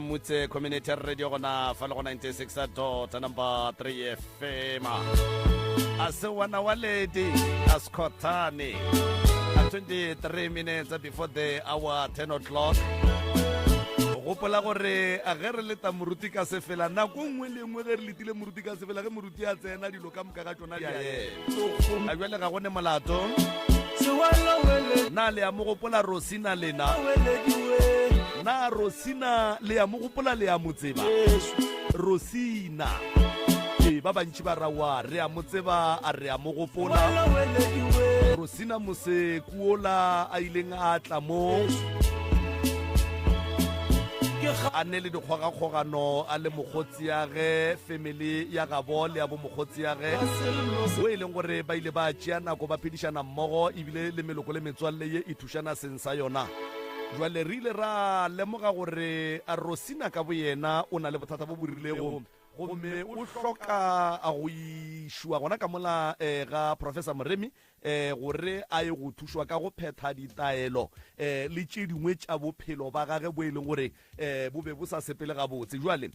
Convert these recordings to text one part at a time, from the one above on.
Mutse Community Radio gona fa le go 96 dot number 3 FM. A se wana wa lady a Scottane. At 23 minutes before the hour 10 o'clock. Gopola gore a ge re leta moruti ka sefela nako nngwe le nngwe ge re letile moruti ka sefela ge moruti a tsena dilo ka moka ga tšona di a ema. A bjale ga go ne molato. Na le a mo gopola Rosina lena? Na Rosina le a mo gopola le a mo tseba? Rosina. Ee, ba bantši ba ra wa re a mo tseba a re a mo gopola. Rosina Mosekuola a ileng a tla mo a ne le dikgogakgogano a le mokgotsiage family ya gabo le ya bo mokgotsiage o e leng gore ba ile ba tšea nako ba phedišana mmogo ebile le meloko le metswalle ye e thušana seng sa yona. Jwale re ile ra lemoga gore Rosina ka boyena o na le bothata bo bo rilego gomme o hloka go išwa gona ka mola ga Professor Moremi gore a ye go thušwa ka go phetha ditaelo le tše dingwe tša bophelo ba gage bo e leng gore bo be bo sa sepele gabotse. Jwale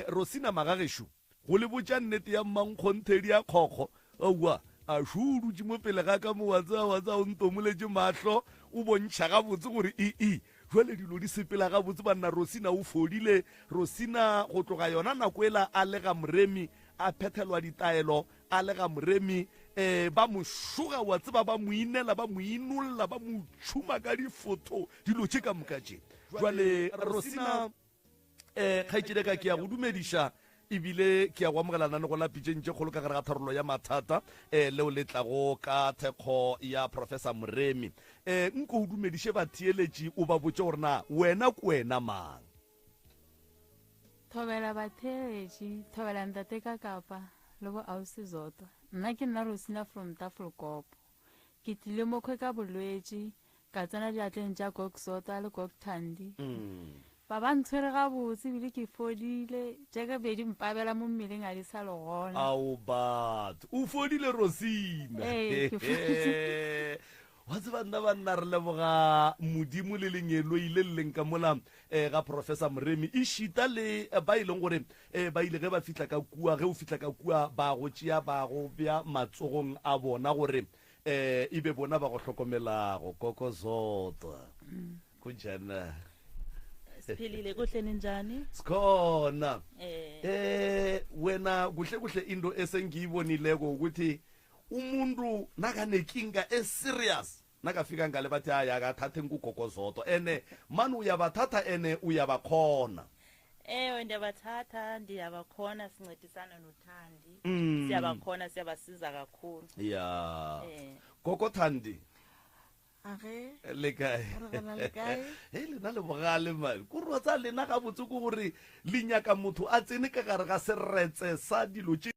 Rosina magagešo, Go le botša nnete ya mmankgonthe di a kgokgo. Aowa, a šo o dutše mo pele ga ka mo, wa tseba, wa tseba, o ntomoletše mahlo, o bontšha gabotse gore e-e, jwale dilo di sepela gabotse, banna. Rosina o fodile. Rosina, go tloga yona nako ela a le ga Moremi, a phethelwa ditaelo, a le ga Moremi, e, ba mo šoga, wa tseba, ba mo inela, ba mo inolla, ba mo tšhuma ka difotho, dilo tše ka moka tše. Jwale, Rosina. Eh, kgaetšedi ka ke ya go dumediša ebile ke ya go amogela nanego la pitšeng tše kgolo ka gare ga tharollo ya mathata eh, leo le tlago ka thekgo ya Professor Moremi. Eh, nko o dumediše batheeletši o ba botše gore na wena ke wena mang. Thobela batheeletši, thobela ntate ka kapa le bo ausi Zodwa. Nna ke nna Rosina from Tafelkop. Ke tlile mokhwe ka bolwetši Ka tsena diatleng tša Gog Zodwa le Gog Thandi. Ba ba ntshwere gabotse ebile ke fodile. Tše ka be di mpabela mo mmeleng a di sa le gona. Ao batho. O fodile Rosina. Ee, ke fodile. Wa tseba nna banna re leboga Modimo le lengeloi le le leng ka mola eh, ga Professor Moremi ešita le eh, ba e leng gore eh, ba ile ge ba fihla ka kua, ge o fihla ka kua ba go tšea ba go bea matsogong a bona gore Eh, e be bona ba go hlokomelago, Koko Zodwa. Kunjani na? Siphilile kuhle ninjani? Sikhona. Eh. Eh, wena kuhle kuhle into esengiyibonileko ukuthi umuntu nakanekinga eserious nakafika ngale bathi hayi akathathe ngugogo Zodwa ene mani uyabathatha ene uyabakhona. Ewe ndiyabathatha ndiyabakhona sincedisana noThandi. Mm. Siyabakhona siyabasiza kakhulu. Ya. Eh. Gogo Thandi. Age. Le kae? Re gona le kae? Hei lena le bogale man. Ko rwa tsa lena gabotse ke gore le nyaka motho a tsene ka gare ga seretse sa dilo tše.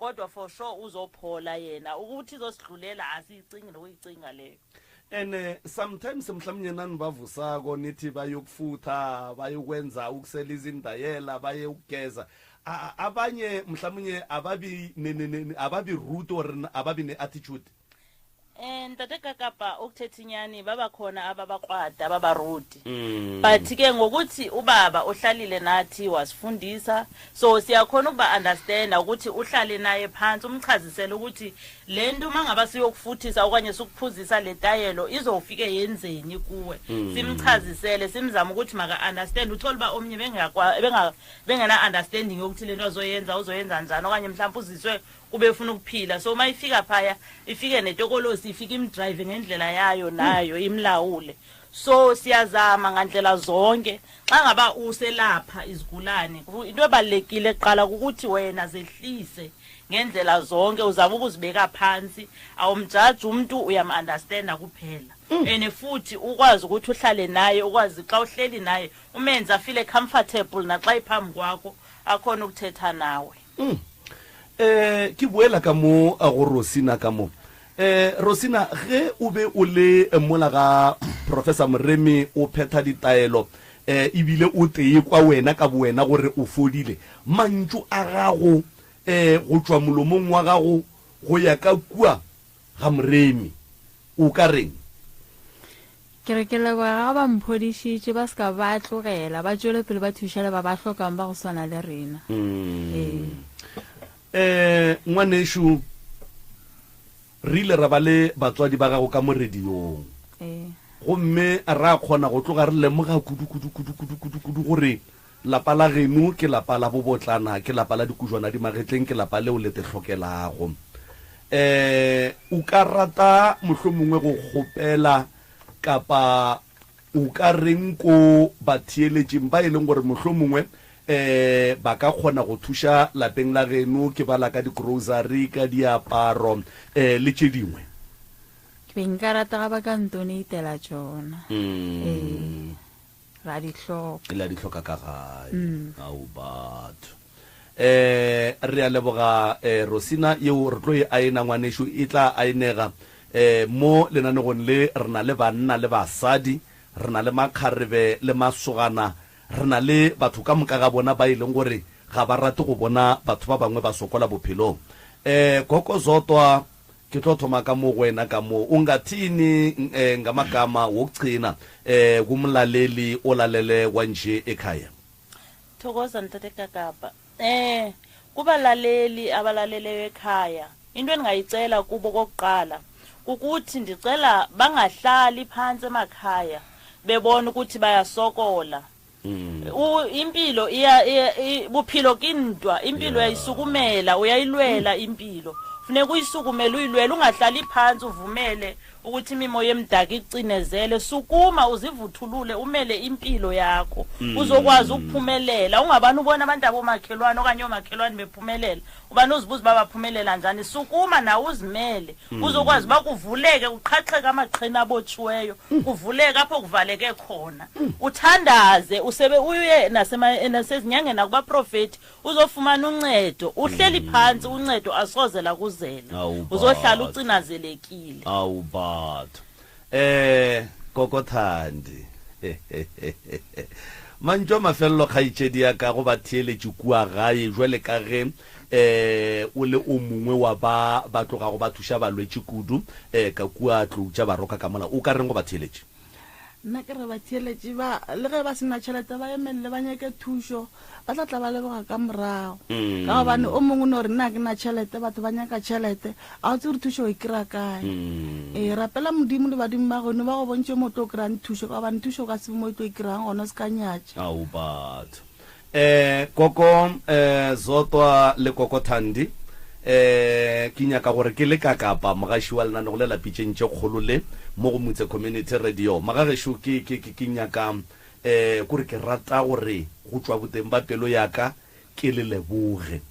Kodwa for sure uzophola yena. Ukuthi izosidlulela asiyicingi nokuyicinga leyo. And sometimes mhlamunye nanibavusako nithi bayokufutha, bayokwenza ukusela izindayela, baye ukugeza. Abanye mhlamunye ababi ne, ne, ne, ababi rude or ababi ne-attitude. Eh ntate Kakapa ukuthetha inyani baba khona ababakrwada ababarudi. But ke ngokuthi ubaba uhlalile nathi wasifundisa so siyakhona ukuba understand ukuthi uhlale naye phansi umchazisele ukuthi lento mangaba siyokufuthisa okanye sikuphuzisa le tayelo izofike yenzeni kuwe. Simchazisele simzama ukuthi maka understand uthola uba omnye bengakwa benga bengena understanding yokuthi lento azoyenza uzoyenza njani okanye mhlawumbe uziswe kube efuna ukuphila so uma ifika phaya ifike netokolosi ifike imdrive ngendlela yayo nayo imlawule so siyazama ngandlela zonke xa ngaba uselapha izigulane into ebalulekile kuqala ukuthi wena zehlise ngendlela zonke uzama ukuzibeka phansi awumjaji umuntu uyam-understanda kuphela and futhi ukwazi ukuthi uhlale naye ukwazi xa uhleli naye umenze afile comfortable naxa iphambi kwakho akhona ukuthetha nawe Mm. Eh, ke boela ka mo eh, go Rosina ka mo. Eh, Rosina, ge o be o le eh, mola ga Professor Moremi o phetha ditaelo eh, ebile o tee kwa wena ka bowena gore o fodile, mantšu a gago eh, go tšwa molomong wa gago go ya ka kua ga Moremi, o ka reng? Ke re ke leboga ga ba mphodišitše, ba se ka ba tlogela, ba tšwele pele ba thuša le ba ba hlokang ba go swana le rena. Ee. Eh, ngwanešu, re ile ra ba le batswadi ba gago ka mo radiong. Ee. Gomme ra kgona go tloga re lemoga kudu, kudu, kudu, kudu, kudu, kudu gore lapa la geno ke lapa la bobotlana, ke lapa la dikujwana di magetleng, ke lapa leo le te hlokelago. Eh, o ka rata mohlomongwe go kgopela kapa o ka reng ko batheeletšing ba e leng gore mohlomongwe eh ba ka kgona go thuša lapeng la geno, ke bala ka di-grocery, ka diaparo eh le tše dingwe? Ke be nka rata ga ba ka ntoneitela tšona. Ee. Ra di hloka. Le a di hloka ka gae. Ao batho. Eh, re a leboga eh, Rosina, yeo re tlo e aena ngwanešu, e tla aenega. Eh, mo lenanegong le re na le banna le basadi, re na le makgarebe le masogana, re na le batho ka moka ga bona ba e leng gore ga ba rate go bona batho ba bangwe ba sokola bophelong. Eh, Gogo Zodwa, Ke tlo thoma ka mo go wena ka mo. Ungathini ngamagama wokugcina kumlaleli olalele kwanje ekhaya? Thokoza Ntate Kakapa. Eh kubalaleli abalaleleyo ekhaya into endingayicela kubo kokuqala kukuthi ndicela bangahlali phantsi emakhaya bebona ukuthi bayasokola. U, impilo iya, iya i, bophelo ke ntwa impilo uyayisukumela uyayilwela impilo funeka uyisukumele uyilwele ungahlali phansi uvumele ukuthi imimoya emdaka ikucinezele sukuma uzivuthulule umele impilo yakho uzokwazi ukuphumelela ungabani ubona abantu abomakhelwane okanye oomakhelwane bephumelela ubani uzibuza uba baphumelela njani sukuma nawe uzimele Uzokwazi uba kuvuleke kuqhaqheke amaqhina abotshiweyo, kuvuleke apho kuvaleke khona. Uthandaze usebe uye nasema nasezinyangeni nakubaprofeti uzofumana uncedo. Uhleli phantsi uncedo asoze lakuzela. Awu, Uzohlala batho. ucinazelekile. Awu batho. Eh Koko Thandi. Mantšu a mafelelo kgaetšedi ya ka go batheeletši kua gae jwale ka ge eh o le o mongwe wa ba ba tlogago ba thuša balwetši kudu eh ka kua Tlou tša Baroka ka mola, o ka reng go batheeletši? Nna ke re batheeletši ba, le ge ba se na tšhelete ba emelele ba nyake thušo, ba tla tla ba leboga ka morago. Ka gobane o mongwe o no re nna ga ke na tšhelete, batho ba nyaka tšhelete, ga o tsebe gore thušo o e kry-a kae. Ee, rapela Modimo le badimo ba geno ba go bontšhe mo o tlo kry-ang thušo, ka gobane thušo o ka se be mo o tlo e kry-ang gona, o se ka nyatša. Ao batho. Eh, Koko eh, Zodwa le Koko Thandi, eh, ke nyaka gore ke le kakapa mogaši wa lenanego le la Pitšeng tše Kgolo le mo go Mutse Community Radio. Magagešo, ke, ke, ke, ke nyaka, eh, kore ke rata gore go tšwa boteng ba pelo ya ka ke le leboge.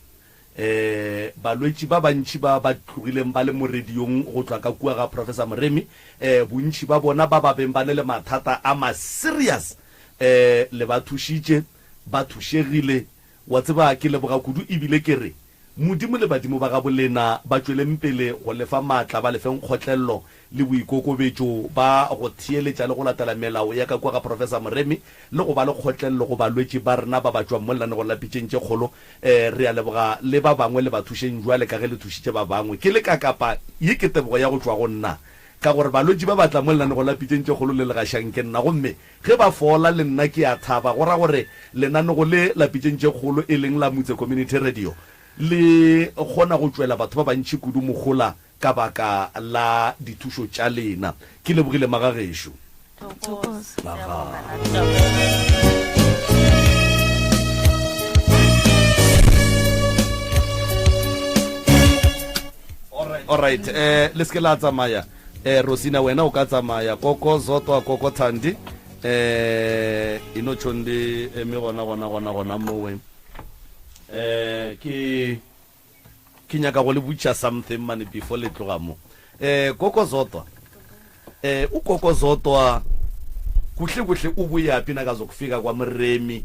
Eh, balwetši ba bantši ba ba tlogileng ba le mo radiong go tšwa ka kua ga Professor Moremi, eh, bontši ba bona ba ba beng ba ne le mathata a ma serious, eh, le ba thušitše, ba thušegile. Wa tseba, ke leboga kudu ebile ke re, Modimo le badimo ba gabolena ba tšweleng pele go le fa maatla, ba le feng kgotlello le boikokobetšo ba go theeletša le go latela melao ya ka kua ga Professor Moremi le go ba le kgotlello go balwetši ba rena ba ba tšwang mo lenanegong la Pitšeng tše Kgolo. Re a leboga le ba bangwe le ba thušeng bjale ka ge le thušitše ba bangwe. Ke le ka kapa ye ke tebogo ya go tšwa go nna ka gore balwetši ba ba tla mo lenanegong la Pitšeng tše Kgolo le le gašang ke nna gomme Ge ba fola, le nna ke a thaba. Go ra gore lenanego le la Pitšeng tše Kgolo, e leng la Mutse Community Radio, le kgona go tšwela batho ba bantši kudu mohola ka baka la dithušo tša lena. Ke lebogile magagešo. Alright, eh le se ke la tsamaya. Eh Rosina wena o ka tsamaya koko Zotwa koko Thandi eh e no tšhong le eme gona gona gona gona mowe eh ke ke nyaka go le butša something mane before le tloga mo eh koko Zotwa eh u koko Zotwa kuhle kuhle o boyapi na ka zokufika kwa Moremi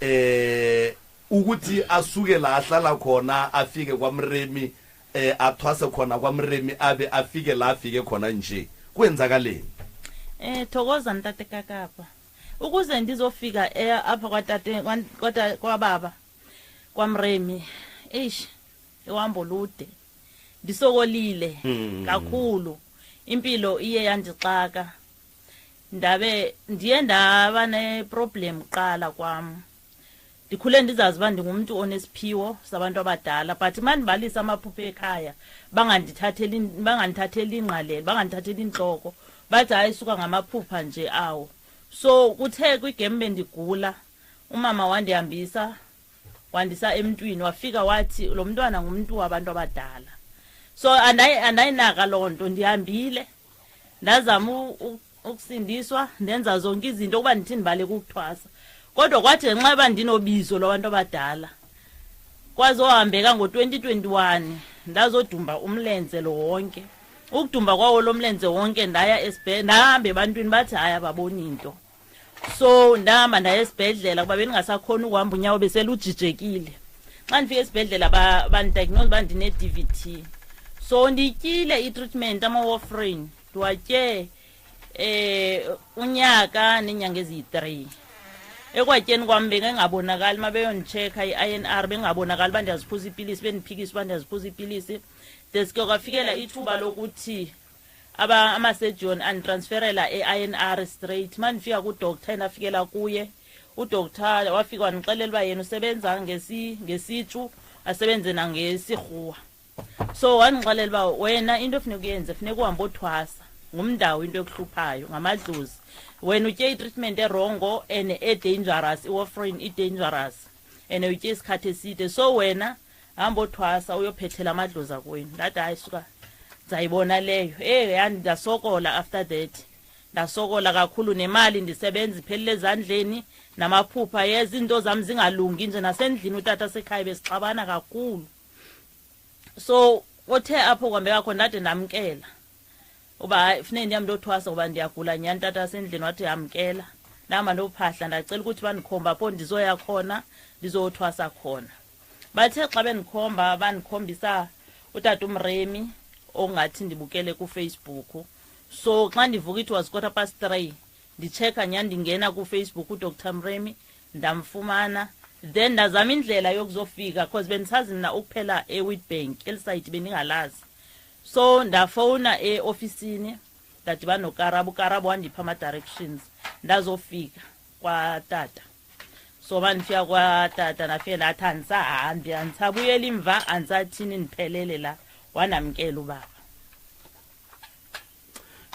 eh ukuthi asuke la ahlala khona afike kwa Moremi E, a thwase khona kwa Moremi a be a fike la a fike khona nje. Kwenzakaleni? Eh thokoza ntate Kakapa. Ukuze ndizofika eh, apha kwatate kwata kwababa kwaMremi. Eish uhambo lude. Ndisokolile mm. kakhulu. Impilo iye yandixaka. Ndabe ndiye ndaba ne problem kuqala kwam. Ndikhule ndizazi uba ndingumntu onesiphiwo sabantu abadala but uma ndibalisa amaphupha ekhaya bangandithatheli bangandithatheli ingqalelo bangandithatheli intloko bathi hayi suka ngamaphupha nje awo so kuthe kwigame bendigula umama wandihambisa wandisa emntwini wafika wathi lo mntwana ngumntu wabantu abadala so andayinaka loo nto ndihambile ndazama ukusindiswa ndenza zonke izinto ukuba ndithi ndibaleka ukuthwasa kodwa kwathi ngenxa yoba ndinobizo lwabantu abadala kwazohambeka ngo-2021 ndazodumba umlenze lo wonke ukudumba kwawo lo mlenze wonke ndaya esibhedlela ndahamba ebantwini bathi hayi ababoni into so ndahamba ndaya esibhedlela kuba bendingasakhoni ukuhamba unyawo beselujijekile xa ndifika esibhedlela bandidiagnose uba ndine-d v t so ndityile i-treatment ama-warfarin ndiwatye eh unyaka nenyanga eziyi-3 ekwatyeni kwami bengengabonakali uma beyondichecka i-INR bengabonakali uba ndiyaziphuza ipilisi bendiphikisa uba ndiyaziphuza ipilisi deske kwafikela ithuba lokuthi aba ama-surgeon anditransferela e-INR straight uma ndifika kudoctor endafikela kuye udoctor wafika wandixelela uba yena usebenza ngesitshu asebenze nangesirhuwa so wandixelela uba wena into efuneka uyenze funeka uhambe othwasa ngumndawo into ekuhluphayo ngamadlozi wena utye i-treatment erongo and e-dangerous i-warfarin i-dangerous and utye isikhathi eside so wena hamba othwasa uyophethela amadlozi akwenu ndathi hayi suka ndizayibona leyo eyi yani ndasokola after that ndasokola kakhulu nemali ndisebenza iphelile ezandleni namaphupha yeza iinto zam zingalungi nje nasendlini utata sekhaya besixabana kakhulu so othe apho kwambeka khona ndade ndamkela uba hayi funeke ndiyam ndothwasa ngoba ndiyagula nyhani tata asendlini wathi yamkela ndahamba ndophahla ndacela ukuthi bandikhomba apho ndizoya khona ndizothwasa khona bathe xa bendikhomba bandikhombisa utata umremi ongathi ndibukele kufacebook so xa ndivuka it was quarter past three Ndichecka nyhani ndingena kuFacebook uDr Mremi ndamfumana then ndazama indlela yokuzofika cause bendisazi mna ukuphela eWitbank eli sayiti bendingalazi so ndafowuna eofisini ndadibana nokarabo ukarabo wandipha ama-directions ndazofika kwatata so bandifika kwatata ndafike ndathi andisahambi andisabuyeli imva andisathini ndiphelele la wanamkela ubaba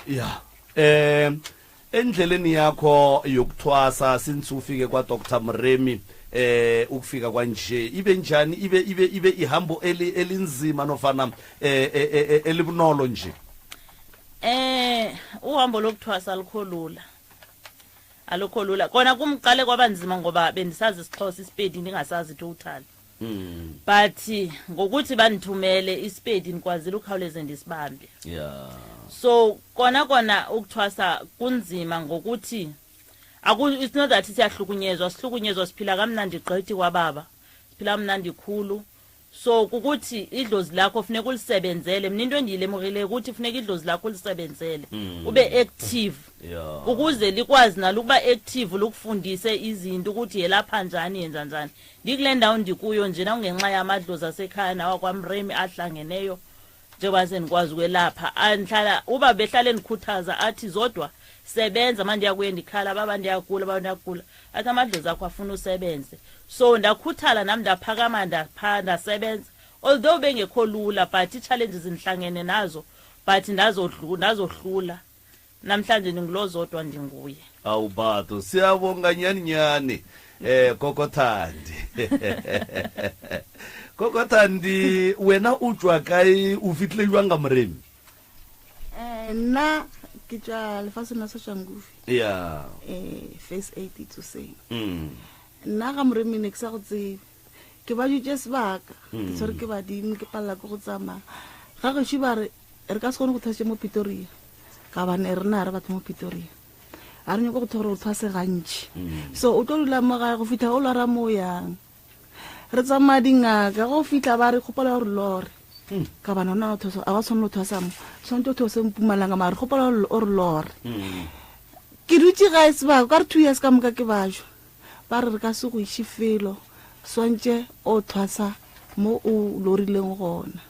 ya eh endleleni yakho yokuthwasa since ufike kwa Dr Mremi eh ukufika kwanje ibe njani ibe ibe ibe ihambo eli elinzima nofana eh, eh, eh, eh elibunolo nje eh uhambo lokuthwasa alikho lula alukho lula kona kumqale kwabanzima ngoba bendisazi isixhosa isipedi ndingasazi total Mm. But ngokuthi bandithumele isipedi ndikwazile ukhawuleze ndisibambe. Yeah. So kona kona ukuthwasa kunzima ngokuthi aku it's not that siyahlukunyezwa sihlukunyezwa siphila kamnandi gqithi kwababa. Siphila kamnandi khulu. So kukuthi idlozi lakho funeka ulisebenzele. Mna into endiyilemukileyo ukuthi funeka idlozi lakho ulisebenzele. Ube active. Ukuze likwazi nalo ukuba active likufundise izinto ukuthi yelapha njani yenza njani. Ndikule ndawo ndikuyo nje nakungenxa yamadlozi asekhaya nawakwamremi ahlangeneyo njengoba sendikwazi ukwelapha. Andihlala uba behlale endikhuthaza athi Zodwa sebenza manje ndiyakuye ndikhala baba ndiyagula baba ndiyagula athi amadlozi akho afuna usebenze. So ndakhuthala nam ndaphakama ndapha ndasebenza although bengekho lula but ii-challenges ndihlangene nazo but ndazohlula. Namhlanje ndingulo Zodwa ndinguye. Awu batho siyabonga nyani nyani Gogo Thandi. Gogo Thandi wena o tšwa kae o fitlile jwang ka Moremi? Nna ke tšwa lefaseng la Soshanguve. Ya. Phase 8 Itsoseng. Nna ga Moremi ne ke sa go tsebe. Ke ba dutše sebaka, ke tshwere ke badimo, ke palela ke go tsamaya. Ga gešo ba re re ka se kgone go thwasša mo Pretoria, ka bane re na re batho mo Pretoria. A re nyako go thore o thwase gantši. So o tlo dula mo gae go fihla o lora mo o yang. Re tsamaya dingaka, go fihla ba re kgopela gore lore. Ka bana ona o thwasa, a ba tshwanela go thwasa mo. Tshwanetse o thwase Mpumalanga, mara re kgopela gore o re lore. Ke dutše gae sebaka, ka re 2 years ka moka ke bajwa. Ba re re ka se go iše felo, swantše o thwasa mo o lorileng gona.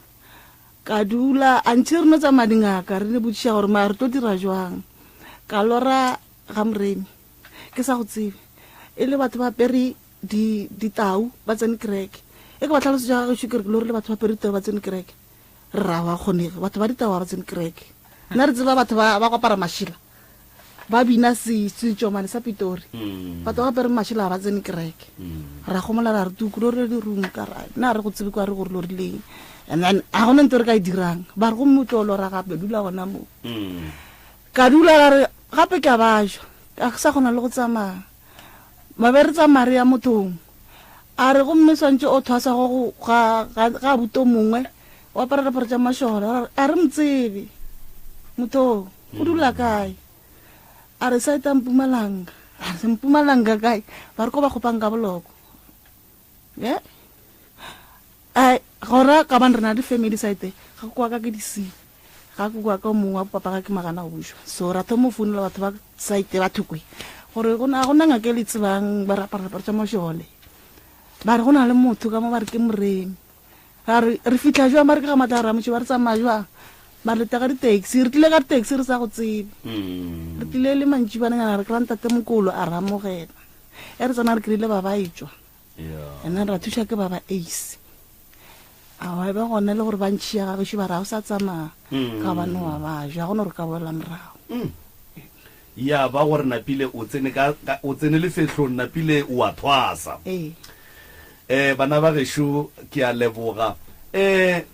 Ka dula, a ntšhe re no tsamaya dingaka, re ne botšiša gore mara re tlo dira jwang. Ka lora ga Moremi, ke sa go tsebe, e le batho ba apere di, ditau, ba tsene kereke. E ke ba tlhalosetša ga gešo ke re ke lorile batho ba apere ditau ba tsene kereke. Re ra wa kgonege, batho ba ditau ga ba tsene kereke. Nna re tseba batho ba, ba go apara mašela. Ba bina se, setšomane sa Pitori. Batho ba apere mašela ga ba tsene kereke. Ra gomola ra re tuku lorile di-room ka ra nna re go tsebe kwa re gore lorileng. And then ga gona ntho re ka e dirang. Ba re gomme o tlo lora gape dula gona moo. Ka dula ra re gape ke a bajwa. Ka sa kgona le go tsamaya. Ba be re tsamaya re ya mothong. A re gomme swantše o thwasa go go ga ga ga buto mongwe o apara diaparo tša mašole. Ra re a re mo tsebe motho. O dula kae? A re saeta Mpumalanga. A re Mpumalanga kae? Ba re ko ba kgopang ka boloko. Ye? Ai, gora ka bane re na le family site, ga kwa ka ke di C. Ga ke kwa ka mongwe wa papa ga ke magana go bušwa. So ra thoma go founela batho ba site ba thokwe gore go na go na ngaka e le tsebang ba re apara diaparo tša mašole. Ba re go na le motho ka mo ba re ke Moremi. Ra re, Re fihla bjang? Ba re, Ke ga Matlare Ramotše. Ba re, Tsamaya bjang? Ba re, Leta ka di-taxi. Re tlile ka di-taxi re sa go tsebe. Re tlile le mantšibananyana re kry-a ntatemokolo a re amogela. E re tsena re kry-ile ba ba etšwa. And then ra thuša ke ba ba Ace. Aowa e ba gona le gore ba ntšhia ga gešo ba re ga o sa tsamaya ka gobane wa ba ja, ga gona gore o ka boela morago. Ya ba gore napile o tsene ka, ka, o tsene lefehlong, napile o a thwasa. Ee. Eh, bana ba gešo, ke a leboga. Eh,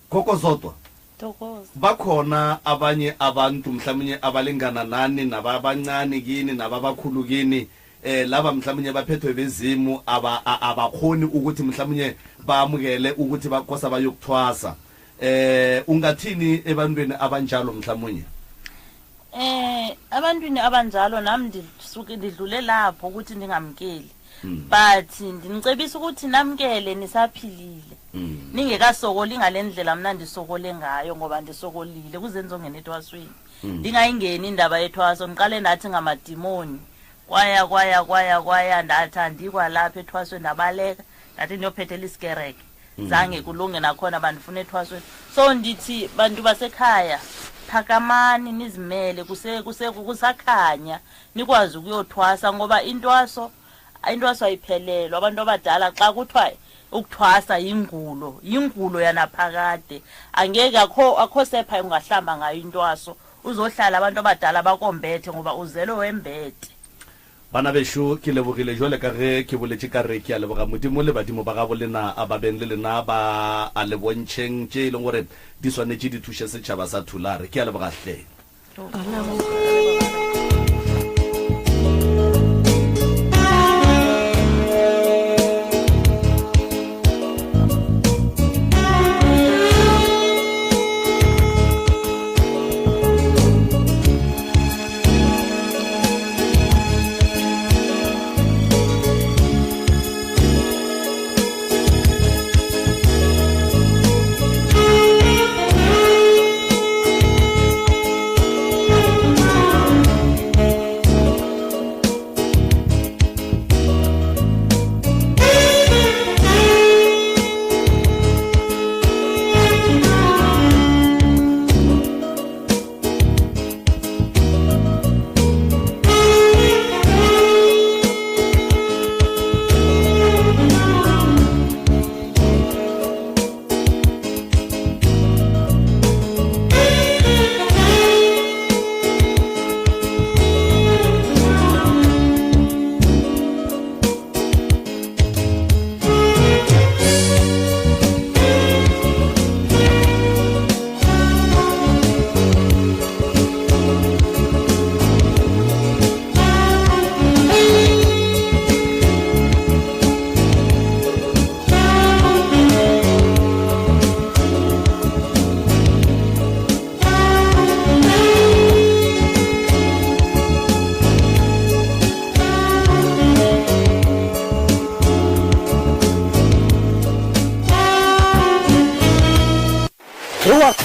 Koko Zodwa, Thokoza. ba khona abanye abantu mhlamunye abalingana nani nababancane kini nababakhulu kini, eh, laba mhlamunye baphethwe bezimu aba, a, abakhoni ukuthi mhlamunye bamukele ukuthi bakosa bayokuthwasa. Eh, ungathini ebantwini abanjalo mhlamunye? Eh, abantwini abanjalo nami ndisuke ndidlule lapho ukuthi ndingamkeli. But ndinicebisa ukuthi namkele nisaphilile. Ningekasokoli ngalendlela mina ndisokole ngayo ngoba ndisokolile kuze ndizongena ethwasweni. Ndingayingeni indaba yethwaso ngiqale ndathi ngamadimoni. Kwaya kwaya kwaya kwaya ndathi andikwalapha ethwasweni ndabaleka ndathi ndiyophethela isikereke. Zange kulunge nakhona bandifuna ethwasweni. So ndithi bantu basekhaya phakamani nizimele kuse kuse kusakhanya nikwazi ukuyothwasa ngoba intwaso intwaso ayiphelelwa. Abantu abadala xa kuthiwa ukuthwasa yingulo, yingulo yanaphakade. Angeke akho akho sepha ungahlamba ngayo intwaso. Uzohlala abantu abadala bakombethe ngoba uzelwe wembethe. Bana bešo, ke lebogile jwale ka ge ke boletše ka re ke a leboga Modimo le badimo ba gabo lena a ba beng le lena ba a le bontšheng tše e leng gore di swanetše di thuše setšhaba sa Thulare. Ke a leboga hle. Ra leboga.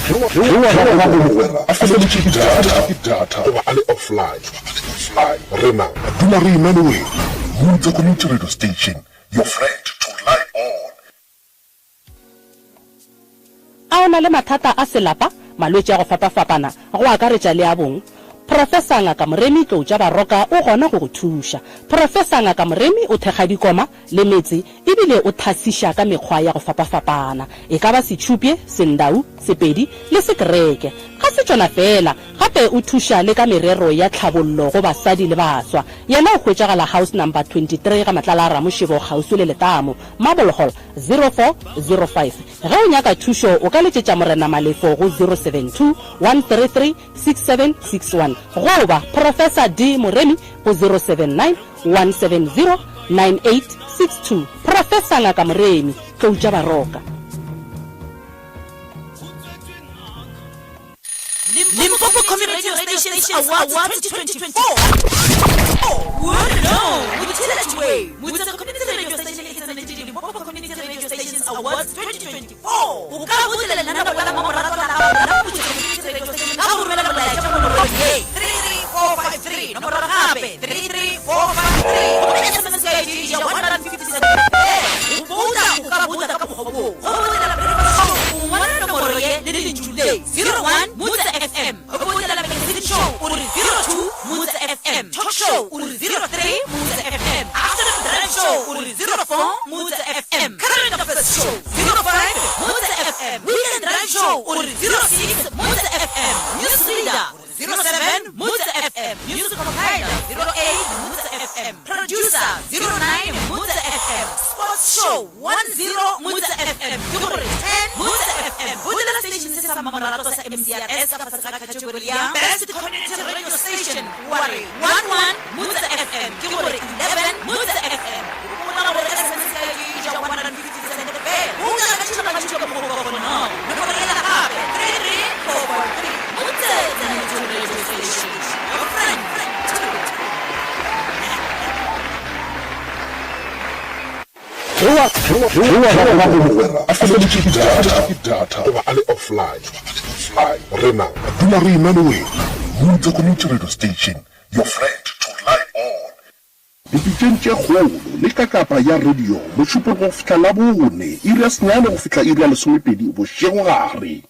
Ge ngwana goba mogwera a feleditše ke data goba a le offline, rena re dula re ena le wena. Mutse Community Radio Station, your friend to rely on. A o na le mathata a selapa, malwetši a go fapafapana, go akaretša le a bong? Professor Ngaka Moremi Tloutša Baroka o gona go go thuša. Professor Ngaka Moremi o thekga dikoma le metse ebile o thasiša ka mekgwa ya go fapafapana, e ka ba Setšhupye, Sendau, Sepedi le Sekereke. Ga se tšona feela, gape o thuša le ka merero ya tlhabollo go basadi le baswa. Yena o hwetšagala House Number 23 ga Matlala a Ramošebo kgauswi le Letamo, Marble Hall, 0405. Ge o nyaka thušo o ka letšetša Morena Malefo go 072 133 6761 goba Professor D Moremi go 079 170 9862. Professor Ngaka Moremi, Tlou tša Baroka. Limpopo Community Radio Stations Awards 2024 Motse Community Radio Station e tsenetše Limpopo Community Radio Stations Awards 2024. O ka boutela lenaneo la mmamoratwa la gago la Motse Community Radio Station ka go romela molaetša mo nomorong ye 33453, nomoro gape 33453, gomme SMS ya e ja R157 feela. Go bouta o ka bouta ka mokgwa wo, go boutela Breakfast Show o ngwala nomoro ye le lentšu le 01 Motse FM, go boutela Magazine Show o re 02 Motse FM, Talk Show o re 03 Motse FM, Afternoon Drive Show o re 04 Motse FM, Current Affairs Show 05 Motse FM, Weekend Drive Show o re 06 Motse FM, News Reader o re 07 Motse FM, Music Compiler 08 Motse FM, Producer 09 Motse FM, Sports Show 10 Motse FM, ke gore 10 Motse FM. Boutela station se sa mmamoratwa sa MCRS ka fase ga category ya Best Community Radio Station wa re 11 Motse FM, ke gore 11 Motse FM. Gopola gore SMS ya ke e ja 150 cent fela. Go ka ka tšhilagantšho ka mokgwa o ka kgonago. Nomoro yela gape, 33443. Motse Community Radio Station, your friend to Ge ngwana goba mogwera a feleditše ke data goba a le offline, rena re dula re ena le wena. Mutse Community Radio Station, your friend to rely on. Dipitšeng tše kgolo le kakapa ya radio, Mošupologo go fihla Labone, iri ya senyane go fihla iri ya lesomepedi bošegogare.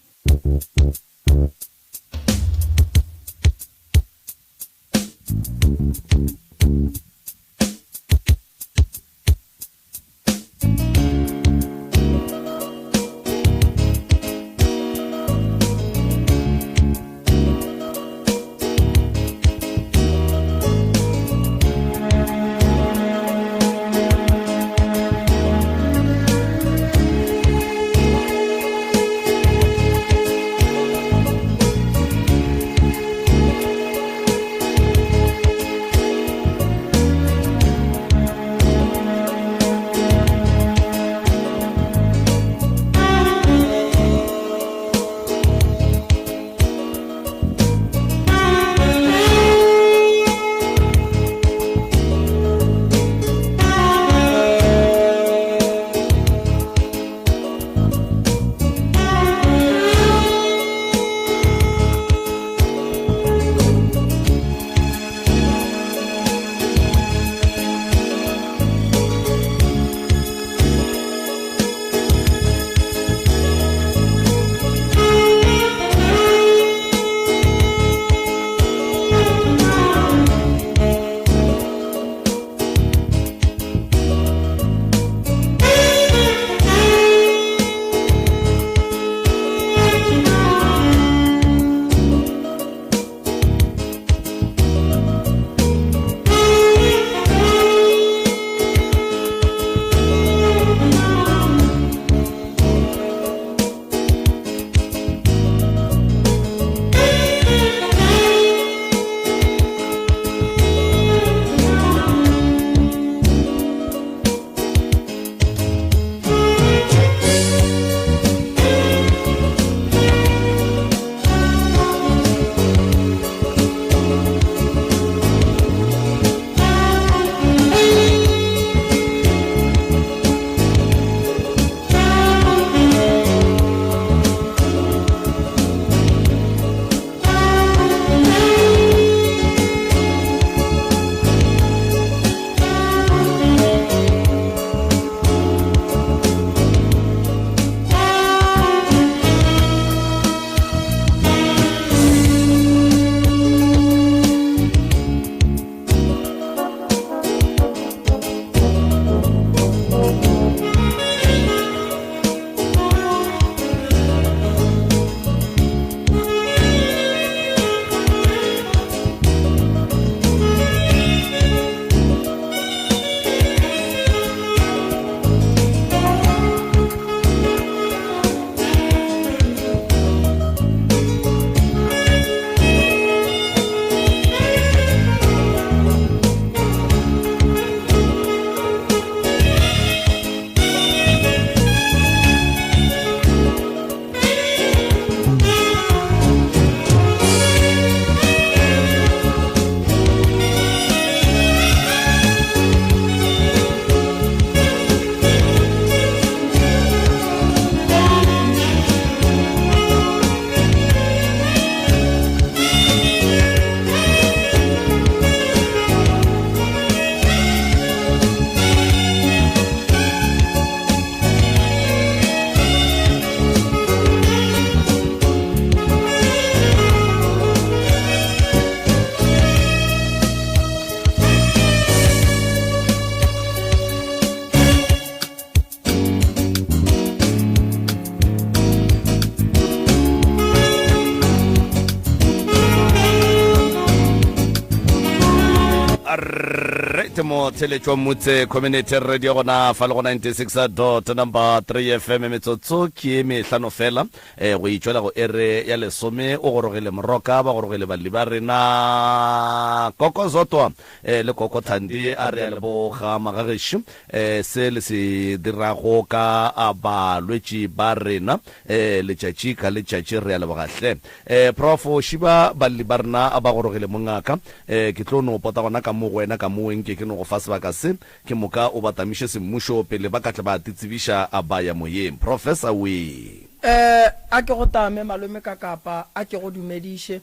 Right mo theletšo motse community radio gona fa le go 96 dot number 3 FM metsotso ke mehlano fela eh, go itšwela go ere ya lesome o gorogile moroka ba gorogile balli ba rena koko zotwa eh, le koko thandi a re a leboga magagešo eh, se le se dirago ka a balwetši ba rena eh, letšatši ka letšatši re a leboga hle eh, prof šiba balli ba rena ba gorogile mongaka E, ke tlo no pota gona ka mo go wena ka mo nke ke no go fa sebaka se, ke moka o ba tamiše semmušo pele ba ka tle ba titsebiša a ba ya moyeng. Professor wee. E, a ke go tame malome ka kapa, a ke go dumediše.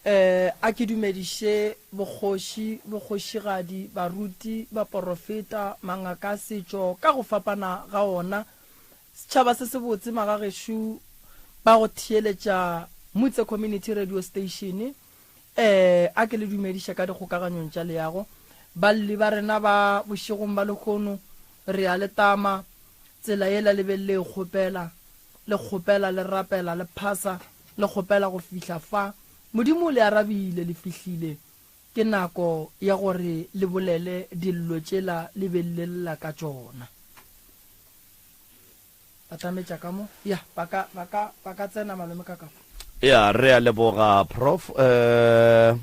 E, a ke dumediše bokgoši, bokgošigadi, baruti, baporofeta, mangaka a setšo ka go fapana ga ona. Setšhaba se sebotse magagešo ba go theeletša Mutse Community Radio Station. Ee, a ke le dumediše ka dikgokaganyong tša leago. Balli ba rena ba bošegong ba lehono, re a le tama. Tsela yela le beng le e kgopela, le kgopela, le rapela, le phasa, le kgopela go fihla fa. Modimo o le arabile, le fihlile. Ke nako ya gore le bolele dillo tšela le beng le lla ka tšona. Batametša ka mo. Ya, ba ka, ba ka, ba ka tsena malome ka ka fa. Ya, re a leboga Prof. Eh,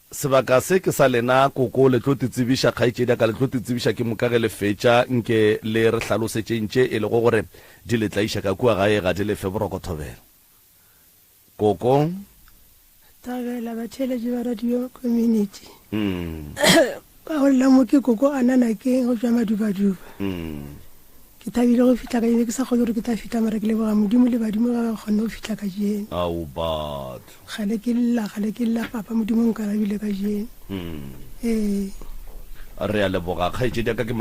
sebaka se ke sa lena koko, le tlo titsebiša, kgaetšedi ya ka, le tlo titsebiša ke moka ge le fetša nke le re hlalosetšeng tše e lego gore di le tlaiša ka kua gae ga di le fe boroko thobela. Koko. Thabela batheeletši ba radio community. Ka go lla mo ke koko a nana keng go tšwa madubaduba. Ke thabile go fihla ka ke sa kgone gore ke tla fihla mara ke leboga Modimo le badimo ga ba kgonne go fihla ka jeno. Ao batho. Gale ke lla, gale ke lla papa Modimo o nkarabile ka jeno. Ee. Re a leboga kgaetšedi ya ka ke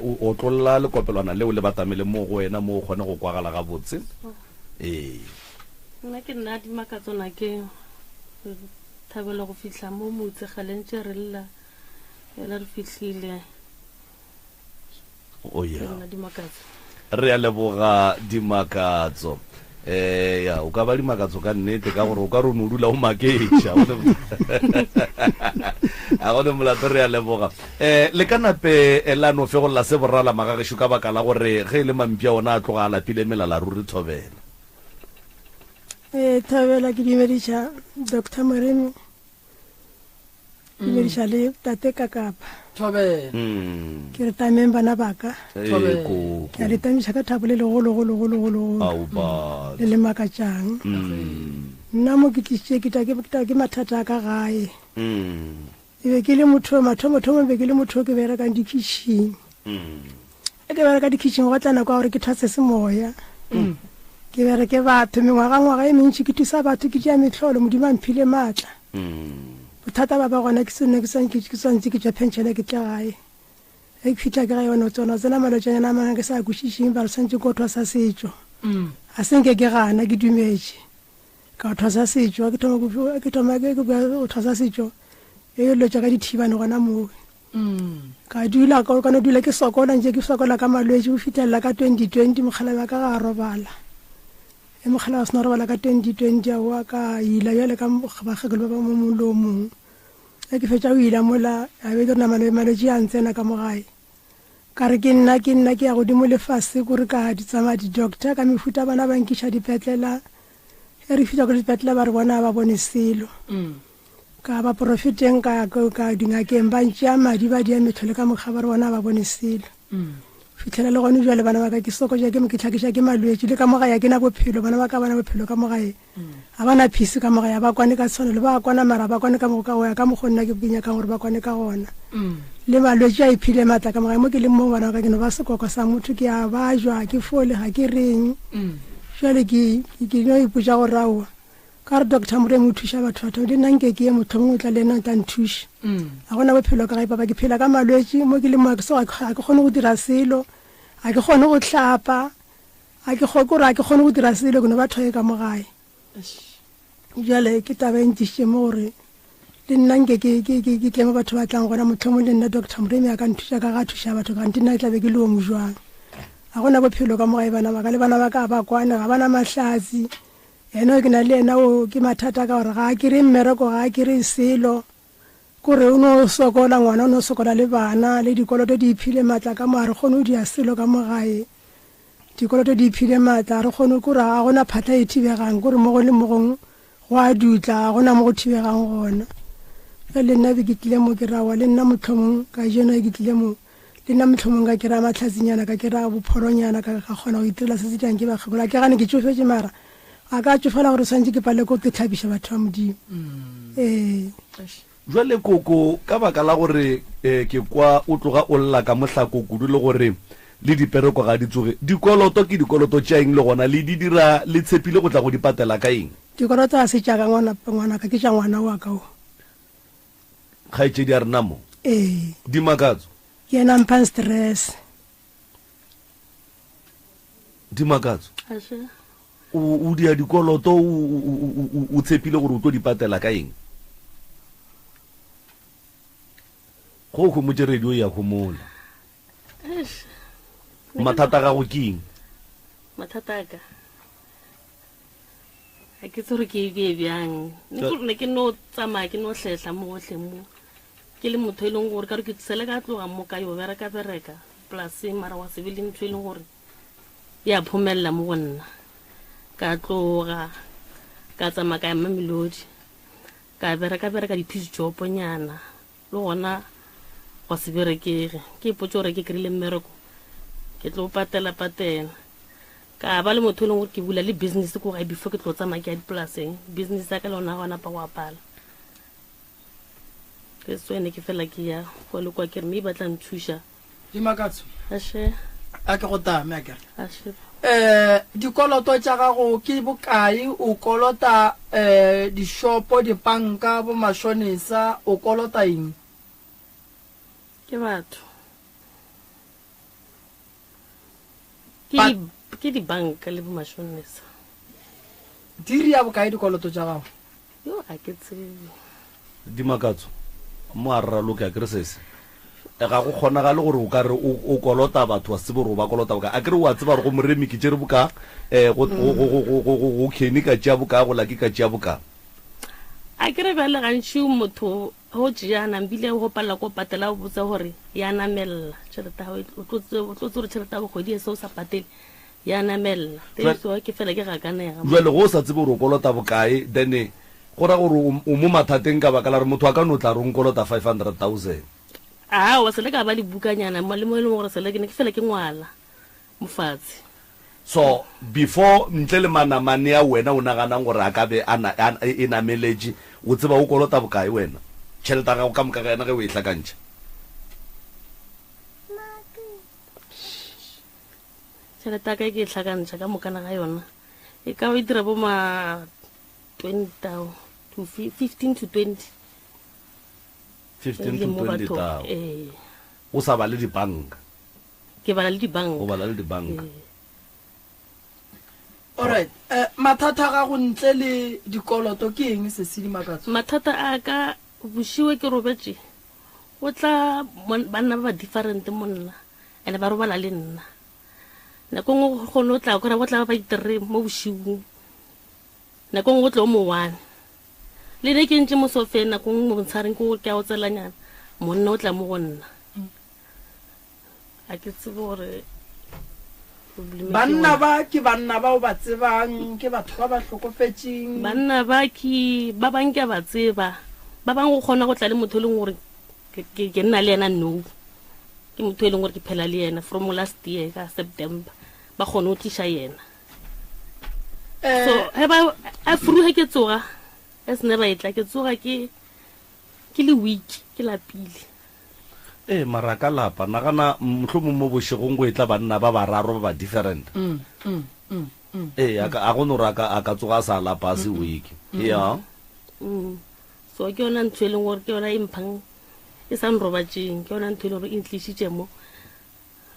o otlolla lekopelwana leo le batamele mo go wena mo o kgone go kwagala gabotse. Ee. Nna ke nna Dimakatso Nakeng. Re thabela go fihla mo motse gale ntše re lla fela re fihlile. Oh yeah. Ke nna Dimakatso. Re a leboga Dimakatso. Eh ya, o ka ba Dimakatso ka nnete ka gore o ka re o no dula o maketša. A go ne molato re a leboga. Eh le ka nape la no fegolla se borala magagešo ka baka la gore ge e le mampša ona a tloga a lapile melala ruri thobela. Ee, thobela ke dumediša Doctor Moremi. Dumediša le tate Kakapa. Thobela. Ke re tameng bana baka. Ee, koko. Ke a le tamiša ka thabo le legolo golo golo golo golo. Ao batho. Le le makatšang. Nna mo ke tlišitše ke tla ke tla ke mathata a ka gae. Ke be ke le motho mathomothomo be ke le motho ke berekang dikhitšhing. Ge ke bereka dikhitšhing gwa tla nako ya gore ke thwase semoya. Ke bereke batho mengwagangwaga e mentši ke thusa batho ke tšea mehlolo Modimo a mphile maatla. Bothata ba ba gona ke sone ke ke swantse ke tšwa penšene ke tle gae. Ge ke fihla ke gae ono tsona tsena malwetšanyana a mangwe ke sa kwešišeng ba re swantse ko thwasa setšo. Ga se nke ke gana ke dumetše. Ka thwasa setšo ke thoma ke thoma ke go thwasa setšo e lwetša ka dithibane gona moo. Ka dula ka ka no dula ke sokola ntse ke sokola ka malwetši go fihlelela ka 2020 mokgalabje wa ka ga a robala. E mokgalabje a sena robala ka 2020 aowa ka ila bjale ka bakgekolo ba ba mo mong le o mongwe. Ge ke fetša go ila mola a be ke re nama malwetši a ntsena ka mo gae. Ka re ke nna ke nna ke ya godimo le fase kore ka di tsamaya di-doctor ka mefuta bana ba nkiša dipetlela. Ge re fihla ko dipetlela ba re bona ba bone selo. Ka baporofeteng ka ka dingakeng ba ntšea madi ba dia mehlolo ka mokgwa ba re bona ba bone selo. Fitlhela le gone jwale bana ba ka ke sokoja ke ke tlhakiša ke malwetši le ka mo gae ke na bophelo bana ba ka bana bophelo ka mo gae. Ga ba na peace ka mo gae ba kwane ka tshwanelo ba kwana mara ba kwane ka mo ka go ya ka mokgwa nna ke nyakang gore ba kwane ka gona. Le malwetši a iphile maatla ka mo gae mo ke leng mo bana ba ka ke no ba sekoko sa motho ke a bajwa ke fole ga ke reng. Jwale ke ke no ipotša gore aowa Ka re, Doctor Moremi o thuša batho, batho le nna nke ke ye, mohlomongwe o tla le yena o tla nthuša. Ga gona bophelo ka gae papa, ke phela ka malwetši, mo ke le mo ga ke so ga ke kgone go dira selo, ga ke kgone go hlapa, ga ke kgone gore ga ke kgone go dira selo, ke no ba thoye ka mo gae. Bjale ke taba e ntlišitše mo gore le nna nke ke ke ke ke tle mo batho ba tlang gona, mohlomong le nna Doctor Moremi a ka nthuša ka ga thuša batho, kante nna ke tla be ke le o mo jwang. Ga gona bophelo ka mo gae bana ba ka, le bana ba ka ga ba kwane, ga ba na mahlatse. Yena o ke na le yena o ke mathata ka gore ga a kry-e mmereko, ga a kry-e selo. Kore o no sokola ngwana o no sokola le bana le dikoloto di iphile maatla ka mo a re kgone go dia selo ka mo gae. Dikoloto di iphile maatla a re kgone kore ga gona phatla e thibegang kore mo go le mo gong go a dutla ga gona mo go thibegang gona. Ge le nna be ke tlile mo ke rawa le nna mohlomong ka jeno ke tlile mo le nna mohlomong ka kry-a mahlatsinyana ka kry-a bopholonyana ka ka kgona go itirela se se jang ke bakgekolo a ke gane ke tšofetše mara ga ka tšofela gore tshwanetse ke palele ko ke thabiša batho ba modimo mm. ee jwale koko ka baka la gore um ke kwa o tloga o lla ka mohlako kudu le gore le dipereko ga di tsoge dikoloto ke dikoloto tša eng le gona le di dira le tshepile go tla go di patela ka eng dikoloto ga se tša ka ngwanaka ke tša ngwana wa ka o Kgaetšedi a rena mo. Ee. Dimakatso. Ke yena a mphang stress. Dimakatso. Aše. O o dia dikoloto o o o o tshepile gore o tlo di patela ka eng? Go o homotše radio ya homola. Eish. Mathata a gago ke eng? Mathata a ka. Ga ke tse gore ke e bee bjang. Ne ke ne ke no tsamaya ke no hlehla mo gohle mo. Ke le motho e leng gore ka re ke sele ka tloga mo ka yo bereka bereka polaseng mara wa se be le ntho e leng gore ya phomelela mo go nna. Ka tloga ka tsamaya ka ya Mamelodi ka bereka bereka di-piece job nyana le gona gwa se berekege. Ke ipotše gore ke kry-ile mmereko ke tlo patela patela. Ka ba le motho e leng gore ke bula le business ko gae before ke tlo tsamaya ke ya dipolaseng. Business ya ka le yona gwa napa go apala. Ke tswene ke fela ke ya kwa le kwa ke re mme ba tla nthuša. Dimakatso. Ashe. A ke go tame a kere. Ashe. Eh dikoloto tša gago ke bokae o kolota eh dishopo dipanka bo mashonisa o kolota eng? Ke batho. Ke di, ke dibanka le bomashonisa. Di ria bokae dikoloto tša gago? Yo, a ke tsebe. Dimakatso, Mo a re raloke akere sese. Ga go kgonagale gore o ka re o, o kolota batho wa se tsebe gore o ba kolota bokae. Akere o a tseba gore go Moremi ke tšere boka, eh, go, go, go, go, go, go, go, go Kenny ka tšea boka, go Lucky ka tšea boka. Akere bjale gantši motho Ge o tšea nambile go palela ko patela o botse gore ya namelela tšhelete ya gago o tlo tseba gore tšhelete ya gago kgwedi e se o sa patele ya namelela so ke fela ke gakanega. Jwale ge o sa tsebe gore o kolota bokae then go ra gore o mo mathateng ka baka la gore motho a ka no tla re o nkolota 500,000. Aowa sele ka ba le bukanyana le mo e leng gore sele ke ne ke fela ke ngwala. Mofatshe. So before ntle le manamane a wena o naganang gore a ka be a na, a, e nameletše, o tseba o kolota bokae wena? Tšhelete ya gago ka moka ga yona ge o e hlakantšha. Tšhelete ya ka e ke e hlakantšha ka mokana ga yona e ka ba e dira bo ma 20 thou to 15 to 20. 15 to 20 thou. Ee. O sa bale dibanka. Ke bala le dibanka. O bala le dibanka. Ee. Alright. Eh, mathata a gago ntle le dikoloto ke eng Sesidi Makatso? Mathata a ka bošiwe ke robetše go tla banna ba ba different mo nna and ba robala le nna. Nako nngwe go kgone go tla kore go tla ba ba itere mo bošigong. Nako nngwe go tla o mo one. Le ne ke ntše mo sofeng nako nngwe mo motshareng ke ke a otselanyana monna o tla mo go nna. A ke tsebe gore Banna ba ke banna ba o ba tsebang, ke batho ba ba hlokofetšeng. Banna ba ke ba bang ke a ba tseba, ba bang go kgona go tla le motho e leng gore ke nna le yena nou, ke motho e leng gore ke phela le yena from last year ka September, ba kgone go tliša yena. Eh. So he ba a furuge ke tsoga, as ne ba etla ke tsoga ke ke le weak, ke lapile. Ee, mara ka lapa. Nagana, mohlomong mo bošegong go etla banna ba bararo ba ba different. Ee, a ka, a go no re a ka, a ka tsoga a sa lapa, a se weak. Ya. So ke yona ntho e leng gore ke yona e mphang, e sa nrobatšeng, ke yona ntho e leng gore e ntlišitše mo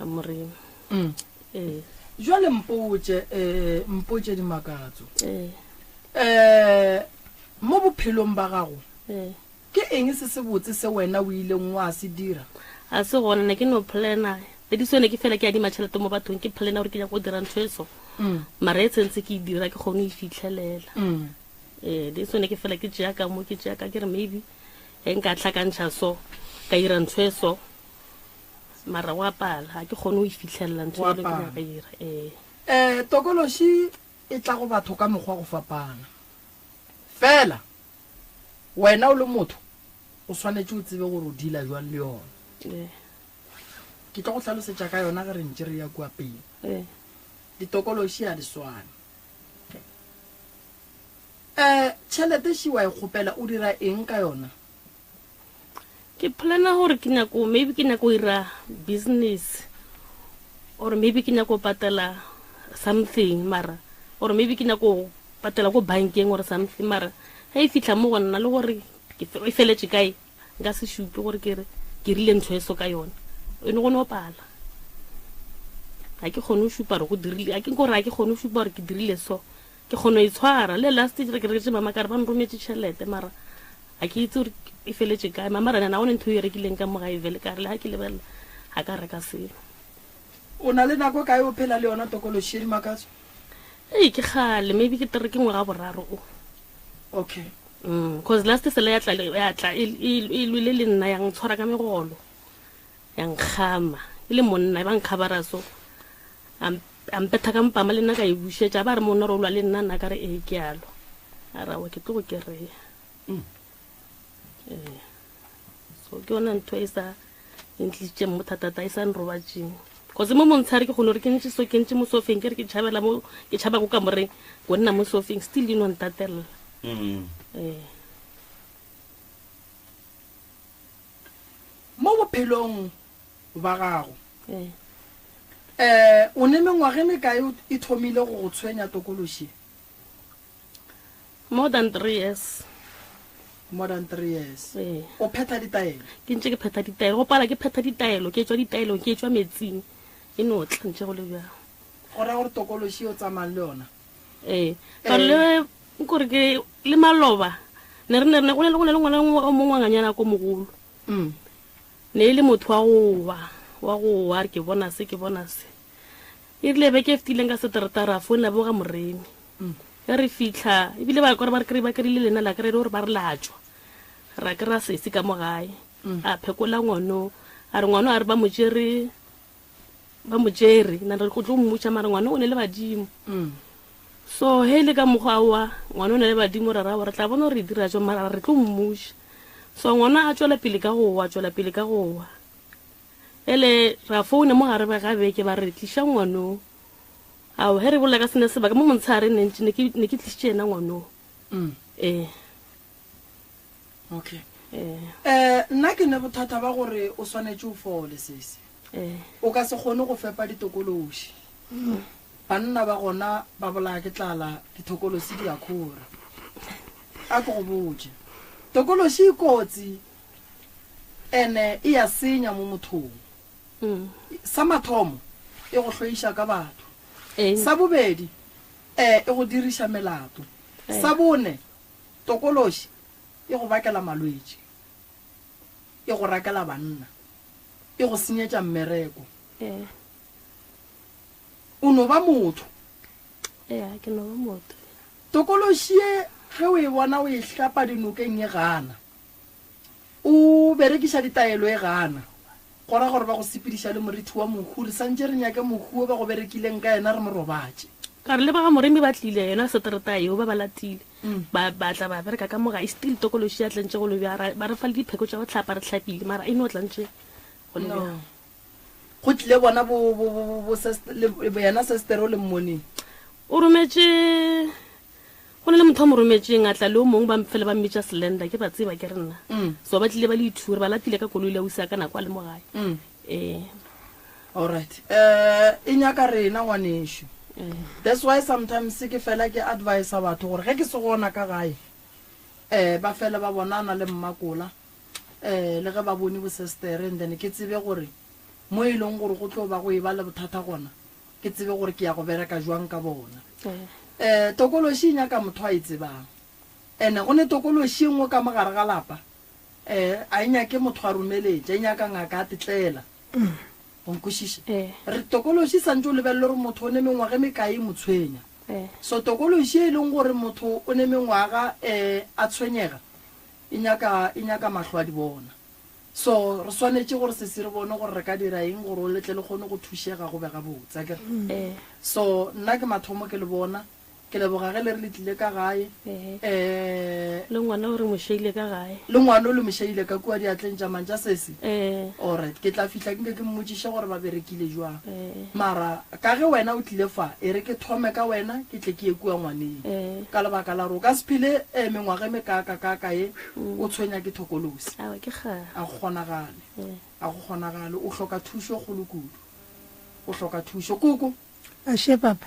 ga Morena. Ee. Jwale mpotše, eh, mpotše Dimakatso. Ee. Eh, mo bophelong ba gago, Ee. Ke eng se sebotse se wena o ileng wa se dira? Ga se gona, ne ke no plana. Tediso ne ke fela ke adima tšhelete mo bathong, ke plana gore ke nyaka go dira ntho e so. Mara e tshwentse ke e dira ke kgone go e fitlhelela. Ee, tediso ne ke fela ke tšea ka mo, ke tšea ka, ke re maybe Ge nka hlakantšha so, ka ira ntho e so, mara go a pala, ga ke kgone go e fihlelela ntho Go a e le ke pala. nyaka ira. Ee. Um tokološi e tla go batho ka mokgwa go fapana. Fela wena o le motho o swanetše o tsebe gore o deala jwang le yona. Ee. Ke tlo go hlalosetša ka yona ge re ntše re ya kua pele. Ee. Ditokološi ga di swane. Um tšhelete ši wa e kgopela o dira eng ka yona? Ke plana gore ke nyako maybe ke nyako ira business or maybe ke nyako patela something mara or maybe ke nyako patela ko bankeng or something mara ge e fitlha mo go nna le gore e feletše kae nka se šupe gore ke re ke rile ntho e so ka yona e ne go no pala ga ke kgone go šupa gore go dirile ga ke gore ga ke kgone go šupa gore ke dirile so Ke kgona go itshwara. Le last ke re reketše mama ka re ba nrometše tšhelete mara ga ke itse gore e feletše kae. Mama rena na go ne ntho e rekileng ka mo gae vele ka re le ga ke lebelela ga ka reka selo. O na le nako kae o phela le yona tokološi ye Dimakatso? Ei ke kgale maybe ke tere ke ngwaga boraro o. Okay. Mm, cause last sele ya tla ya tla e, e, e lwele le nna ya ntshwara ka megolo ya nkgama e le monna e ba nkgabara so A mpetha ka mpama le nna ka e bušetša, a ba re monna re o lwa le nna, nna ka re ee ke a lwa. A re aowa ke tlo go kereya. Mm. Ee. So ke yona ntho e sa e ntlisitšeng mo thatata e sa nrobatšeng. Cause mo montshare ke kgone gore ke ntše so ke ntše mo sofeng ke re ke tšhabela mo ke tšhaba ko kamoreng ko nna mo sofeng still di no ntatelela. Mm. Ee. Mo bophelong ba gago. Ee. Eh, o ne mengwaga e mekae e thomile go go tshwenya tokološi? More than three years. More than three years. Ee. O phetha ditaelo? Ke ntše ke phetha ditaelo. Go pala ke phetha ditaelo, ke tšwa ditaelong, ke tšwa metsing. E no tla ntše go le bjalo. Go ra gore tokološi o tsamayang le yona? Ee. Ka le nkore ke le maloba ne re ne re ne go ne le go ne le ngwana o mongwe wa nganyana ko mogolo. Mm. Ne e le motho wa go wa, wa go wa, a re ke bona se, ke bona se. E rile beke e fetileng ka seterata ra founela bo ga Moremi. Ge re fihla, ebile ba kore ba re kry ba kry-ile lena la kry-e le gore ba re la tšwa. Ra kry-a sesi ka mo gae. A phekola ngwano, a re ngwano a re ba mo tšere, ba mo tšere. Na re go tlo mmotša mara ngwano o ne le badimo. So he le ka mokgwa wa ngwana o na le badimo ra ra re tla bona gore re dira jang mara re tlo mmuša. So ngwana a tšwela pele ka go wa, tšwela pele ka go wa. Ele ra founa mo gare ga beke ba re tliša ngwano. Ao he re bolela ka sene sebaka mo montshare ne ntše ne ke ne ke tlišitše yena ngwano. Mm. Eh. Okay. Eh. Eh nna ke ne bothata ba gore o swanetše o fole sesi. Eh. O ka se kgone go fepa ditokološi. Banna ba gona ba bolaya ke tlala, dithokolosi di a khora. A ke go botše, tokološi e kotsi ene e ya senya mo mothong. Sa mathomo, e go hloiša ka batho. Sa bobedi, e go diriša melato. Sa bone, tokološi e go bakela malwetši, e go rakela banna, e go senyetša mmereko. O no ba motho. Ea, ke no ba motho. Tokološi ye ge o e bona o e hlapa dinokeng e gana. O berekiša ditaelo e gana. Go ra gore ba go sepediša le morithi wa mohu. Re santše re nyake mohu o ba go berekileng ka yena re mo robatše. Ka re le ba ga Moremi ba tlile, yona setereta yeo ba ba latile. Ba, ba tla ba bereka ka mo gae. Still tokološi ya tla ntše go le bjang. Ra, ba re fa le dipheko tša go hlapa, re hlapile mara e no tla ntše go le bjang. No. Go tlile bona bo, bo, bo, bo, bo sest-, le, yena sestere o le mmoneng. O rometše, go na le motho a mo rometšeng, a tla le o mongwe, ba fele ba mmitša Slender, ke ba tseba ke re nna. So ba tlile ba le ithure, ba latile ka koloi le ausi ya ka nako a le mo gae. Ee. Alright. Eh, e nyaka rena ngwanešu. That's why sometimes ke fela ke advisa batho gore ge ke se gona ka gae, eh, ba fele ba bonana le mmakola. um le ge ba bone bosestere and then ke tsebe gore mo e leng gore go tlo ba go e ba le bothata gona ke tsebe gore ke ya go bereka jwang ka bona. Um tokološi e nyaka motho a e tsebang and go ne tokološi e nngwe ka mo gare ga lapa um a e nyake motho a romeletša e nyaka ngaka a tetlela. O nkwešiša? Re tokološi santše o lebelele gore motho o ne mengwaga e mekae e mo tshwenya. So tokološi e leng gore motho o ne mengwaga um a tshwenyega. E nyaka, e nyaka mahlo a di bona. So, re swanetše gore sesi re bone gore re ka dira eng gore o le tle le kgone go thušega go be gabotse, akere? Ee. So, nna ke mathomo ke le bona. Ke leboga ge le re le tlile ka gae. Ee. Um. Le ngwana o re mo šeile ka gae. Le ngwana o le mo šeile ka kua diatleng tša mang, tša sesi? Ee. Alright, ke tla fihla ke nke ke mmotšiše gore ba berekile jwang. Ee. Mara ka ge wena o tlile fa, e re ke thome ka wena ke tle ke ye kua ngwaneng. Ee. Ka lebaka la gore o ka se phele um mengwaga e mekaakakaaka ye o tshwenya ke thokolosi. Aowa, ke kgale. A go kgonagale. Ee. A go kgonagale. O hloka thušo kgolo kudu. O hloka thušo. Koko. Ashe papa.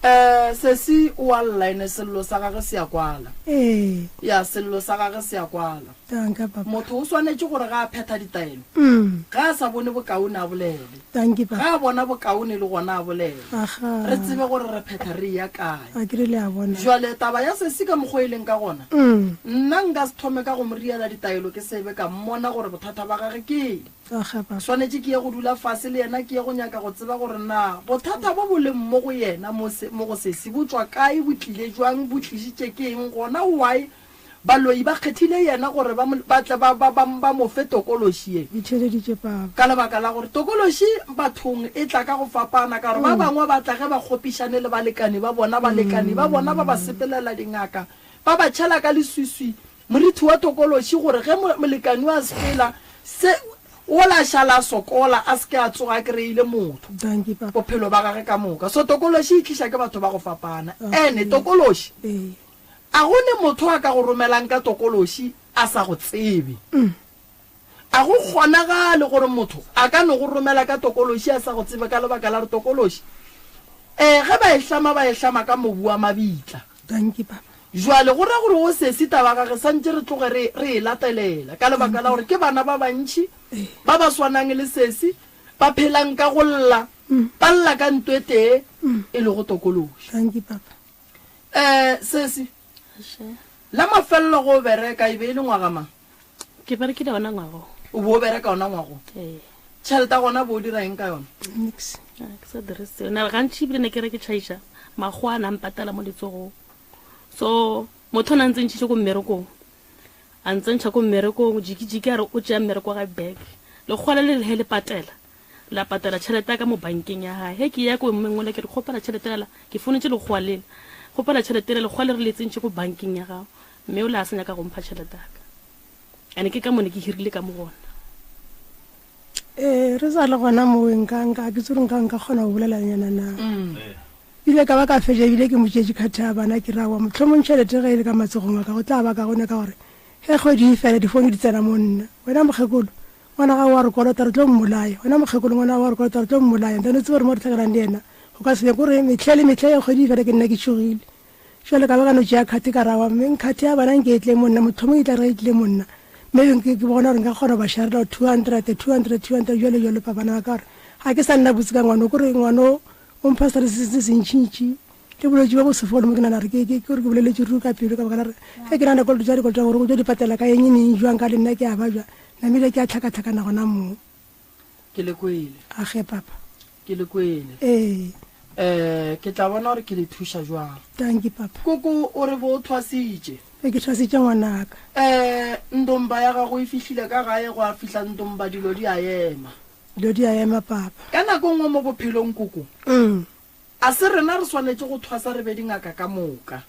Eh, sesi o a lla ene sello sa gage se a kwala. Ee. Ya, sello sa gage se a kwala. Danka papa. Motho o swanetše gore ga a phetha ditaelo, Mm. ga a sa bone bokaone a bolele. Danki papa. Ga a bona bokaone le gona a bolele. Aga. Re tsebe gore re phetha re eya kae. A ke re le a bona. Jwale taba ya sesi ka mokgwa e leng ka gona, Mm. nna nka se thome ka go mo riela ditaelo ke se be ka mmona gore bothata ba gage ke eng. Swanetše ke ye go dula fase le yena, ke ye go nyaka go tseba gore na bothata bo bo leng mo go yena mo, mo go sesi bo tšwa kae, bo tlile jwang, bo tlišitše ke eng, gona why baloi ba kgethile yena gore ba, ba tle ba, ba, ba, ba mo fe tokološi ye. Ke theeleditše papa. Ka lebaka la gore tokološi bathong e tla ka go fapana, ka gore ba bangwe ba tla ge ba kgopišane le balekane ba bona, balekane ba bona ba ba sepelela dingaka, ba ba tšhela ka leswiswi, Morithi wa tokološi gore ge molekani a sepela, se, wola a šala a sokola, a se ke a tsoga a kry-ile motho Dankie, papa. bophelo ba gage ka moka. So tokološi e tliša ke batho ba go fapana. Okay. Ene tokološi, Ee. a go ne motho a ka go romelang ka tokološi a sa go tsebe. A go kgonagale gore motho a ka no go romela ka tokološi a sa go tsebe ka lebaka la gore tokološi, ee, ge ba e hlama ba e hlama ka mobu wa mabitla. Dankie, papa. Jwale go ra gore wo sesi taba ga re santše re tloge re, re e latelela ka lebaka la gore ke bana ba bantši ba ba swanang le sesi ba phelang ka go lla, ba lla ka nto e tee e lego tokološi. Dankie, papa. Ee, sesi, la mafelelo go o bereka e be e le ngwaga mang? Ke berekile ona ngwago. O bo o bereka ona ngwago? Ee. Tšhelete ya gona bo o dira eng ka yona? Nix. Ah, ke sa dire seo. Na gantši ebile ne ke re ke tšhaiša makgowa a na mpatala mo letsogong. So motho o na ntse ntšhitše ko mmerekong. A ntsentšha ko mmerekong, jiki-jiki a re o tšea mmereko wa gae back. Lekgowa le le re he le patela. La patela tšhelete ya ka mo bankeng ya gae. He ke ya ko mmeng ola ke re kgopela tšhelete ela, ke founetše lekgowa lela. Kgopela tšhelete ela, lekgowa le re le tsentše ko bankeng ya gago. Mme o le a sa nyaka go mpha tšhelete ya ka. Ene ke ka mo ne ke hirile ka mo gona. Ee, re sa le gona moo nka nka ke tsore nka nka kgona go bolela nyana na. Ile ka ba ka fetša ebile ke mo tšeetše khathe ya bana ke ra wa mohlomong tšhelete ge e le ka matsogong a ka go tla ba kaone ka gore ge kgwedi e fela difounu di tsena mo nna. Wena mokgekolo ngwana gago wa re kolota re tlo mmolaya. Wena mokgekolo ngwana gago wa re kolota re tlo mmolaya. Ntane o tsebe gore mo re tlhakelang le yena go ka se be kore mehle le mehle ge kgwedi e fela ke nna ke tšhogile. Jwale ka ba ka no tšea khathi ka ra wa mme nkhathi ya bana nke e tle mo nna mohlomong e tla re e tlile mo nna mme ke ke bona gore nka kgona go ba sharela 200 200 200 jwalo jwalo pa bana ba ka gore ga ke sa nna botse ka ngwano kore ngwano o mpha sare se se sentšintši le bolwetši ba bo se fole mo ke nana gore ke ke gore ke boleletše ruri ka pelo ka baka la gore ge ke nana dikoloto tša dikoloto gore go tlo di patela ka eng neng jwang ka le nna ke a ba jwa namile ke a tlhakatlhakana gona moo Ke le kwele. A ge, papa. Ke le kwele. Ee. Eh, ke tla bona gore ke le thuša jwang. Dankie, papa. Koko o re bo o thwasitše. Be ke thwasitše ngwanaka. Eh, ndomba ya gago e fihlile ka gae, gwa fihla ndomba dilo di a ema. Dilo di a ema, papa. Ka nako nngwe mo bophelong, koko. Mm. A se rena re swanetše go thwasa re be dingaka ka moka?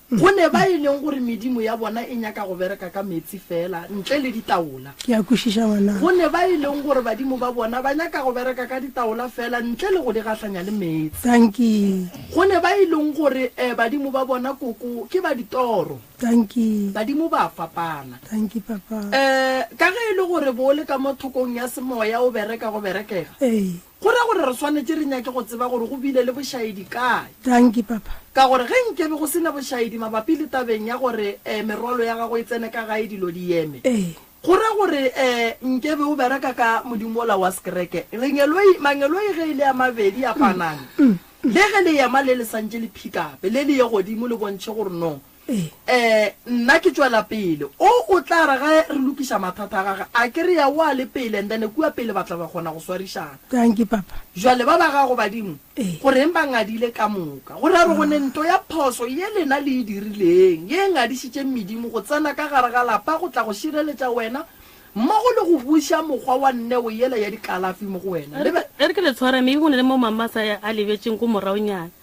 Go ne ba e leng gore medimo ya bona e nyaka go bereka ka meetse feela, ntle le ditaola. Ke a kwešiša, ngwanaka. Go ne ba e leng gore badimo ba bona ba nyaka go bereka ka ditaola feela, ntle le go di gahlanya le meetse. Dankie. Go ne ba e leng gore badimo ba bona koko ke ba ditoro. Dankie. Badimo ba a fapana. Dankie, papa. Ka ge e le gore bo le ka mo thokong ya semoya o bereka go berekega. Ee. Go ra gore re swanetše re nyake go tseba gore go bile le bošaedi kae. Dankie, Papa. Ka gore ge nkebe go se na bošaedi mabapi le tabeng ya gore merwalo ya gago e tsene ka gae dilo di eme, Ee. go ra gore nkebe o bereka ka modimo wola wa sekereke. Lengeloi, mangeloi ge e le a mabedi a panane, le ge le ema le le santše le phikape, le le ye godimo le bontšhe gore no. Eh, nna ke tšwela pele. O o tla re ge re lokiša mathata a gage, a ke re ya o a le pele and then kua pele ba tla ba kgona go swarišana. Dankie papa. Jwale ba ba gago badimo, go reng ba ngadile ka moka? Go ra re go ne nto ya phoso ye lena le e dirileng, ye e ngadišitšeng medimo go tsena ka gare ga lapa go tla go šireletša wena mmogo le go buša mokgwa wa nneo yela ya dikalafi mo go wena. E re ke le tshware, maybe go na le mo mama a sa a lebetšeng ko moraonyana.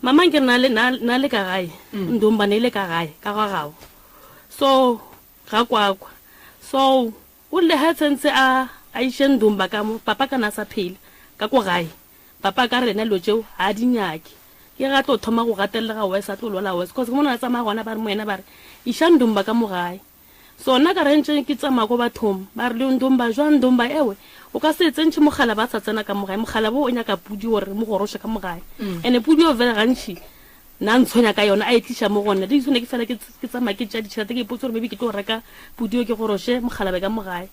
Mama nke na le na na le ka gae mm. ndomba ne ile ka gae ka ga gago so ga kwakwa so o rile ha tshentse a a iše ndomba ka mo papa kana sa phele ka ko gae papa ka rena lo tšeo ha di nyake ke ga tlo thoma go gatelela ga wes a tlo lwala wes cause ke mona tsamaya gona ba re moena ba re iša ndomba ka mo gae So nna ka re ntše ke tsamaya ko bathong, ba re, Ndomba jwang? Ndomba ewe, o ka se tsentšhe mogala ba sa tsena ka mo gae. Mogala bo o nyaka pudi gore re mo goroše ka mo gae. Ene pudi eo vele gantši na ntshwenya ka yona, a e tliša mo go nna. Di ne ke fela ke ke tsamaya ke tšea ditšhelete ke ipotse gore maybe ke tlo reka pudi eo ke goroše mogala be ka mo gae.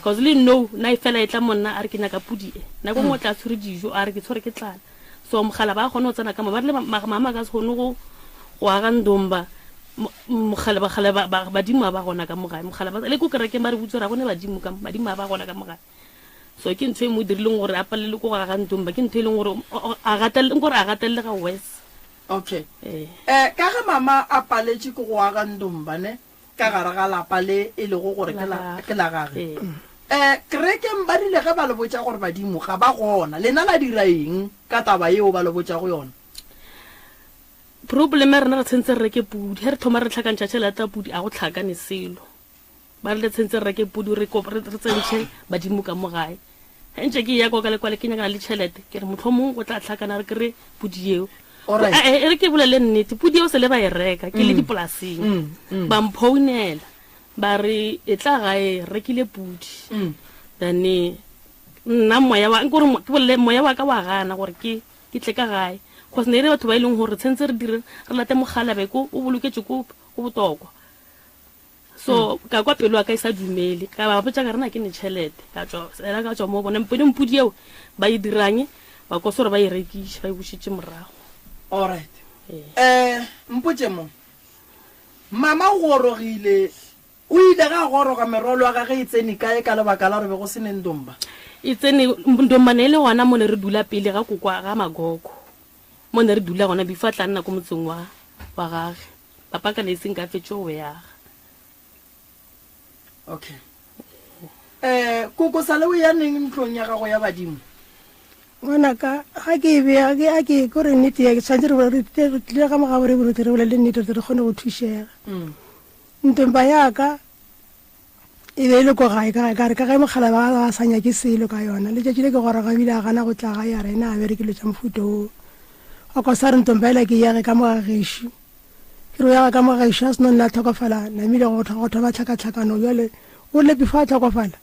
Cause le nou na e fela e tla mo nna a re ke nyaka pudi e. Nako nngwe o tla tshwere dijo a re ke tshwere ke tlala. So mogala ba kgone go tsena ka mo ba rile mama ka se kgone go go aga ndomba mogala bagala badimo ba gona ka mo gae mogala ba le ko kerekeng ba re botse gore a gone badimo ka badimo ba gona ka mo gae so ke ntho e mo dirileng gore a palele ko go aga ndomba ke ntho e leng gore a gatelele gore a gatelele ga wes okay eh, eh ka ge mama a paletše ke go aga ndomba ne ka gare ga lapa le e lego gore ke la, ke la gage. Um kerekeng ba rile ge ba le botša gore badimo ga ba gona, lena la dira eng ka taba yeo ba le botšago yona? Problem ya rena re tshwentse re reke pudi. Ge re thoma re tlhakantšha tšhelete ya pudi a go tlhakane selo. Ba rile tshwentse re reke pudi re re tsentšhe badimo ka mo gae. Ge ntše ke eya kwa ka le kwale ke nyakana le tšhelete, ke re mohlomong go tla hlakana re kry-e pudi yeo. Alright. Eh, e re ke bolele nnete, pudi yeo se le ba e reka ke le Mm. dipolaseng. Mm, mm. Ba mphounela ba re e tla gae re rekile pudi. Mm. Then nna moya wa nkore ke bolele moya wa ka wa gana gore ke ke tle ka gae. Cause ne e le batho ba e leng gore tshwentse re dire re late mogalabe ko o boloketše ko ko botokwa. So ka kwa pelo ya ka e sa dumele, ka ba botša ka re na ke ne tšhelete, ka tšwa ela ka tšwa mo bona mpone mpudi eo ba e dirang ba kwa sore ba e rekiše ba e bušetše morago. Alright. Eh, mpotše mo. Mama o gorogile, o ile ge a goroga merwalo ya gage e tsene kae ka lebaka la gore be go se ne ndomba? E tsene ndomba ne e le gona mo ne re dula pele ga kokwa ga magogo. Mo ne re dula gona before a tla nna ko motseng wa wa gage. Papa ka ne e seng ka fetše go yaga. Okay. Eh, koko sale o ya neng ntlong ya gago ya badimo? Ngwanaka, ga ke e bea, ke a ke ko re nnete ya ke tshwanetse re re re tlile ga mogabo re re re bolele nnete re kgone go thušega. Mm. Ntomba ya ka e be e le ko gae ka gae ka re ka ge mogala ba ba sa nyake selo ka yona letšatši le ke goroga ebile a gana go tla gae a re ena a bereke dilo tša mofuta oo wa kwa sa re ntomba ela ke yage ka mo ga gešo Ke re o yaga ka mo gešo a seno nna a tlhokofala namile go go thoma tlhakatlhakano bjale o rile before a tlhokofala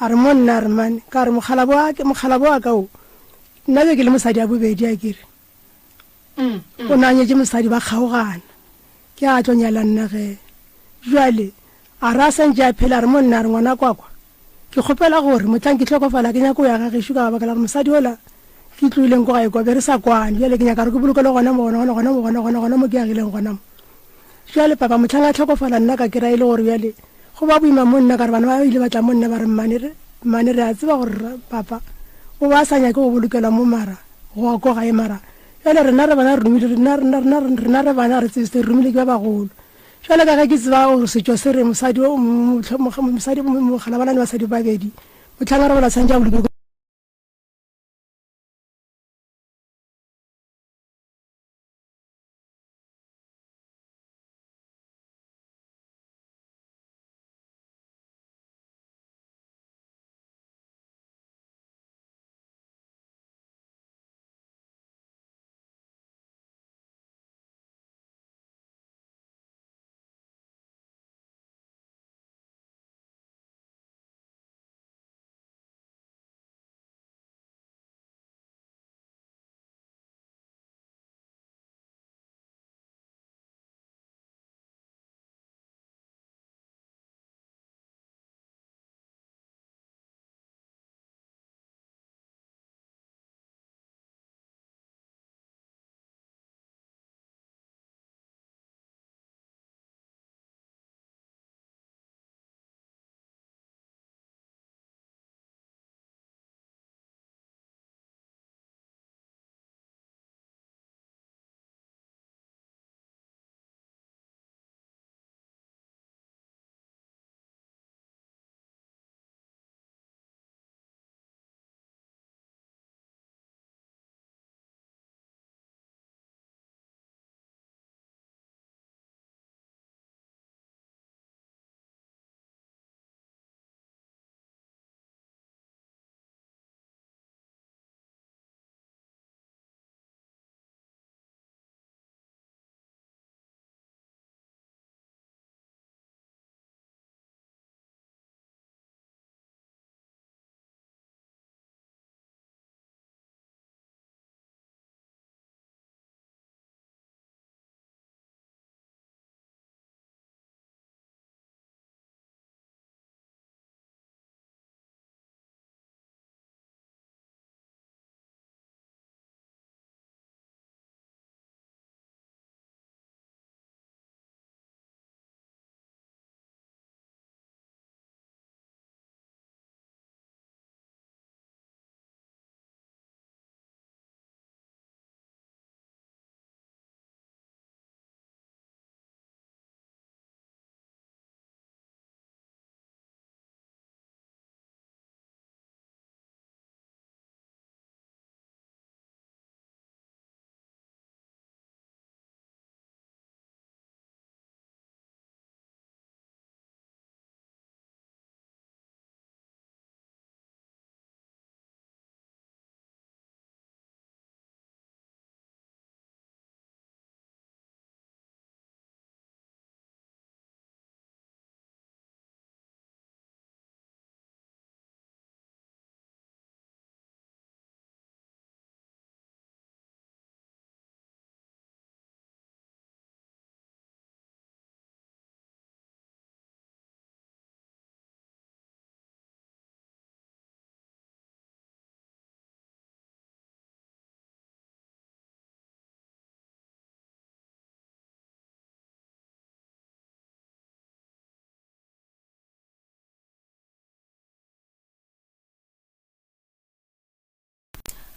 a re mo nna a re mane ka re mokgalabo wa mokgalabo wa ka o nna be ke le mosadi a bobedi a kere o ne a nyetše mosadi ba kgaogana ke a tlo nyala nna ge jwale A re a sa ntše a phela, a re, Monna, a re, ngwana kwakwa, ke kgopela gore mohlang ke hlokofala ke nyake go ya ga gešo ka baka la gore mosadi yola ke tlohileng ko gae kwa be re sa kwane. Bjale ke nyaka gore ke bolokelwe gona mo, gona, gona, gona mo, gona, gona, gona mo ke agileng gona mo. Bjale papa mohlang a hlokofala nna ka kry-a e le gore bjale go ba boima mo nna ka re bana ba ile ba tla mo nna ba re mmane re, mmane re a tseba gore papa o ba a sa nyake go bolokelwa mo mara go ko gae mara bjale rena re bana re romile rena, rena, rena, rena re bana re tsebe se re romile ke ba bagolo. Bjale ka ge ke tseba gore setšo se re mosadi o mosadi mogalabalane basadi babedi motlhang a robala tshwantše a boloke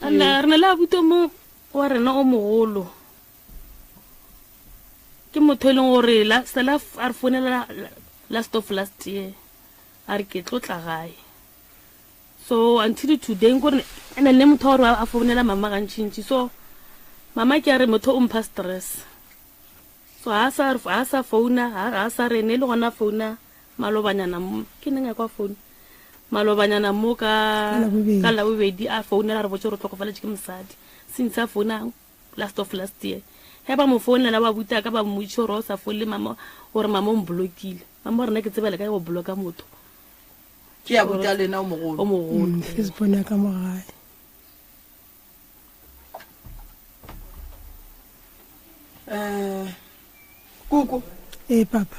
And re na le abuti o mo wa rena o mogolo. Ke motho e leng gore la sela a re founela last of last year a re ke tlo tla gae. So until today nkore ene le motho wa gore a founela mama gantšintši so mama ke a re motho o mpha stress. So ha sa ha sa founa ha sa re ne le gona founa malobanyana mo ke neng ya kwa founa malobanyana mo ka ka labobedi a founela re botse gore tlhokofaletše ke mosadi since a founa last of last year he ba mo founela ba buta ka ba mmotšiša gore o sa founele mama gore mama o mblokile mama gore nna ke tsebele ka go bloka motho ke ya buta lena o mogolo o mogolo mm, ke se bona ka mo gae um koko ee papa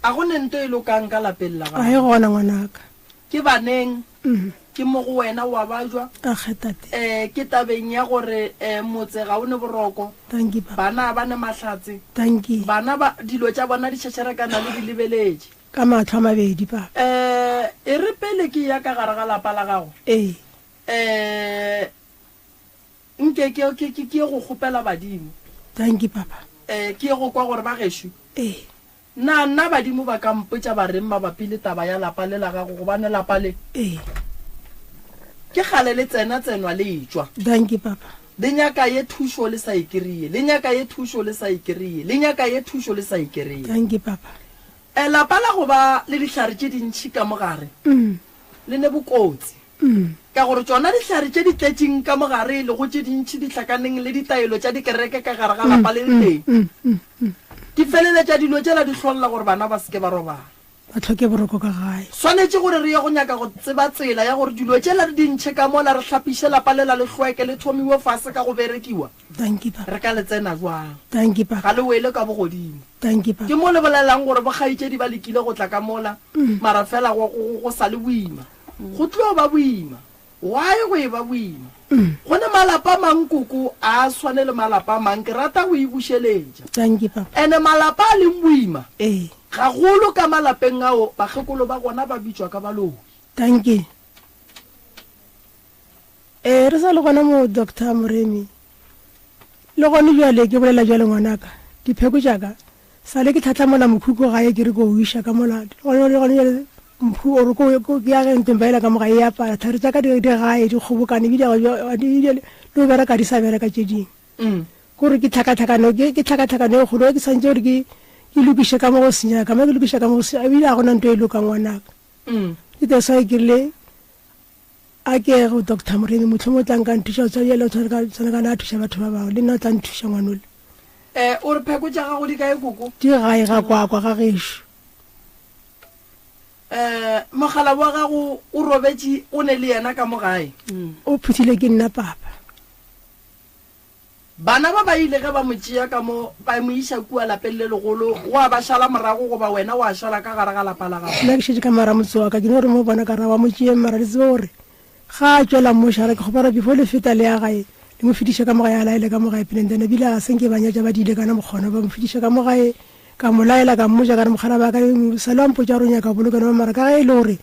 a go ne nto e lokang ka lapeng la gago a e gona ngwanaka ke baneng mm. ke mo go wena wa bajwa um ke tabeng ya gore um motse ga o ne boroko bana ba ne mahlatse bana ba dilo tša bona di šešerekana le di lebeletše ka matlho a mabedi papa um e re pele ke ya ka gare ga lapa la gago ee um Nke ke, ke, ke, ke ye go kgopela badimo. Dankie, Papa. Eh, ke ye go kwa gore ba gešo. Ee. Na nna badimo ba ka mpotša ba reng mabapi le taba ya lapa le la gago, gobane lapa le. Ee. Ke kgale le tsena tsenwa le etšwa. Dankie, Papa. Le nyaka ye thušo le sa e kry-e, le nyaka ye thušo le sa e kry-e, le nyaka ye thušo le sa e kry-e. Dankie, Papa. Eh, lapa la go ba le dihlare tše dintši ka mo gare. Mm. Le ne bokotsi. Ka gore tšona dihlare tše di tletšeng ka mo gare e lego tše dintši di hlakaneng le ditaelo tša dikereke ka gare ga lapa le letee, di feleletša dilo tšela di hlolla gore bana ba se ke ba robala. Ba hloke boroko ka gae. Swanetše gore re ye go nyaka go tseba tsela ya gore dilo tšela re di ntšhe ka mola re hlapiše lapa lela le hlweke le thomiwe fase ka go berekiwa. Dankie papa. Re ka le tsena jwang? Dankie papa. Ga le wele ka bogodimo. Dankie papa. Ke mo le bolelang gore bokgaetšedi ba lekile go tla ka mola, mara fela go, go, go sa le boima. Go tlo ba boima. Why go e ba boima? Go ne malapa a mang koko a a swane le malapa a mang, ke rata go e bušeletša. Dankie papa. Ene malapa a leng boima, Ee. gagolo ka malapeng ao bakgekolo ba gona ba bitšwa ka baloi. Dankie. Ee, re sa le gona mo Doctor Moremi. Le gone bjale ke bolela bjale ngwanaka, dipheko tša ka sa le ke tlhatlamola mokhukhu gae ke re ko o iša ka mola gone le gone bjale mphu ore ko ko ke ya nteng ba ela ka mo ga e apara thari tša ka di di gae di kgobokane ebile ga le go bereka di sa bereka tše dingwe mm. kore ke tlhakatlhakano ke ke tlhakatlhakano e kgolo ke santse gore ke ke lokiše ka mo go senyaka mo ke lokiša ka mo go senyaka ebile ga gona nto e lokang ngwanaka mm. ke that's why ke rile A ke ye go Doctor Moremi, mohlomongwe o tla nka nthuša go tshwana bjale o tshwana ka tshwana ka na a thuša batho ba bangwe, le nna o tla nthuša ngwanole. Eh, o re pheko tša gago di kae koko? Di gae ga kwakwa ga gešo. Eh, mogala wa gago o robetše o ne le yena ka mo gae? O phuthile ke nna papa. Bana ba ba ile ge ba mo tšea ka mo, ba mo iša kua lapeng le legolo, wa ba šala morago goba wena wa šala ka gare ga lapa la gago? Nna ke šetše ka mara motse wa ka, ke no re mo bona ka ra wa mo tšeeng mara le tsebe gore ga a tšwela mo šala ke kgopela before le feta le ya gae le mo fetiše ka mo gae a laele ka mo gae pele then ebile ga se nke ba nyatša ba diile kana mokgona ba mo fetiša ka mo gae ka mo laela ka mmotša ka re mokgala ba ka sa le wa mpotša gore o nyaka bolokelo ba mara ka ge e le gore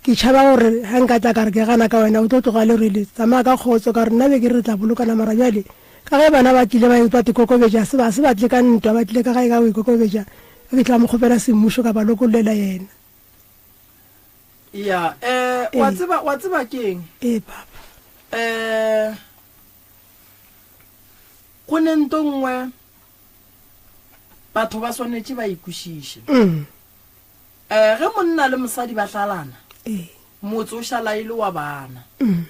ke tšhaba gore ga nka tla ka re ke gana ka wena o tlo tloga le rele tsamaya ka kgotso ka re nna be ke re re tla bolokana mara bjale ka ge bana ba tlile ba ba tikokobetša se ba se ba tle ka ntwa ba tlile ka gae ka go ikokobetša ke tla mo kgopela semmušo ka ba lokollela yena ya eh wa tseba wa tseba keng ee papa eh go ne nto nngwe Batho ba swanetše ba e kwešiše. Mm. Eh, ge monna le mosadi ba hlalana, Ee. motse o šala e le wa bana. Mm.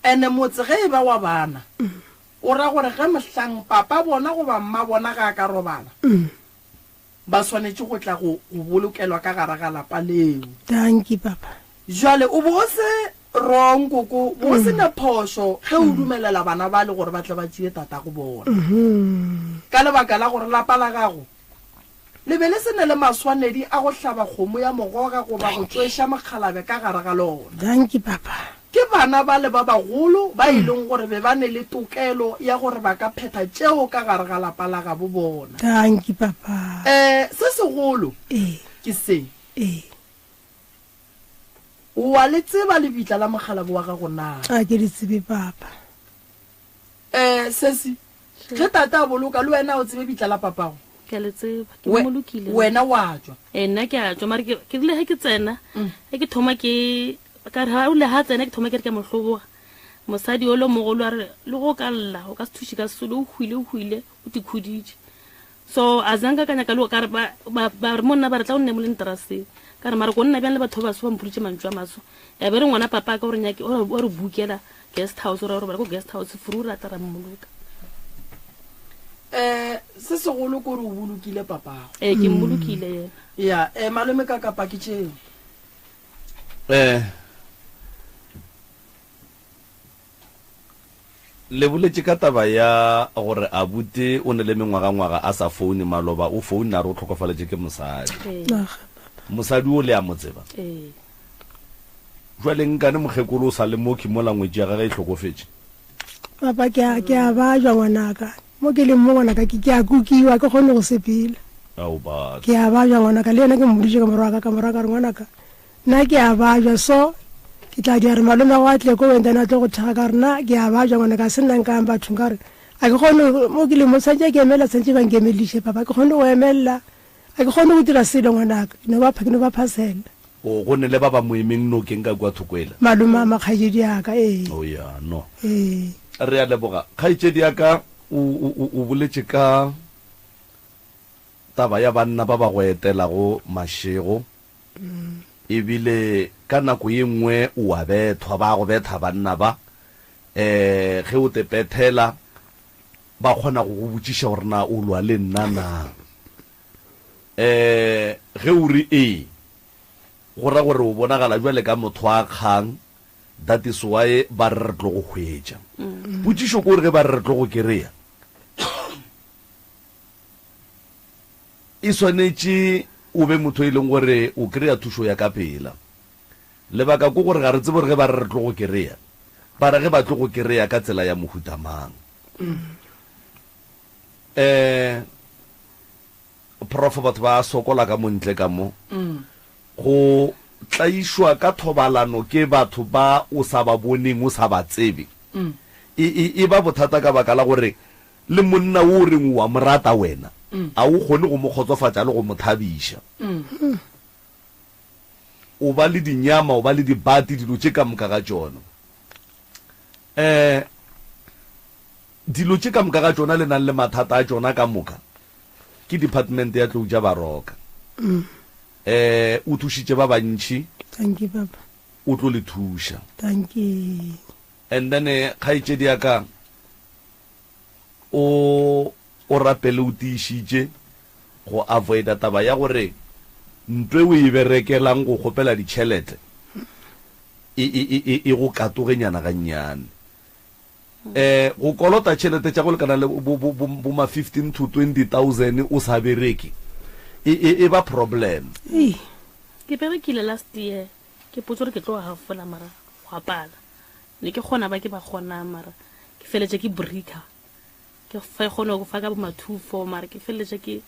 Ene motse ge e ba wa bana, Mm. o ra gore ge mohlang papa bona goba mma bona ga a ka robala, Mm. ba swanetše go tla go, go bolokelwa ka gare ga lapa leo. Dankie, papa. Jwale o bo o se wrong koko, bo o se na phošo ge o dumelela bana bale gore ba tle ba tšee tatago bona. Ka lebaka la gore lapa la gago le be le se na le maswanedi a go hlaba kgomo ya mogoga goba go tšweša mokgalabje ka gare ga lona. Dankie papa. Ke bana bale ba bagolo ba e leng gore be ba ne le tokelo ya gore ba ka phetha tšeo ka gare ga lapa la gabo bona. Dankie papa. Eh, se segolo Ee. ke se. Ee. O a le tseba lebitla la mokgalabo wa gago na? A ke le tsebe, papa. Eh, sesi, ge tate a boloka, le wena a o tsebe bitla la papago? Ke a le tseba, ke mmolokile. Wena wa tšwa? Ee, nna ke a tšwa, mare ke, ke rile ge ke tsena, ge ke thoma ke, ka re ga o ile ga tsena ke thoma ke re ke a mo hloboga. Mosadi ole mogolo a re, le go ka lla, o ka se thuše ka selo, o hwile, o hwile, o tikhuditše. So a zanka ka nyaka le ka re ba ba ba re mo nna ba re tla o nne mo lenteraseng. Ka re mara ko nna bjang le batho ba baso ba mpoditše mantšu a maso. Ya be re ngwana papa ka o re nyake o re bukela guest house o re robala ko guest house furu ra tla ra mmoloka. Eh se segolo ko re o bolokile papago. Eh ke mmolokile yena. Ya eh malome ka kapa ke tšeo. Eh Le boletše ka taba ya gore abuti o ne le mengwagangwaga a sa foune, maloba o founne a re o hlokofaletše ke mosadi. Mosadi o le a mo tseba? Jwale nkane mokgekolo o sa le moki mola ngwetši ya gage e hlokofetše? Papa, ke a, ke a bajwa ngwanaka. Mo ke leng mo ngwanaka, ke, ke a kukiwa, ke kgone go sepela. Ao batho. Ke a bajwa ngwanaka, le yena ke mmoditše ka morwa wa ka, ka morwa ka re ngwanaka, Nna ke a bajwa so ke tla dia re malome wa tle ko wena a tlo go thega ka re nna ke a bajwa ngwana ka se nna nkang bathong ka re a ke kgone mo ke le mo tshwantse ke emela tshwantse ba nkemeliše papa ke kgone go emelela a ke kgone go dira selo ngwanaka ke no ba ke no ba phasela. O go ne le ba ba mo emeng nokeng ka kua thokoela? Malome a makgaetšedi a ka ee. O ya no. Ee. Re a leboga kgaetšedi ya ka o o o boletše ka taba ya banna ba ba go etelago mašego. Ebile ka nako ye nngwe o a bethwa, ba go betha banna ba. Um ge o te pethela, ba kgona go go botšiša gore na o lwa le nna na. Um ge o re ee, go ra gore o bonagala bjale ka motho wa kgang, that is why ba re re tlo go hwetša. Potšišo ke gore ge ba re re tlo go kereya, E swanetše o be motho e leng gore o kry-a thušo ya ka pela. Lebaka ke gore ga re tsebe gore ge ba re re tlo go kry-a, ba ra ge ba tlo go kry-a ka tsela ya mohuta mang. Um Prof batho ba sokola ka mo ntle ka mo. Go tlaišwa ka thobalano ke batho ba o sa ba boneng, o sa ba tsebe, e, e, e ba bothata ka baka la gore Le monna wo o reng o a mo rata wena, a o kgone go mo kgotsofatša le go mo thabiša. O ba le dinyama, o ba le dibati, dilo tše ka moka ga tšona. Um dilo tše ka moka ga tšona le nang le mathata a tšona ka moka, ke department ya Tlou tša Baroka. Um o thušitše ba bantši. Thank you, Papa. O tlo le thuša. Thank you. And then kgaetšedi ya ka o o rapele o tiišitše go avoida taba ya gore ntwe o e berekelang go kgopela ditšhelete e e e e e go katogenyana gannyane. Eh go kolota tšhelete tša go lekana le bo bo bo bo ma 15 to 20000 o sa bereke e e e ba problem. Ei. Ke berekile last year ke potse gore ke tlo hafola mara gwa pala. Ne ke kgona ba ke ba kgonang mara ke feletša ke breaker. Ke fa kgone go fa ka bo ma 2 4 mara ke feletša ke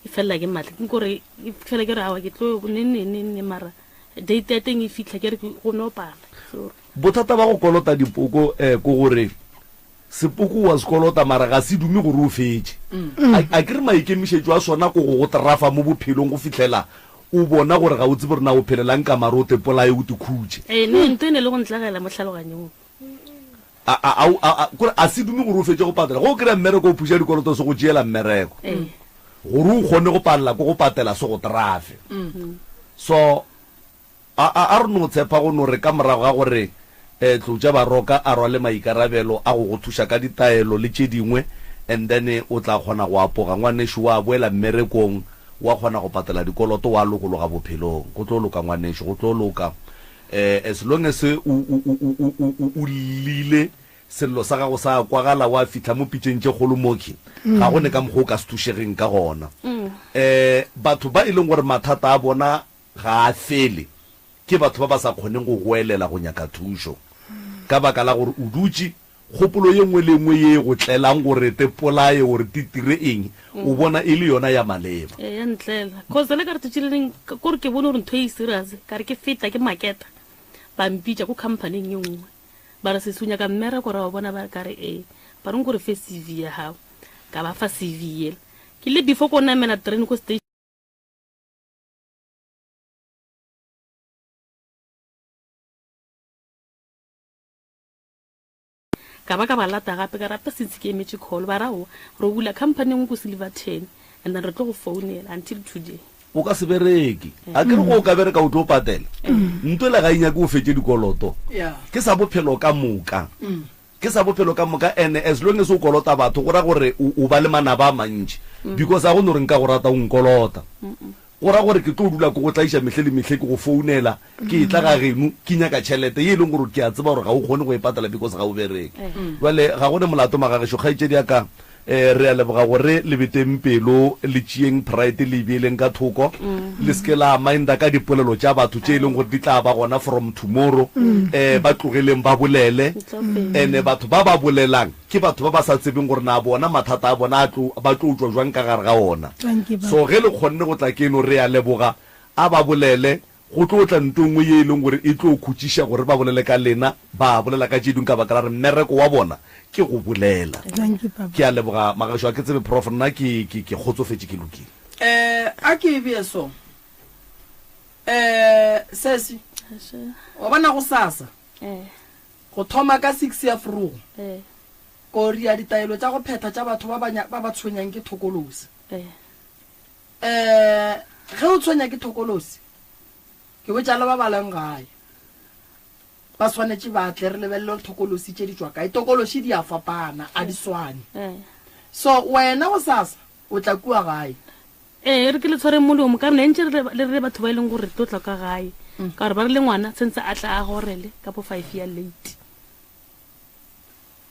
ke felela ke matla. Ke gore ke fela ke re awa ke tlo ne ne ne ne mara date ya teng e fitlha ke re go no pala. So Bothata ba go kolota dipoko eh ko gore sepoko wa se kolota mara ga se dume gore o fetše. A a ke re maikemišetšo a sona ko go go trafa mo bophelong go fihlela O bona gore ga o tsebe gore na o phelelang ka mare o te polaye o te khutše. Ee, ne nto e ne le go ntlagela mo tlhaloganyong. A, a, a, a, a, kore a se dume gore o fetše go patela. Ge o kry-a mmereko o phuša dikoloto se go tšeela mmereko. Ee. Gore o kgone go palela ke go patela se go trafe. So, A, a, a re no tshepa go no re ka morago ga gore eh, Tlotša Baroka a rwale maikarabelo a go go thuša ka ditaelo le tše dingwe, and then o tla kgona go apoga, ngwanešu, wa boela mmerekong, wa kgona go patela dikoloto, wa lokologa bophelong. Go tlo loka, ngwanešu, go tlo loka. Eh, as long as o, o, o, o, o, o, o llile, sello sa gago sa kwagala, wa fihla mo pitšeng tše kgolo mokhwi, ga go ne ka mokgwa o ka se thušegeng ka gona. Eh, batho ba e leng gore mathata a bona ga a fele, ke batho ba ba sa kgoneng go goelela go nyaka thušo ka baka la gore o dutše. Kgopolo ye nngwe le ye nngwe ye e go tlelang gore te polaye gore te tire eng, o bona e le yona ya maleba. Ee, ya ntlela. Cause le ka re tšatši le leng, kore ke bone gore ntho e e serious, ka re ke feta ke maketa, ba mpitša ko company-eng ye nngwe. Ba re, Sesi o nyaka mmereko? Ra o bona ba ka re, Ee. Ba re, Nko re fe CV ya gago. Ka ba fa CV yela. Ke ile before ko namela terene ko station. Ka ba ka ba lata gape ka re gape since ke emetše call ba re aowa re bula company e nngwe ko Silverton and then re tlo go founela until today. O ka se bereke. A ke re go o ka bereka o tlo patela. Nto le ga e nyake o fetše dikoloto. Ke sa bophelo ka moka. Ke sa bophelo ka moka and as long as o kolota batho go ra gore o ba le manaba a mantši because a go no re nka go rata o nkolota. Go ra gore ke tlo dula ke go tlaiša mehle le mehle ke go founela ke etla ga geno ke nyaka tšhelete ye e leng gore ke a tseba gore ga o kgone go e patala because ga o bereke. Bjale ga go ne molato magagešo kgaetšedi ya ka eh, re a leboga gore le beteng pelo le tšeeng pride le e beeleng ka thoko le se ke la minda ka dipolelo tša batho tše e leng gore di tla ba gona from tomorrow eh, ba tlogeleng ba bolele ene batho ba ba bolelang Ke batho ba ba sa tsebeng gore na bona mathata a bona a tlo, ba tlo tšwa jwang ka gare ga ona. So ge le kgonne go tla keno, re a leboga. A ba bolele, go tlo tla nto nngwe ye e leng gore e tlo khutšiša gore ba bolele ka lena, ba bolela ka tše dingwe ka baka la gore mmereko wa bona ke go bolela. Ke a leboga magašo, a ke tsebe Prof, nna ke, ke, ke kgotsofetše, ke lokile. Eh, a ke e bee so. Eh, sesi, wa bona gosasa, Go thoma ka six ya forogo, ko ria ditaelo tša go phetha tša batho ba ba ba ba tshwenyang ke thokolosi. Um ge o tshwenya ke thokolosi, ke botša le ba ba leng gae, ba swanetše ba tle re lebelele gore thokolosi tše di tšwa kae. Tokološi di a fapana, a di swane. So wena gosasa o tla kua gae. Ee, e re ke le tshwareng molomo ka re ne ntše re le re batho ba e leng gore re tlo tla ka gae ka gore ba re le ngwana tshwantse a tla a gorele ka bo five ya late.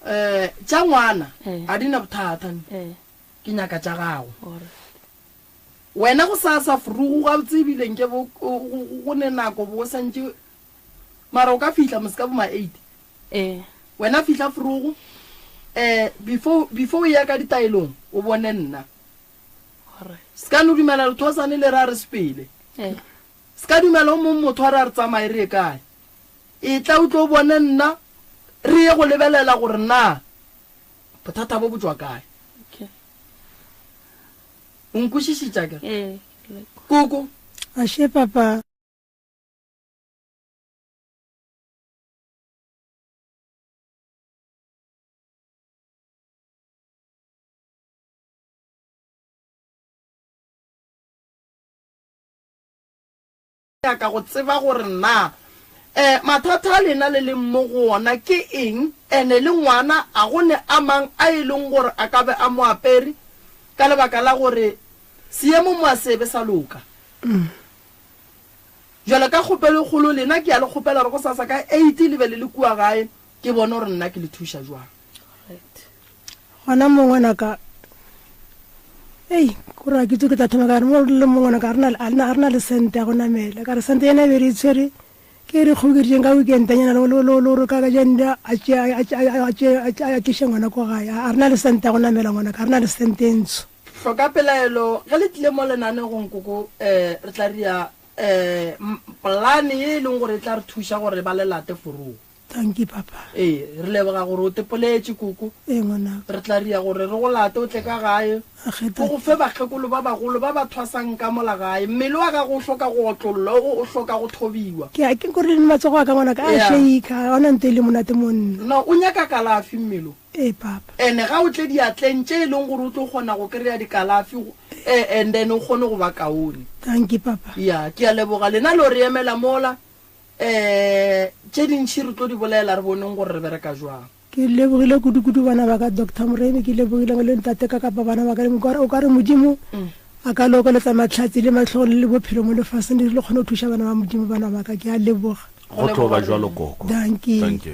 Um tša ngwana a di na bothata ne ke nyaka tša gago. Wena gosasa frugu gabotse ebile nke bo go ne nako bo santše mara o ka fihla mos ka bo ma eight. Wena fihla frugu um before before o eya ka ditaelong o bone nna. Se ka no dumela lethosane le re a re sepele. Se ka dumela o mong motho a re a re tsamaye re ye kae. Etla o tlo bone nna re ye go lebelela gore na bothata bo bo tšwa kae. O nkwešišitše akere? Koko. Ashe papa. Nyaka go tseba gore na um mathata a lena le leng mo go ona ke eng, ene le ngwana a go ne a mang a e leng gore a ka be a mo apere ka lebaka la gore seemo mo a se be sa loka. Bjale ka kgopelo e kgolo lena ke a le kgopela gore gosasa ka eight le be le le kua gae ke bone gore nna ke le thuša jwang. Gona mo ngwanaka, ei, kore a ke itse ke tla thoma ka re mo le mo ngwanaka a re na a re na le sente ya go namela. Ka re sente yena e be re e tshwere ke e re kgobokeditšeng ka weekendanyana le le le gore ka kajeno a tšee a tšee a tšee a tliše ngwana ko gae. A re na le sente ya go namela ngwanaka, a re na le sente e ntsho. Hloka pelaelo, ge le tlile mo lenanegong koko, um re tla ria um polane ye e leng gore e tla re thuša gore ba le late forong. Dankie papa. Ee, re leboga gore o tepoletše, koko. Ee, ngwanaka. Re tla ria gore re go late o tle ka gae. O go fe bakgekolo ba bagolo ba ba thwasang ka mola gae. Mmele wa gago o hloka go otlollwa, o hloka go thobiwa. Ke a, ke kore le matsogo a ka ngwanaka a shaker, ga gona nto e le monate mo nna. No, o nyaka kalafi mmele o. Ee, papa. Ene ga o tle diatleng tše e leng gore o tlo kgona go kry-a dikalafi, and then o kgone go ba kaone. Dankie papa. Ya, ke a leboga. Lena lo re emela mola. Um tše dintši re tlo di bolela re boneng gore re bereka jwang. Ke lebogile kudu-kudu bana ba ka Doctor Moremi, ke lebogile le ntate ka kapa bana ba ka, o ka re Modimo a ka le okeletsa mahlatse le mahlogonolo le bophelo mo lefaseng le le kgone go thuša bana ba Modimo bana ba ka, ke a leboga. Go tlo ba jwalo koko. Dankie. Thank you.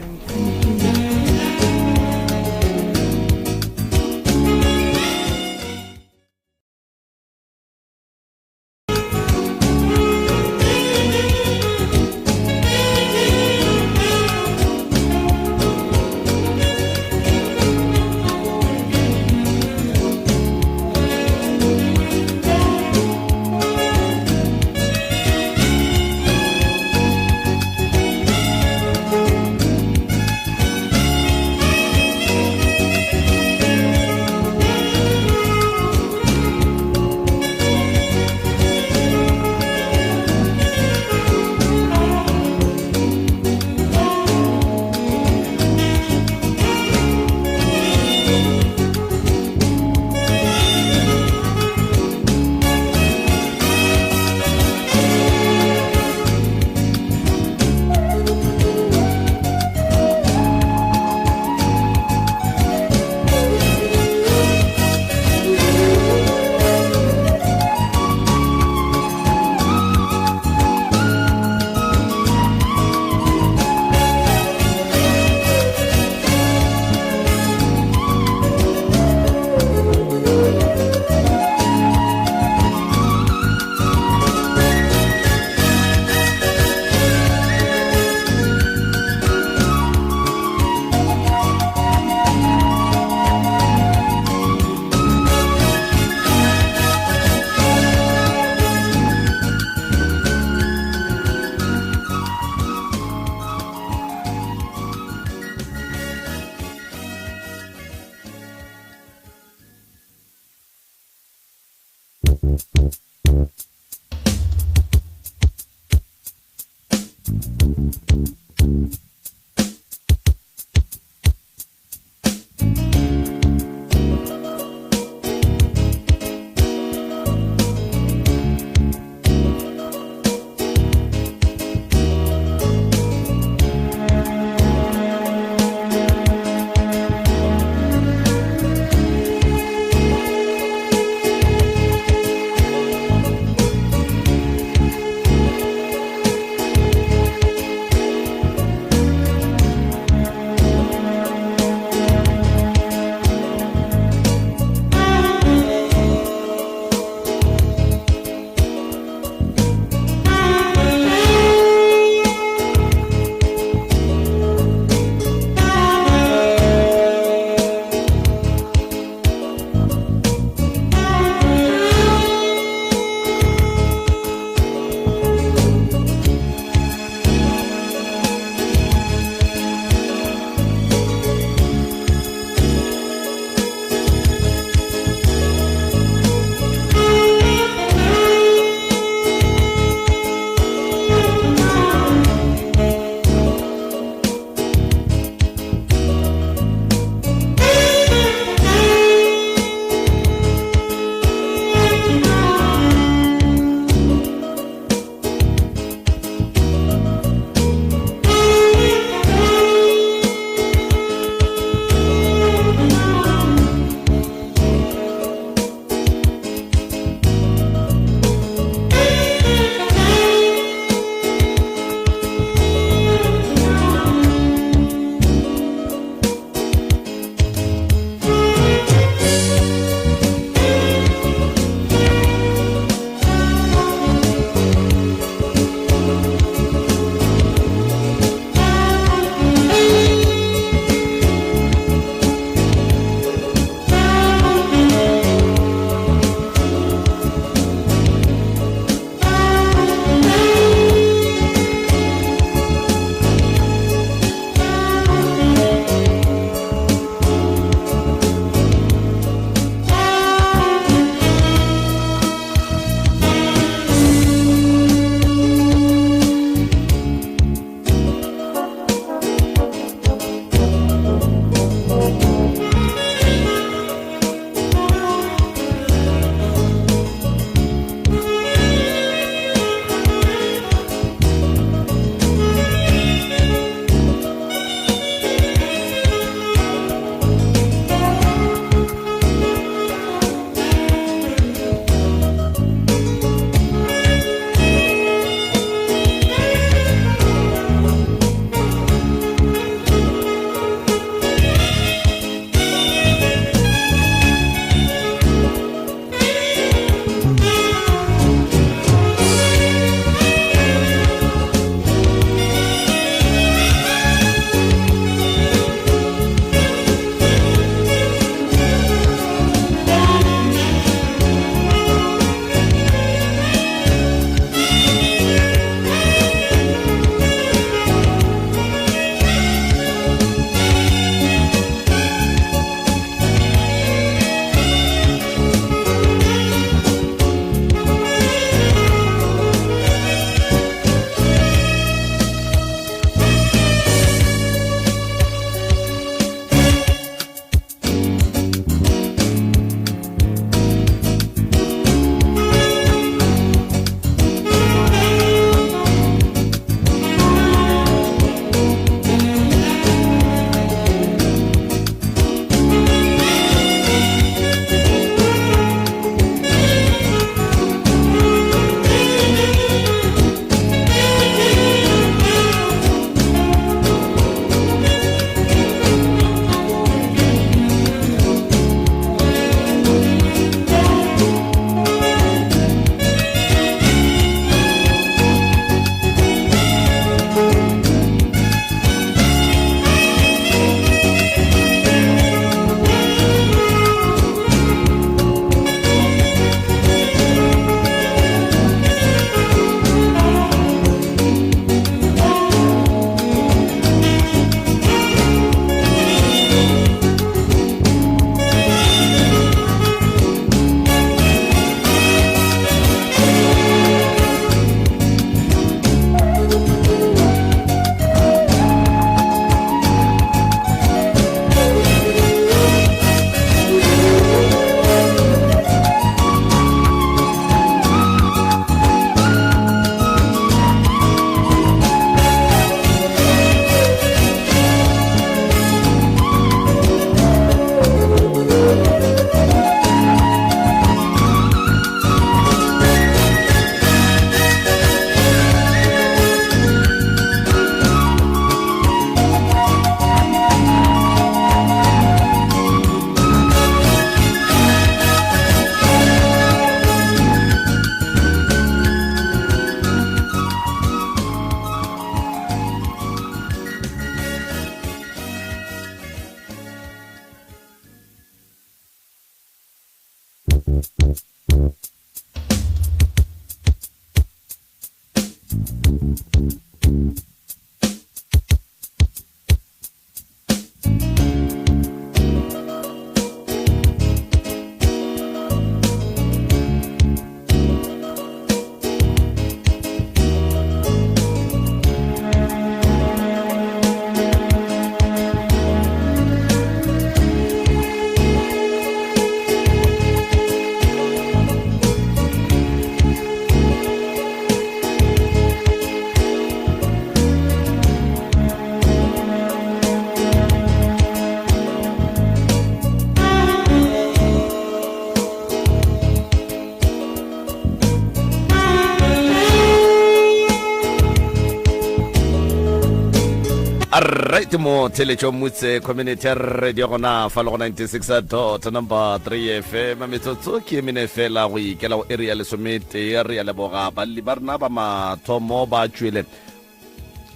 Alright mo theletšo mutse community radio gona fa le go 96 dot number 3 fm metsotso ke mene fela go ikela go area lesometee re ya leboga balli ba rena ba mathomo ba tšwele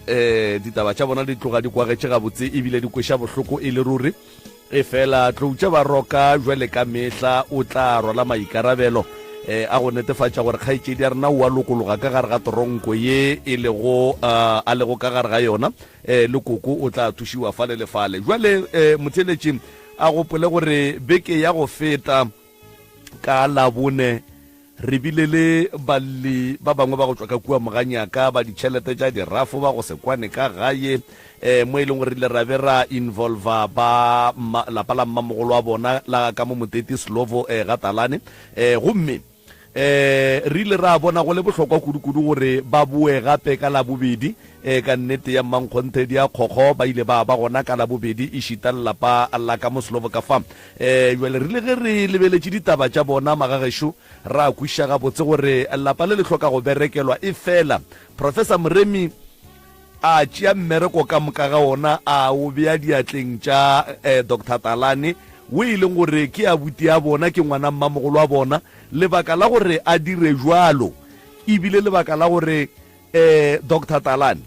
eh ditaba tša bona di tloga di kwagetše gabotse ebile di kweša bohloko e le ruri e fela tloutša ba roka jwale ka mehla o tla rwala maikarabelo eh a go netefatša gore kgaetšedi ya rena o a lokologa ka gare ga toronko ye e lego uh, a lego ka gare ga yona eh le koko o tla thušiwa fale le fale jwale eh motheletši a gopole gore beke ya go feta ka labone Re bile le balli ba bangwe ba go tšwa ka kua Moganyaka ba ditšhelete tša dirafo ba go se kwane ka gae, um mo e leng gore re ile ra be ra involva ba mma, lapa la mmamogolo wa bona la ka mo Moteti Slovo um ga Talane. Um gomme um re ile ra bona go le bohlokwa kudu-kudu gore ba boe gape ka Labobedi. Um ka nnete ya mmankgonthe diakgokgo ba ile ba ba gona ka Labobedi ešita le lapa la ka mo Slovo ka fa. Ee, bjale re ile ge re lebeletše ditaba tša bona, magagešo, ra kwešiša gabotse gore lapa le le hloka go berekelwa. Efela Professor Moremi a tšea mmereko ka moka ga ona a o bea diatleng tša eh, Doctor Talane, wo e leng gore ke abuti ya bona, ke ngwana mmamogolo wa bona. Lebaka la gore a dire bjalo e bile lebaka la gore eh, Doctor Talane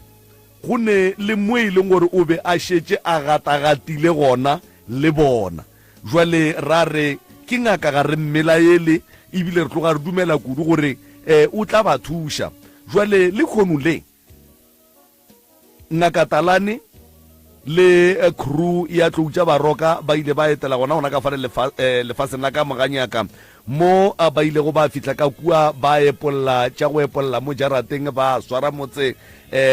Go ne le mo e leng gore o be a šetše a gatagatile gona le bona. Jwale ra re, Ke ngaka ga re mmelaele, ebile re tloga re dumela kudu gore o tla ba thuša. Jwale lehono le, Ngaka Talane le crew ya Tlou tša Baroka ba ile ba etela gona gona ka fale lefaseng la ka Moganyaka Mo ba ilego ba fihla ka kua, ba epolla tša go epolla mo jarateng, ba swara motse,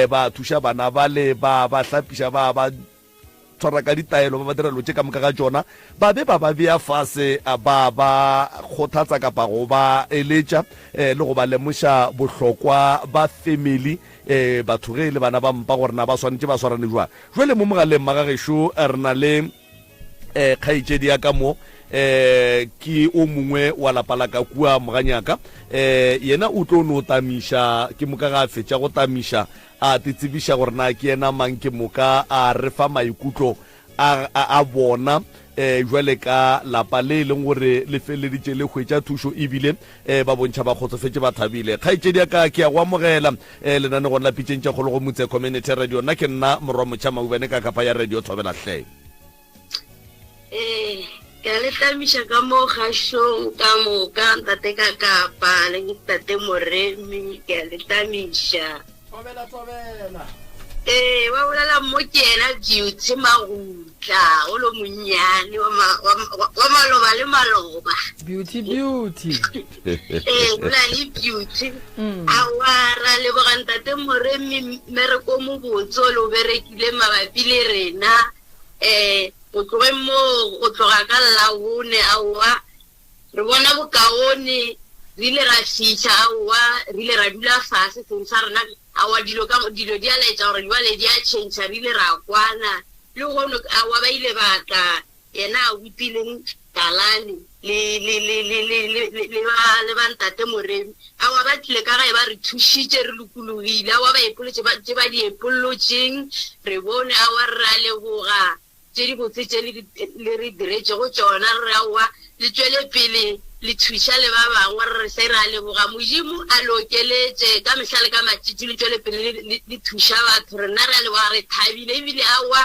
ba thuša bana bale, ba ba hlapiša, ba ba tshwara ka ditaelo, ba ba dira dilo tše ka moka ga tšona, ba be ba ba bea fase, ba ba kgothatsa kapa go ba eletša le go ba lemoša bohlokwa ba family, batho ge e le bana ba mpa gore na ba swanetše ba swarane jwang. Jwale mo mogaleng magagešo re na le. eh kgaetšedi ya ka mo eh ke o mongwe wa lapa la ka kua moganyaka eh yena o tlo no tamiša ke moka ga a fetša go tamiša a te tsebiša gore na ke yena mang ke moka a re fa maikutlo a, a, a bona eh jwale ka lapa le e leng gore le feleleditše le hwetša thušo ebile eh ba bontšha ba kgotsofetše ba thabile kgaetšedi ya ka ke ya go amogela eh lenanegong la pitšeng tša kgolo go motse community radio nna ke nna morwa motšha maubane ka kapa ya radio thobela hle Ee, ke a le tlamiša ka mo kgašong ka moka, ntate ka kapa le ntate Moremi, ke a le tlamiša. Thobela, thobela. Ee, wa bolela mo ke yena Beauty Magutla, o lo monnyane wa ma- wa wa- wa maloba le maloba. Beauty, beauty. Ee, bola le Beauty. Aowa, ra leboga ntate Moremi, mmereko o mobotse o le o berekile mabapi le rena. Um go tlogeng moo, go tloga ka Labone, aowa, re bona bokaone, re ile ra fihla, aowa, re ile ra dula fase seng sa rena, aowa, dilo ka, dilo di a laetša gore bjale di a tšhentšha, re ile ra kwana, lehono, aowa, ba ile ba tla, yena abuti le Talane, le, le, le, le, le, le, le, le ba, le ba ntate Moremi, aowa, ba tlile ka gae, ba re thušitše, re lokologile, aowa, ba epolotše ba, tše ba di epollotšeng, re bone, aowa, re a leboga, tše dibotse tše le di, le re diretšego tšona, re re, aowa, le tšwele pele le thuša le ba bangwe, re re, hle, re a leboga, Modimo a le okeletše ka mehla le ka matšatši, le tšwele pele le, le, le thuša batho, rena re a leboga, re thabile, ebile, aowa,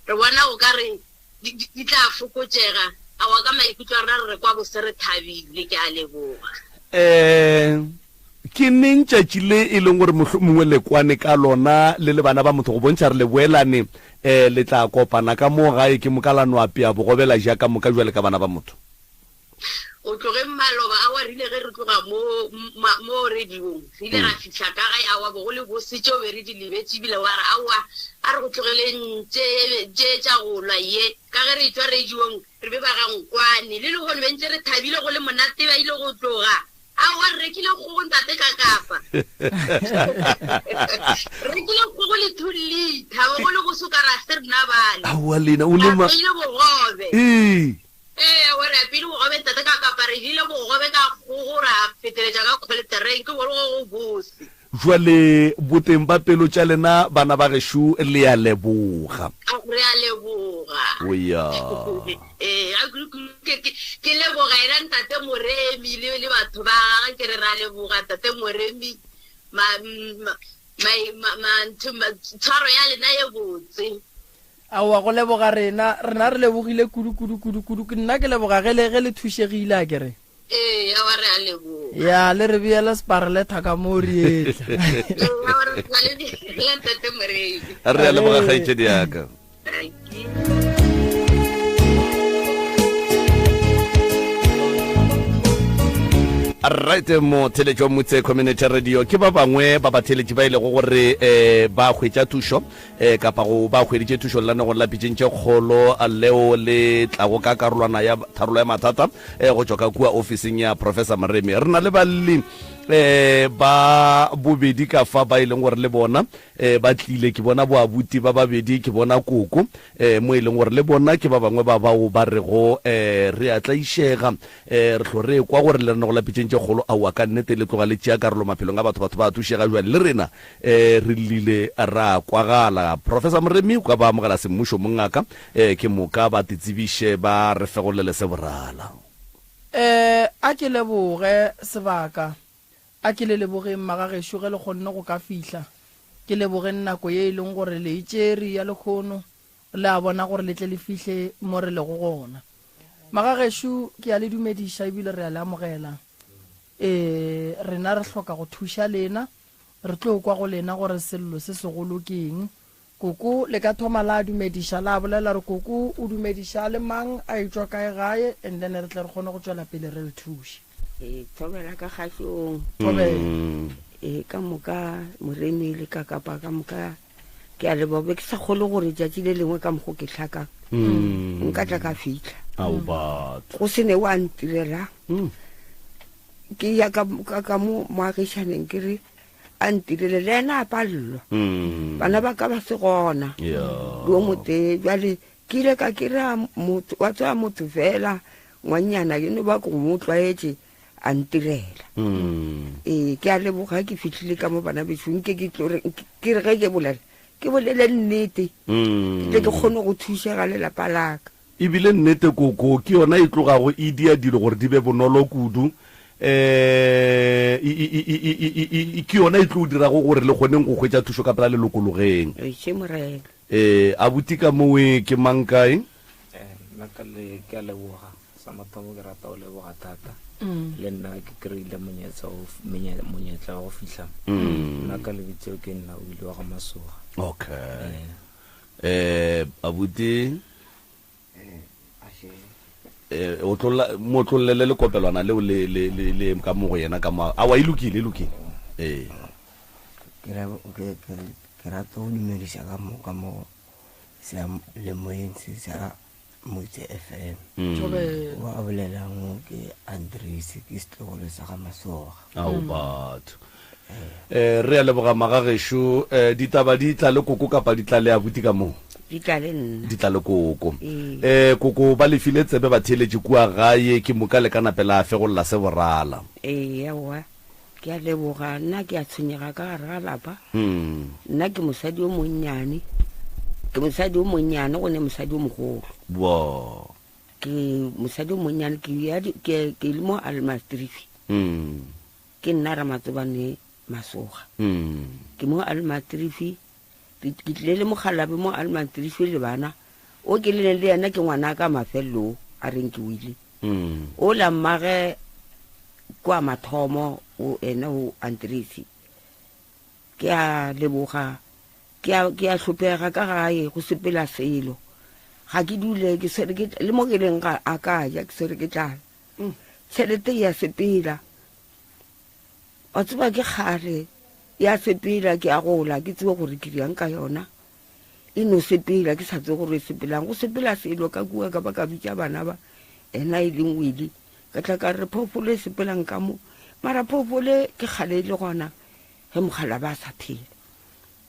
re bona o ka re di, di, di tla fokotšega. Aowa ka maikutlo a rena re re kwa bose re thabile, ke a leboga. Um ke neng tšatši le e leng gore mohlomongwe le kwane ka lona le le bana ba motho go bontšha re le boelane um le tla kopana ka moo gae ke moka la no apea bogobe la ja ka moka bjale ka bana ba motho? Go tlogeng maloba aowa re ile ge re tloga mo ma mo radiong re ile ra fihla ka gae aowa bo go le bose tšeo be re di lebetše ebile wa re aowa a re go tlogeleng tše tše tša go lwa ye ka ge re etšwa radiong re be ba ga Nkwane le lehono be ntše re thabile go le monate ba ile go tloga aowa re rekile kgogo ntate ka kapa re rekile kgogo le 2 liter bo go le bose o ka re a se rena bale Aowa lena o le ma apeile bogobe Ee. Ee, aowa re apeile bogobe ntate ka kapa re jele bogobe ka kgogo ra feteletša ka kholetereng ke bone go go bose. Jwale boteng ba pelo tša lena bana ba gešo le a leboga. Re a leboga. O ya. Ee, a kudu kudu ke, ke, ke leboga yena ntate Moremi le, le batho ba gagwe ke re ra leboga ntate Moremi ma, ma, ma, ma, ma, ntho, ma, tshwaro ya lena ye botse. Aowa, go leboga rena. Rena re lebogile kudu, kudu, kudu, kudu. Ke nna ke leboga ge le, ge le thušegile, a ke re. Ee, aowa re a leboga. Ya, le re beele separeleta ka moo re etla. Ee, aowa re tla le beela Ntate Moremi. Re a leboga kgaetšedi ya ka. Dankie. Right, motheletši wa Motse Community Radio ke ba bangwe ba batheletši ba e lego gore um ba hwetša thušo E, kapa go ba hweditše thušo lenaneong la Pitšeng tše Kgolo leo le tlago ka karolwana ya tharolo ya mathata e, go tšwa ka kua ofising ya Professor Moremi. Re na le balli e, ba bobedi ka fa ba e leng gore le bona e, ba tlile, ke bona boabuti ba babedi, ke bona koko e, mo e leng gore le bona ke ba bangwe ba bao ba rego e, re a tlaišega e, re hlo re kwa gore lenanego la Pitšeng tše Kgolo aowa ka nnete le tloga le tšea karolo maphelong a batho, batho ba a thušega jwale le rena E, re llile ra kwagala. Professor Moremi o ka ba amogela semmušo mongaka, e, ke moka ba titsebiše ba re fegollele se borala. E, a ke leboge sebaka. A ke le lebogeng magagešo ge le kgonne go ka fihla. Ke lebogeng nako ye e leng gore le e tšere ya lekhono, le a bona gore le tle le fihle mo re lego gona. Magagešo ke a le dumediša ebile re a le amogela. E, rena re hloka go thuša lena. Re tlo kwa go lena gore sello se segolo ke eng. Koko, le ka thoma la dumediša, la bolela gore koko o dumediša a le mang, a etšwa kae gae, and then re tle re kgone go tšwela pele re le thuše. Ee, thobela ka kgašong. Thobela. Ee, ka moka Moremi le Kakapa ka moka ke a leboga. Be ke sa kgolwe gore tšatši le lengwe ka mokgo ke hlakang nka tla ka fihla. Ao batho. Go se ne wa ntirelang. Ke ya ka, ka, ka mo moagišaneng ke re a ntirele le ena a palelwa. Mm. Bana ba ka ba se gona. Yeah. Le o motee bjale ke ile ka kry-a motho wa tseba motho fela ngwannyana ke no ba ko mo tlwaetše a ntirela. Mm. Ee, ke a leboga ke fihlile ka mo bana bešo nke ke tlo re ke re ge ke bolela ke bolele nnete. Mm. Ke tle ke kgone go thušega lelapa laka. E bile nnete koko ke yona e tlogago e dia dilo gore di be bonolo kudu. E, e, e, e, e, e, e, ke yona e tlo dirago gore le kgoneng go hwetša thušo ka pela le lokologeng. Eiše Morena. E, abuti ka mowe ke mang kae? Nna ka le ke a leboga sa mathomo ke rata go leboga thata le nna ke kry-ile monyetla o monyetla wa go fihla nna ka lebitso ke nna o ile wa ga Masoga. Okay. Eh, abuti eh o tlolla mo tlollele le kopelwana leo le le le le ka mo go yena ka mo awa e lokile e lokile eh ke ke ke ke rata go dumediša ka moka mo seyalemoyeng se sa Motse FM. Mm. Wa bolelang ke Andries ke setlogolo sa ga Masoga. Ao batho. Eh re a leboga magagešo eh ditaba di tla le koko kapa di tla le abuti ka mo? Di tla le nna. Di tla le koko. Ee. Eh koko ba le file tsebe batheeletši kua gae ke moka le ka nape la fegolla se borala. Ee aowa Ke a leboga, nna ke a tshwenyega ka gare ga lapa. Nna ke mosadi o monnyane, ke mosadi o monnyane go ne mosadi o mogolo. Bo. Ke mosadi o monnyane, ke ya di-, ke, ke le mo Almastrifi. Ke nna Ramatsobane Masoga. Ke mo Almastrifi, ke, ke tlile le mokgalabe mo Almastrifi le bana. O ke leng le yena ke ngwana ka mafelelo. a reng ke wile ola mmage kwa mathomo o ene o Andrisi ke a leboga ke a ke a hlopega ka gae go sepela selo ga ke dule ke swere ke le mo ke leng ga a ka ja ke swere ke tlala mm. tšhelete ya sepela wa tseba ke kgale ya sepela ke a gola ke tsebe gore ke diang ka yona e no sepela ke sa tsebe gore e sepelang go sepela selo ka kua ka ba ka bitša bana ba ena e leng wele ka tla ka re phoofolo e sepelang ka mo mara phoofolo ke kgale e le gona ge mogala ba sa phela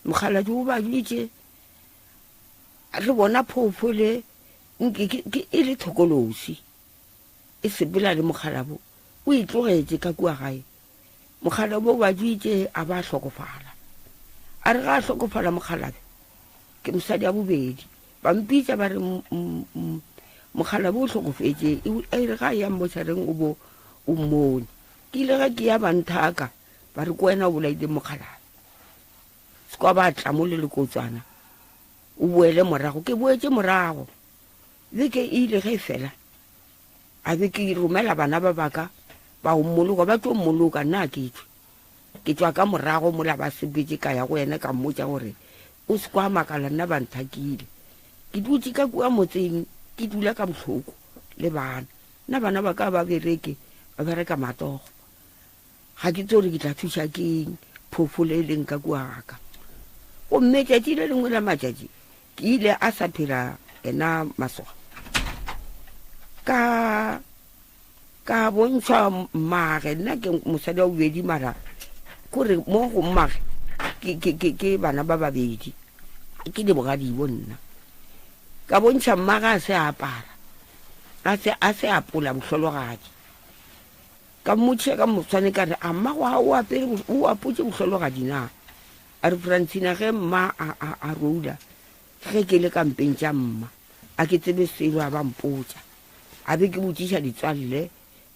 mokgaladi o ba bitše re bona phoofole nke e le thokolosi e sepela le mokgalabo o e tlogetše ka kua gae mokgalabo o ba bitše a ba hlokofala a re ga a hlokofala mokgalabe ke mosadi ya bobedi ba mpitša ba re mokgalabo o hlokofetše e re ga ya mmotšhareng o bo o mmone ke ile ge ke ya banthaka ba re ko wena o bolaile mokgalabo se kwa ba tla mo le lekotswana o boele morago ke boetše morago beke e ile ge e fela a be ke romela bana ba baka ba o mmoloka ba tlo mmoloka nna a ke tšwe ke tšwa ka morago mola ba sepetse ka ya go yena ka mmotša gore o se kwa makala nna ba nthakile ke dutše ka kua motseng ke dula ka bohloko le bana nna bana ba ka ba bereke ba bereka matogo Ga ke tsebe gore ke tla thuša ke eng phoofolo e leng ka kua ga ka. Gomme tšatši le lengwe la matšatši ke ile a sa phela ena masoga ka ka bontšhwa mmage nna ke mosadi wa bobedi mara kore mo go mmage ke, ke, ke, ke bana ba babedi ke lebogadibo nna ka bontšha mmage a se a apara a se a se apola bohlologadi Ka mmotšiša ka moswane ka re, A mmago ga o apere, o apotše bohlologadi na? A re, Francina, ge mma a, a, a roula, ge ke le ka mpeng tša mma, a ke tsebe selo, a ba mpotša. A be ke botšiša ditswalle,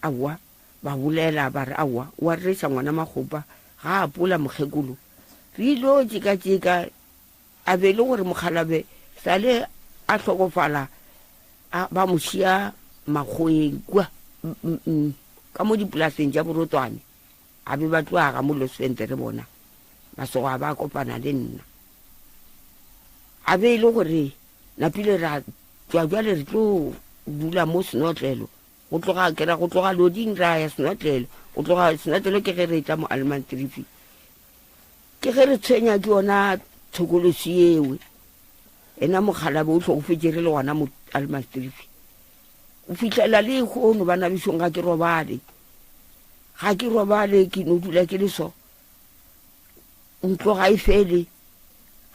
aowa, ba bolela, ba re, Aowa, o a rereša ngwana Makgopa, ga a apola mokgekolo. Re ilo tšekatšeka, A be e le gore mokgalabje sale a hlokofala a ba mo šia makgoeng kua ka mo dipolaseng tša Borotwane a be ba tloga ga mo Losfentere bona masogo a ba kopana le nna a be e le gore napile ra tšwa jwale re tlo dula mo senotlelo go tloga ke ra go tloga loding ra ya senotlelo go tloga senotlelo ke ge re tla mo Almantrifi Ke ge re tshwenya ke yona tshokolosi yewe. Ena mokgalabe o hlokofetše re le gona mo Almastrifi. Go fihlela le kgono bana bešong ga ke robale. Ga ke robale ke no dula ke le so. Ntlo ga e fele.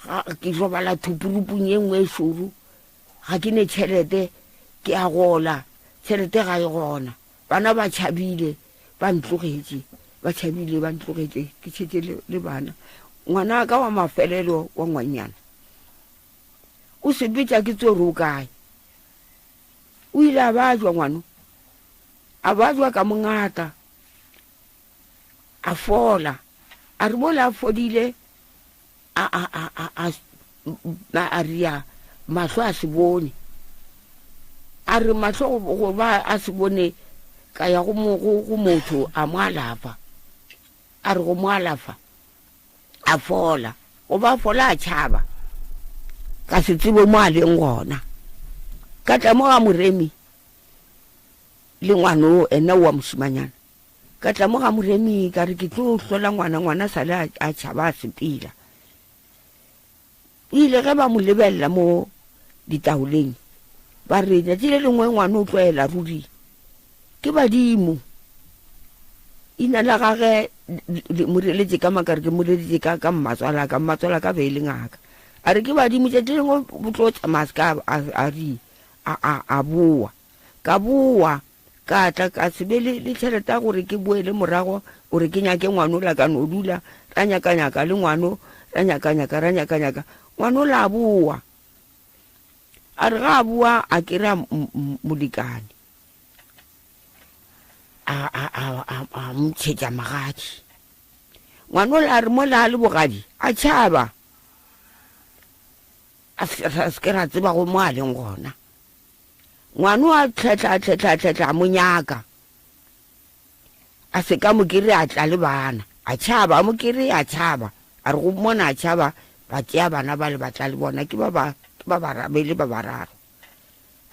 Ga ke robala thupurupung ye nngwe e šoro. Ga ke ne tšhelete ke a gola. Tšhelete ga e gona. Bana ba tšhabile ba ntlogetše, ba tšhabile ba ntlogetše, ke tšhetše le, le bana. Ngwana ka wa mafelelo wa ngwanyana o sepetša ke tsore o kae. O ile a bajwa ngwano, a bajwa ka mongata, a fola. A re mola a fodile, a, a, a, a, a, a, a ria mahlo a se bone. A re mahlo go ba a se bone ka ya go, go, go motho a mo alafa. A re go mo alafa a fola. Go ba fola a tšhaba. Ka se tsebe mo a leng gona. Ka tla mo ga Moremi le ngwano ena wa mošimanyana. Ka tla mo ga Moremi ka re ke tlo hlola ngwana, ngwana sale a, a tšhaba a sepela. O ile ge ba mo lebelela mo ditaoleng ba re tšatši le lengwe ngwana o tlwaela ruri ke badimo. Ina la gage mo reletše ka makare ke mo reletše ka ka mmatswala ka mmatswala ka be e le ngaka. A re ke badimo tšatši le lengwe o tlo tsamaya se ka a, a ri a, a, a boa. Ka boa Ka tla ka se be le, le tšhelete ya gore ke boele morago gore ke nyake ngwanola ka no dula ra nyakanyaka le ngwano ra nyakanyaka ra nyakanyaka ngwanola a boa a re ga a boa a kry-a molekane a a a a a mntšhetša magadi ngwanola a re mola a le bogadi a tšhaba a se ke ra tseba go mo a leng gona. Ngwano a tlhetla a tlhetla a tlhetla a mo nyaka. A se ka mo kere a tla le bana. A tšhaba a mo kere a tšhaba. A re go mmona a tšhaba ba tšea bana bale ba tla le bona ke ba ba ke ba barabele ba bararo.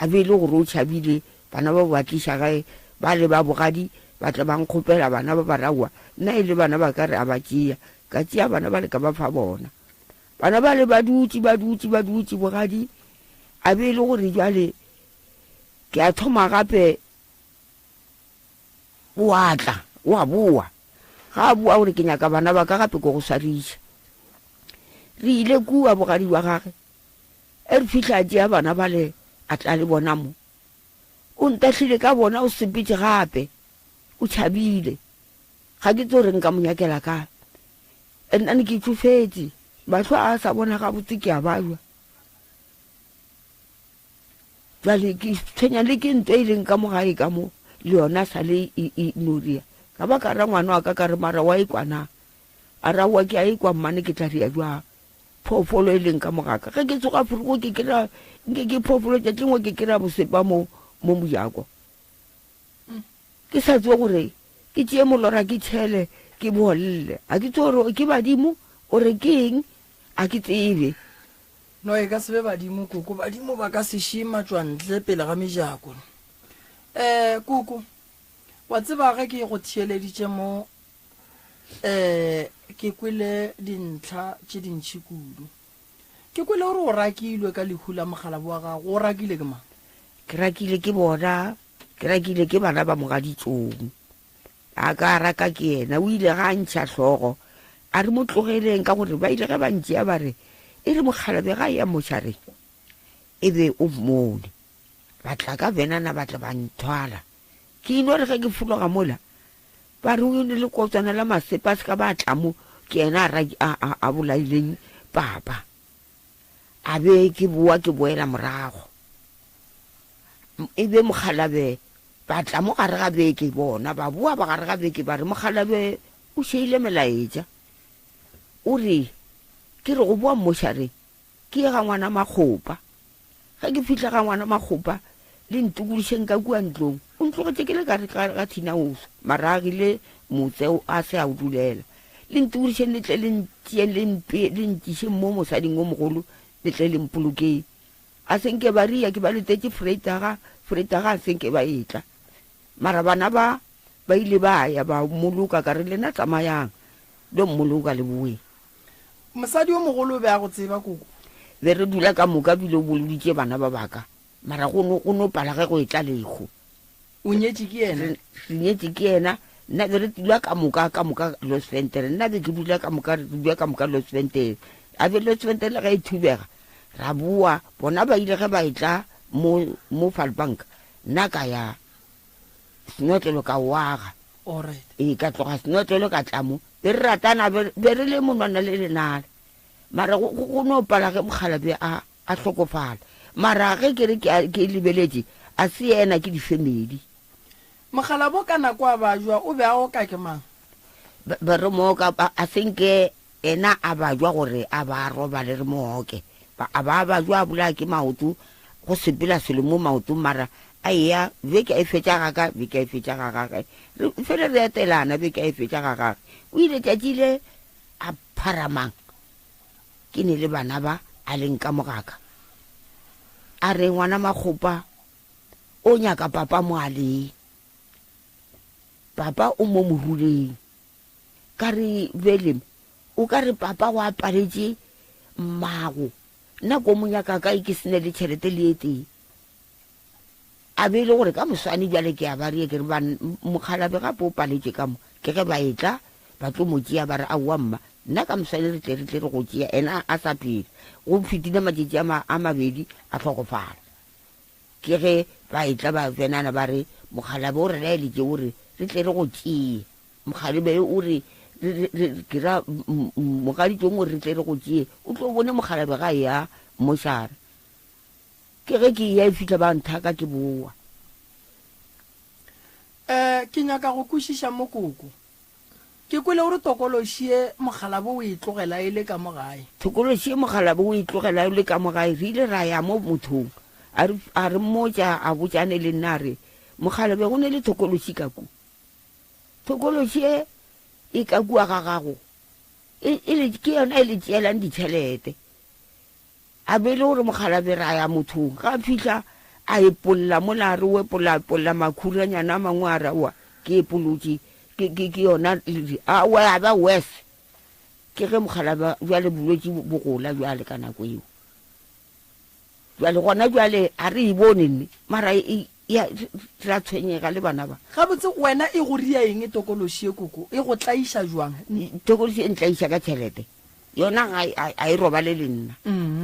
A be e le gore o tšhabile bana ba ba tliša gae ba le ba bogadi ba tla ba nkgopela bana ba ba raowa nna e le bana ba ka re a ba tšea ka tšea bana ba le ka ba fa bona. Bana ba le ba dutše ba dutše ba dutše bogadi a be e le gore jwale ke a thoma gape o a tla o a boa ga a boa gore ke nyaka bana ba ka gape ko go swariša re ile kua bogadi wa gage e re fihla a tšea bana bale a tla le bona mo o ntahlile ka bona o sepetše gape o tšhabile ga ke tso re nka mo nyakela kae Nna ne ke tšofetše, mahlo a sa bona gabotse ke a bajwa. Jwale ke tshwenya le ke nto e leng ka mo gae ka mo le yona sa le e, e noria. Ka ba ka ra ngwana wa ka ka re mara wa ekwa na? A ra wa ke a ekwa mmane ke tla ria jwang? Phoofolo e leng ka mo gaka. Ge ke tsoga forogo ke kry-a nke ke phoofolo tšatši lengwe ke kry-a bosepa mo mo mojako. Ke sa tsebe gore ke tšee molora ke tšhele ke bolle. A ke tsebe gore ke badimo ore ke eng, a ke tsebe. No e ka se be badimo koko, badimo ba ka se šie matšwantle pele ga mejako. Eh koko, wa tseba ge ke go theeleditše mo eh ke kwele dintlha tše dintši kudu. Ke kwele gore o rakilwe ka lehu la mokgalabo wa gago, o rakile ke mang? Ke rakile ke bona, ke rakile ke bana ba mogaditsong. A ka raka ke yena, o ile ga a ntšha hlogo, a re mo tlogeleng ka gore ba ile ge ba ntšea ba re e re mokgalabe ga ya mošareng e be o mmone. Ba tla ka benana ba tla ba nthwala. Ke ino re ge ke fologa mola Ba re o ne le kotswana la masepa a se ka ba tla mo, ke yena a, a, a bolaileng papa. A be ke boa ke boela morago. E be mokgalabe ba tla mo gare ga beke bona ba boa ba gare ga beke ba re mokgalabe o šeile melaetša. O re ke re go boa mmošareng Ke ye ga ngwana Makgopa. Ge ke fihla ga ngwana Makgopa, le ntokodišeng ka kua ntlong. O ntlogetše ke le ka re ga Thinaoso, mara a agile motse a se a o dulela. Le ntokodišeng le tle le ntšeeng le mpe le ntšišeng mo mosading o mogolo le tle le mpolokeng. A se nke ba ria ke ba letetše Freitaga, Freitaga a se nke ba etla. Mara bana ba ba ile ba ya ba mmoloka ka re lena tsamayang lo mmoloka le boeng. Mosadi yo mogolo o be a go tseba, koko. Be re dula ka moka bile o boloditše bana ba baka, mara go no, go no pala ge go etla lehu. O nyetše ke yena? Re, re nyetše ke yena. Nna be re dula ka moka, ka moka Losventere. Nna be ke dula ka moka, re dula ka moka Losventere. A be Losventere le ge e thubega, ra boa. Bona ba ile ge ba etla mo, mo Vaalbank, nna ka ya senotlelo ka o aga. Alright. Ee, ka tloga senotlelo ka tla mo. Be re ratana, be, be re le monwana le lenala. Mara go, go, go no pala ge mokgalabje a, a hlokofala. Mara ge ke re ke a, ke lebeletše, a se yena, ke difemedi. Mokgalabo ka nako a bajwa o be a oka ke mang? Be, be re mo oka, a, a se nke Ena a bajwa gore a ba robale re mo oke. Ba, a ba bajwa a bolaya ke maoto, go sepela selo mo maotong mara a eya beke a e fetša ga ka, beke a e fetša ga gage. Re fele re etelana beke a e fetša ga gage. O ile tšatši le a pharamang ke ne le bana ba a leng ka mo ga ka. A re ngwana Makgopa o nyaka papa mo a leng. Papa o mo moruleng. Ka re, Bjale, o ka re papa o aparetše mmago. Nna ko mo nyaka kae ke se ne le tšhelete le e tee? A be e le gore ka moswane bjale ke a ba rie ke re ba mokgalabe gape o paletše ka mo. Ke ge ba etla ba tlo mo tšea ba re aowa mma nna ka moswane re tle re tle re go tšea ena a sa phela. Go fetile matšatši a, a mabedi a hlokofala. Ke ge ba etla ba tsenana ba re mokgalabe o re laeletše o re re tle re go tšee. Mokgalebe o re, re, re, ke ra mogaditšong o re re tle re go tšee, o tlo bone mokgalabe ga eya mošara. Ke ge ke eya e fihla ba nthaka ke boa. Um ke nyaka go kwešiša mo koko. Ke kwele o re tokološi ye mokgalabo o e tlogela e le ka mo gae. Tokološi ye mokgalabo o e tlogela e le ka mo gae, re ile ra ya mo mothong. A re, a re mmotša, a botšane le nna a re, Mokgalabje, go ne le thokološi ka ku. Thokološi e e ka kua ga gago, e, e le, ke yona e le tšeelang ditšhelete. A be e le gore mokgalabje ra ya mothong. Ga a fihla a epolla mola a re o epolla, epolla makhuranyana a mangwe a re aowa ke epolotše, ke, ke, ke yona, aowa ya ba worse. Ke ge mokgalabje bjale bolwetši bo gola bjale ka nako eo. Bjale gona bjale ga re e bone nne, mara e, ya, re a tshwenyega le bana ba. Gabotse wena e go ria eng tokološi ye koko? E go tlaiša jwang? Tokološi e ntlaiša ka tšhelete. Yona ga e, ga e robale le nna.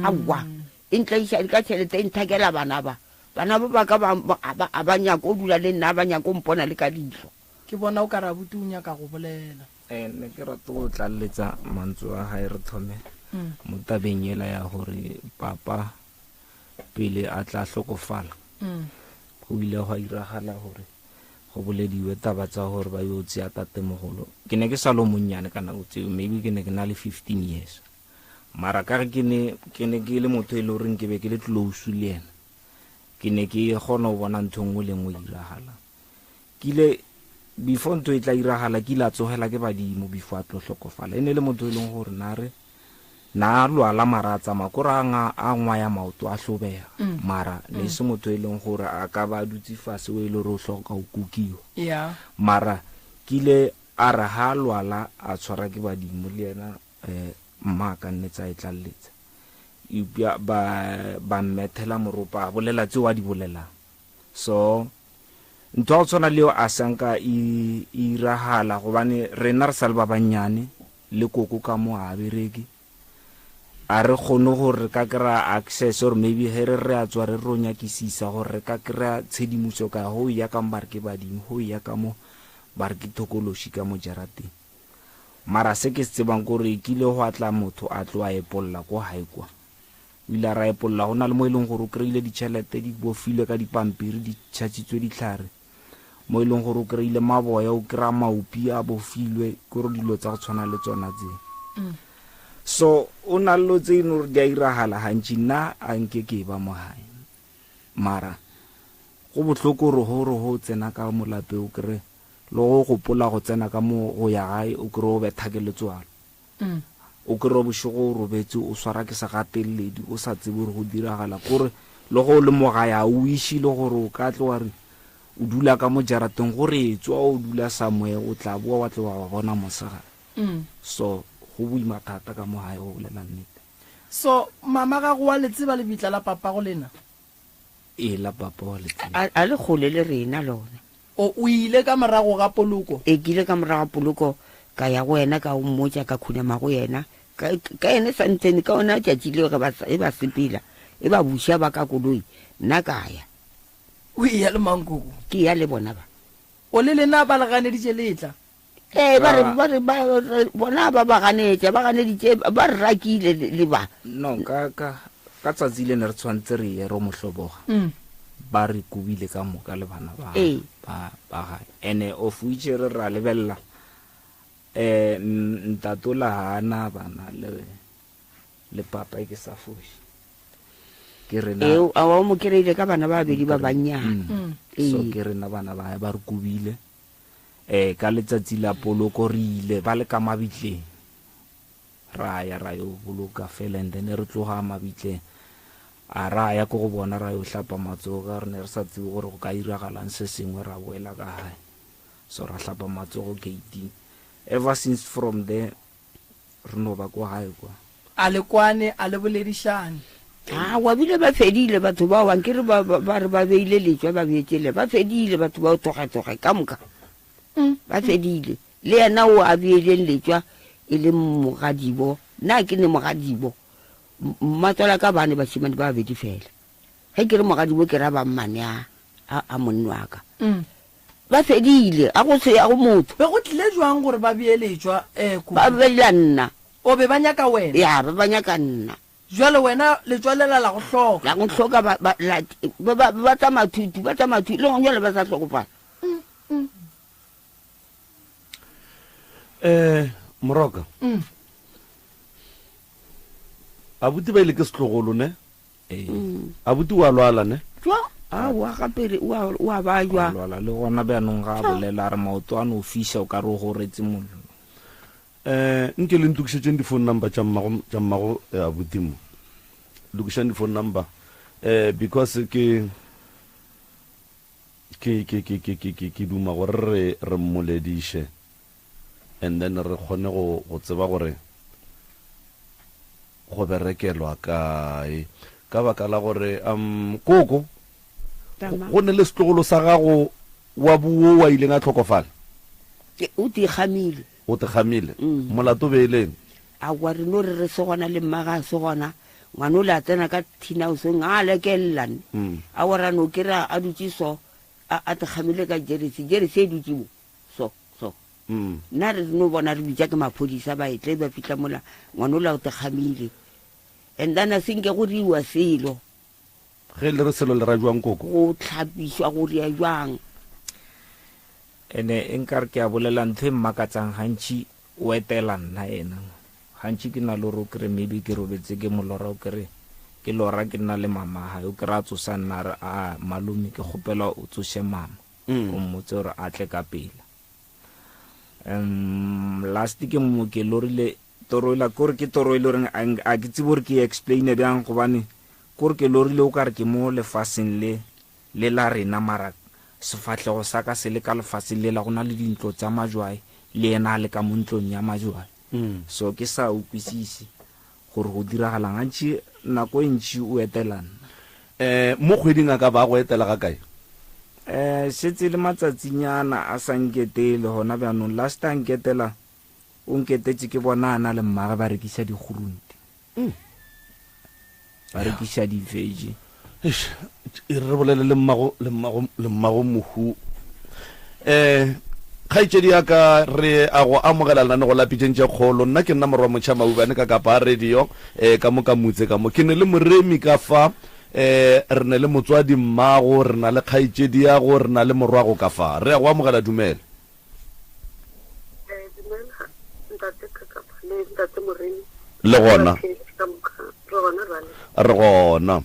Aowa, e ntlaiša ka tšhelete, e nthakela bana ba. Bana ba ba ka ba, ba, a ba nyake go dula le nna, a ba nyake go mpona le ka leihlo. Ke bona o ka re abuti o nyaka go bolela. Eh, ne ke rata go tlaleletsa mantswe a gae re thome mo tabeng yela ya gore papa pele a tla hlokofala go ile gwa iragala gore go bolediwe taba tsa gore ba yo tseya tatemogolo. Ke ne ke sa lo monnyane ka nako tseo, maybe ke ne ke na le 15 years, mara ka ge ke ne ke ne ke le motho e le goreng ke be ke le close le yena, ke ne ke kgona go bona ntho e nngwe le nngwe e iragalang. Ke ile before ntho e tla iragala ke ile a tsogela ke badimo before a tlo hlokofala. E ne le motho e leng gore na re na a lwala mara a tsamaya kore a nga a ngwaya maoto a hlobega mara ne se motho e leng gore a ka ba a dutse fase o e le gore o hloka go kukiwa. Yeah. Mara ke ile a re ha a lwala a tshwara ke badimo le yena um mma a ka nne tsa e tlalletsa eupša ba ba mmethela moropa a bolela tseo a di bolelang. So ntho ya go tshwana le eo a sanka e e iragala gobane rena re sa le ba bannyane le koko ka mo a bereke a re kgone gore re ka kry-a access or maybe ge re re a tswa re ro nyakisisa gore re ka kry-a tshedimoso ka go ya ka mo ba re ke badimo go ya ka mo ba re ke thokološi ka mo jarateng mara se ke se tsebang kore e kile gwa tla motho a tlo a epolla ko gae kwa O ile a ra epolla go na le mo e leng gore o kry-ile ditšhelete di bofilwe ka dipampiri di tšhatšitswe dihlare, mo e leng gore o kry-ile maboya, o kry-a maopi a bofilwe, kore dilo tsa go tshwana le tsona tse. So o na le dilo tse e leng gore di a iragala gantši, nna a nke ke ba mo gae mara go bohloko gore go re go tsena ka mo lapeng o kry-e le go gopola go tsena ka mo go ya gae o kry-e o betha ke letswalo. O kry-e bošego o robetše o swara ke segateledi o sa tsebe gore go diragala kore le ge o le mo gae a o iše le gore o ka tlo wa re o dula ka mo jarateng gore etswa o dula somewhere o tla boa wa tlo wa ba bona mosegare. So go boima thata ka mo gae go bolela nnete. So mama gago wa le tseba lebitla la papago lena? Ee, la papa wa le tseba. A, a le kgole le rena lona. O, o ile ka morago ga poloko? Ee, ke ile ka morago ga poloko, ka ya go yena, ka mmotša, ka khunama go yena. Ka, ka yena santsene, ka ona tšatši leo ge ba, ge ba sepela, e ba buša ba ka koloi, nna ka ya. O eya le mang koko? Ke ya le bona ba. O le lena ba le ganeditše le etla? Ee, ba re, ba re, ba re, bona ba ba ganetša, ba ganeditše, ba re rakile le, le ba. No, ka, ka, ka tsatsi le ne re tshwanetse re ye ro mo hloboga, ba re kobile ka moka le bana ba, Ee. ba, ba gae. Ene of which re ra lebelela, eh, ntatola ga a na bana le, le papa e ke sa foše. Ke rena. Ee, aowa, o mo kry-ile ka bana ba babedi ba bannyane. So Ee. ke rena bana ba gae, ba re kobile. Eh, ka letsatsi la poloko re ile ba le ka mabitleng, ra ya ra yo boloka fela, and then re tloga mabitleng a ra ya ko go bona ra yo hlapa matsogo ka re ne re sa tsebe gore go ka iragalang se sengwe, ra boela ka gae, so ra hlapa matsogo gating. Ever since from there re no ba ko gae kwa. A le kwane, a le boledišane. Aowa, bile ba fedile batho bao, ankere ba, ba, ba re ba beile letšwa ba beetšele, ba fedile batho bao tloga-tloga ka moka. Ba fedile. Le yena o a beileng letšwa e le mogadibo, nna ke ne mogadibo, mmatswala ka bane bašemane ba babedi fela. Ge ke re mogadibo ke ra ba mmane a, a, a monna wa ka. Ba fedile, a go se ya go motho. Be go tlile jwang gore ba bee letšwa, eh, kudu? Ba beela nna. O be ba nyaka wena? Ya, ba ba nyaka nna. Jwale wena letšwa lela la go hloka? La go hloka, ba, ba, la, ba, ba, ba tsamaya thutu, ba tsamaya thutu, le gona jwale ba sa hlokofala. Eh, Moroka. Abuti ba ile ke setlogolo, ne? Ee. malome. Abuti o a lwala ne? Tšwa, aowa gape re o a o a bajwa. A lwala le gona bjanong ga a bolela a re maoto a no fiša o ka re o goretse mollo. Eh, nke le ntokišetšeng di-phone number tša mmago tša mmago eh, abuti mo. Lokišang di-phone number eh because ke ke ke ke ke ke ke ke duma gore re re mmolediše and then re kgone go go tseba gore go berekelwa kae ka baka la gore um koko go ne le setlogolo sa gago wa buo wa ileng a tlhokofala o te kgamile o te kgamile mm. molato be eleng aowa re no re re se gona le mma ga se gona ngwana o le a tsena ka thinaosong a lekelelane mm. aowa ra no kry-a a dutse so a te kgamile ka jeresi jeresi e dutse mo so so mm. nna re no bona re bitsa ke maphodisa ba etle ba fitlha mola ngwana o la o te kgamile and then a senke go riwa selo ge le re selo le ra jwang koko go tlhapišwa go ria jwang ene e nkare ke a bolela ntho e mmakatsang gantši o etela nna ena gantši ke na le gore o kry maybe ke robetse ke molora o kry ke lora ke nna le mama gae o kry a tsosa nna re a malome ke kgopela o tsoše mama mm. o mmotse gore a tle ka pela um last ke mo ke lorile toro ela kore ke toro e le goreng a ke tsebe gore ke e explaine bjang gobane kore ke lorile o kare ke mo lefaseng le le la rena mara sefahlego sa ka se le ka lefaseng lela go na le dintlo tsa majwae le yena a le ka mo ntlong ya majwae mm. so ke sa ukwisise gore go diragalang gantši nako e ntši o etela nna um mo kgweding a ka ba go etela ga kae um šetse le matsatsinyana a sa nketele gona bjanong last a nketela o nketetše ke bona a na le mmage ba rekiša digrunti mm. ba rekiša di-vege e re bolele le mmago le mmago le mmago mohu um kgaetšedi ya ka re a go amogela lenanego la pitšeng tše kgolo nna ke nna morwa motšha maubane ka kapa radio um ka mo ka mutse ka mo ke ne le moremi ka fa um re ne le motswadi mmago re na le kgaetšedi yago re na le morwago ka fa re a go amogela dumela Eh, dumela ntate Kakapa le ntate Moremi. Le gona. Ka moka re gona rale. Re gona.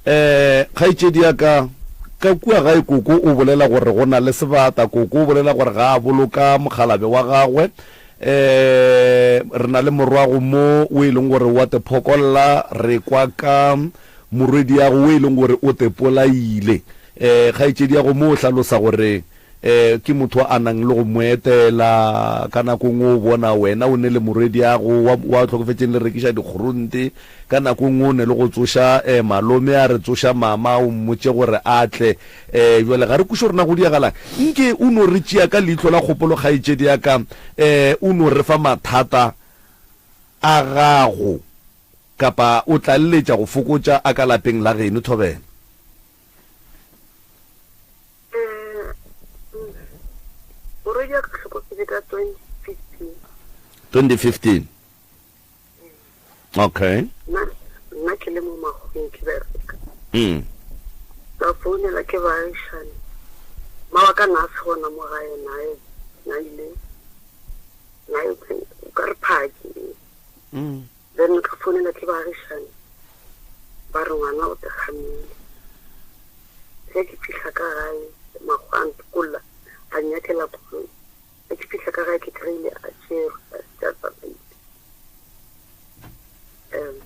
Eh, kgaetšedi ya ka ka kua gae koko o bolela gore go na le sebata koko o bolela gore ga a boloka mokgalabe wa gagwe eh re na le morwago mo o e leng gore wa te phokolla re kwa ka morwedi yago o e leng gore o te polaile eh kgaetšedi yago mo o hlalosa gore E, ke motho a nang le go mo etela ka nako nngwe o bona wena o ne le morwediago wa, wa hlokofetšeng le rekiša dikgorunte ka nako nngwe o ne le go tsoša e, malome a re tsoša mama o mmotše gore a tle e, jwale ga re kweše gore na go diagalang nke o no re tšea ka leihlo la kgopolo kgaetšedi ya ka e, o no re fa mathata a gago kapa o tlaleletša go fokotša a ka lapeng la geno thobela. Morwedi wa ka hlokofetše ka 2015. 2015. Okay. Nna nna ke le mo makgoweng ke bereka. Mm. Ka founela ke baagišane. Mma wa ka na a se gona mo gae nae na ile na o ka re phaki. Mm. Then ka founela ke baagišane ba re ngwana o tekgamile. Ge ke fihla ka gae makgwa a ntokolla a nnyakela koloi. Ge ke fihla ka gae ke kry-ile a tšerwe a šetše a tsamaile. Um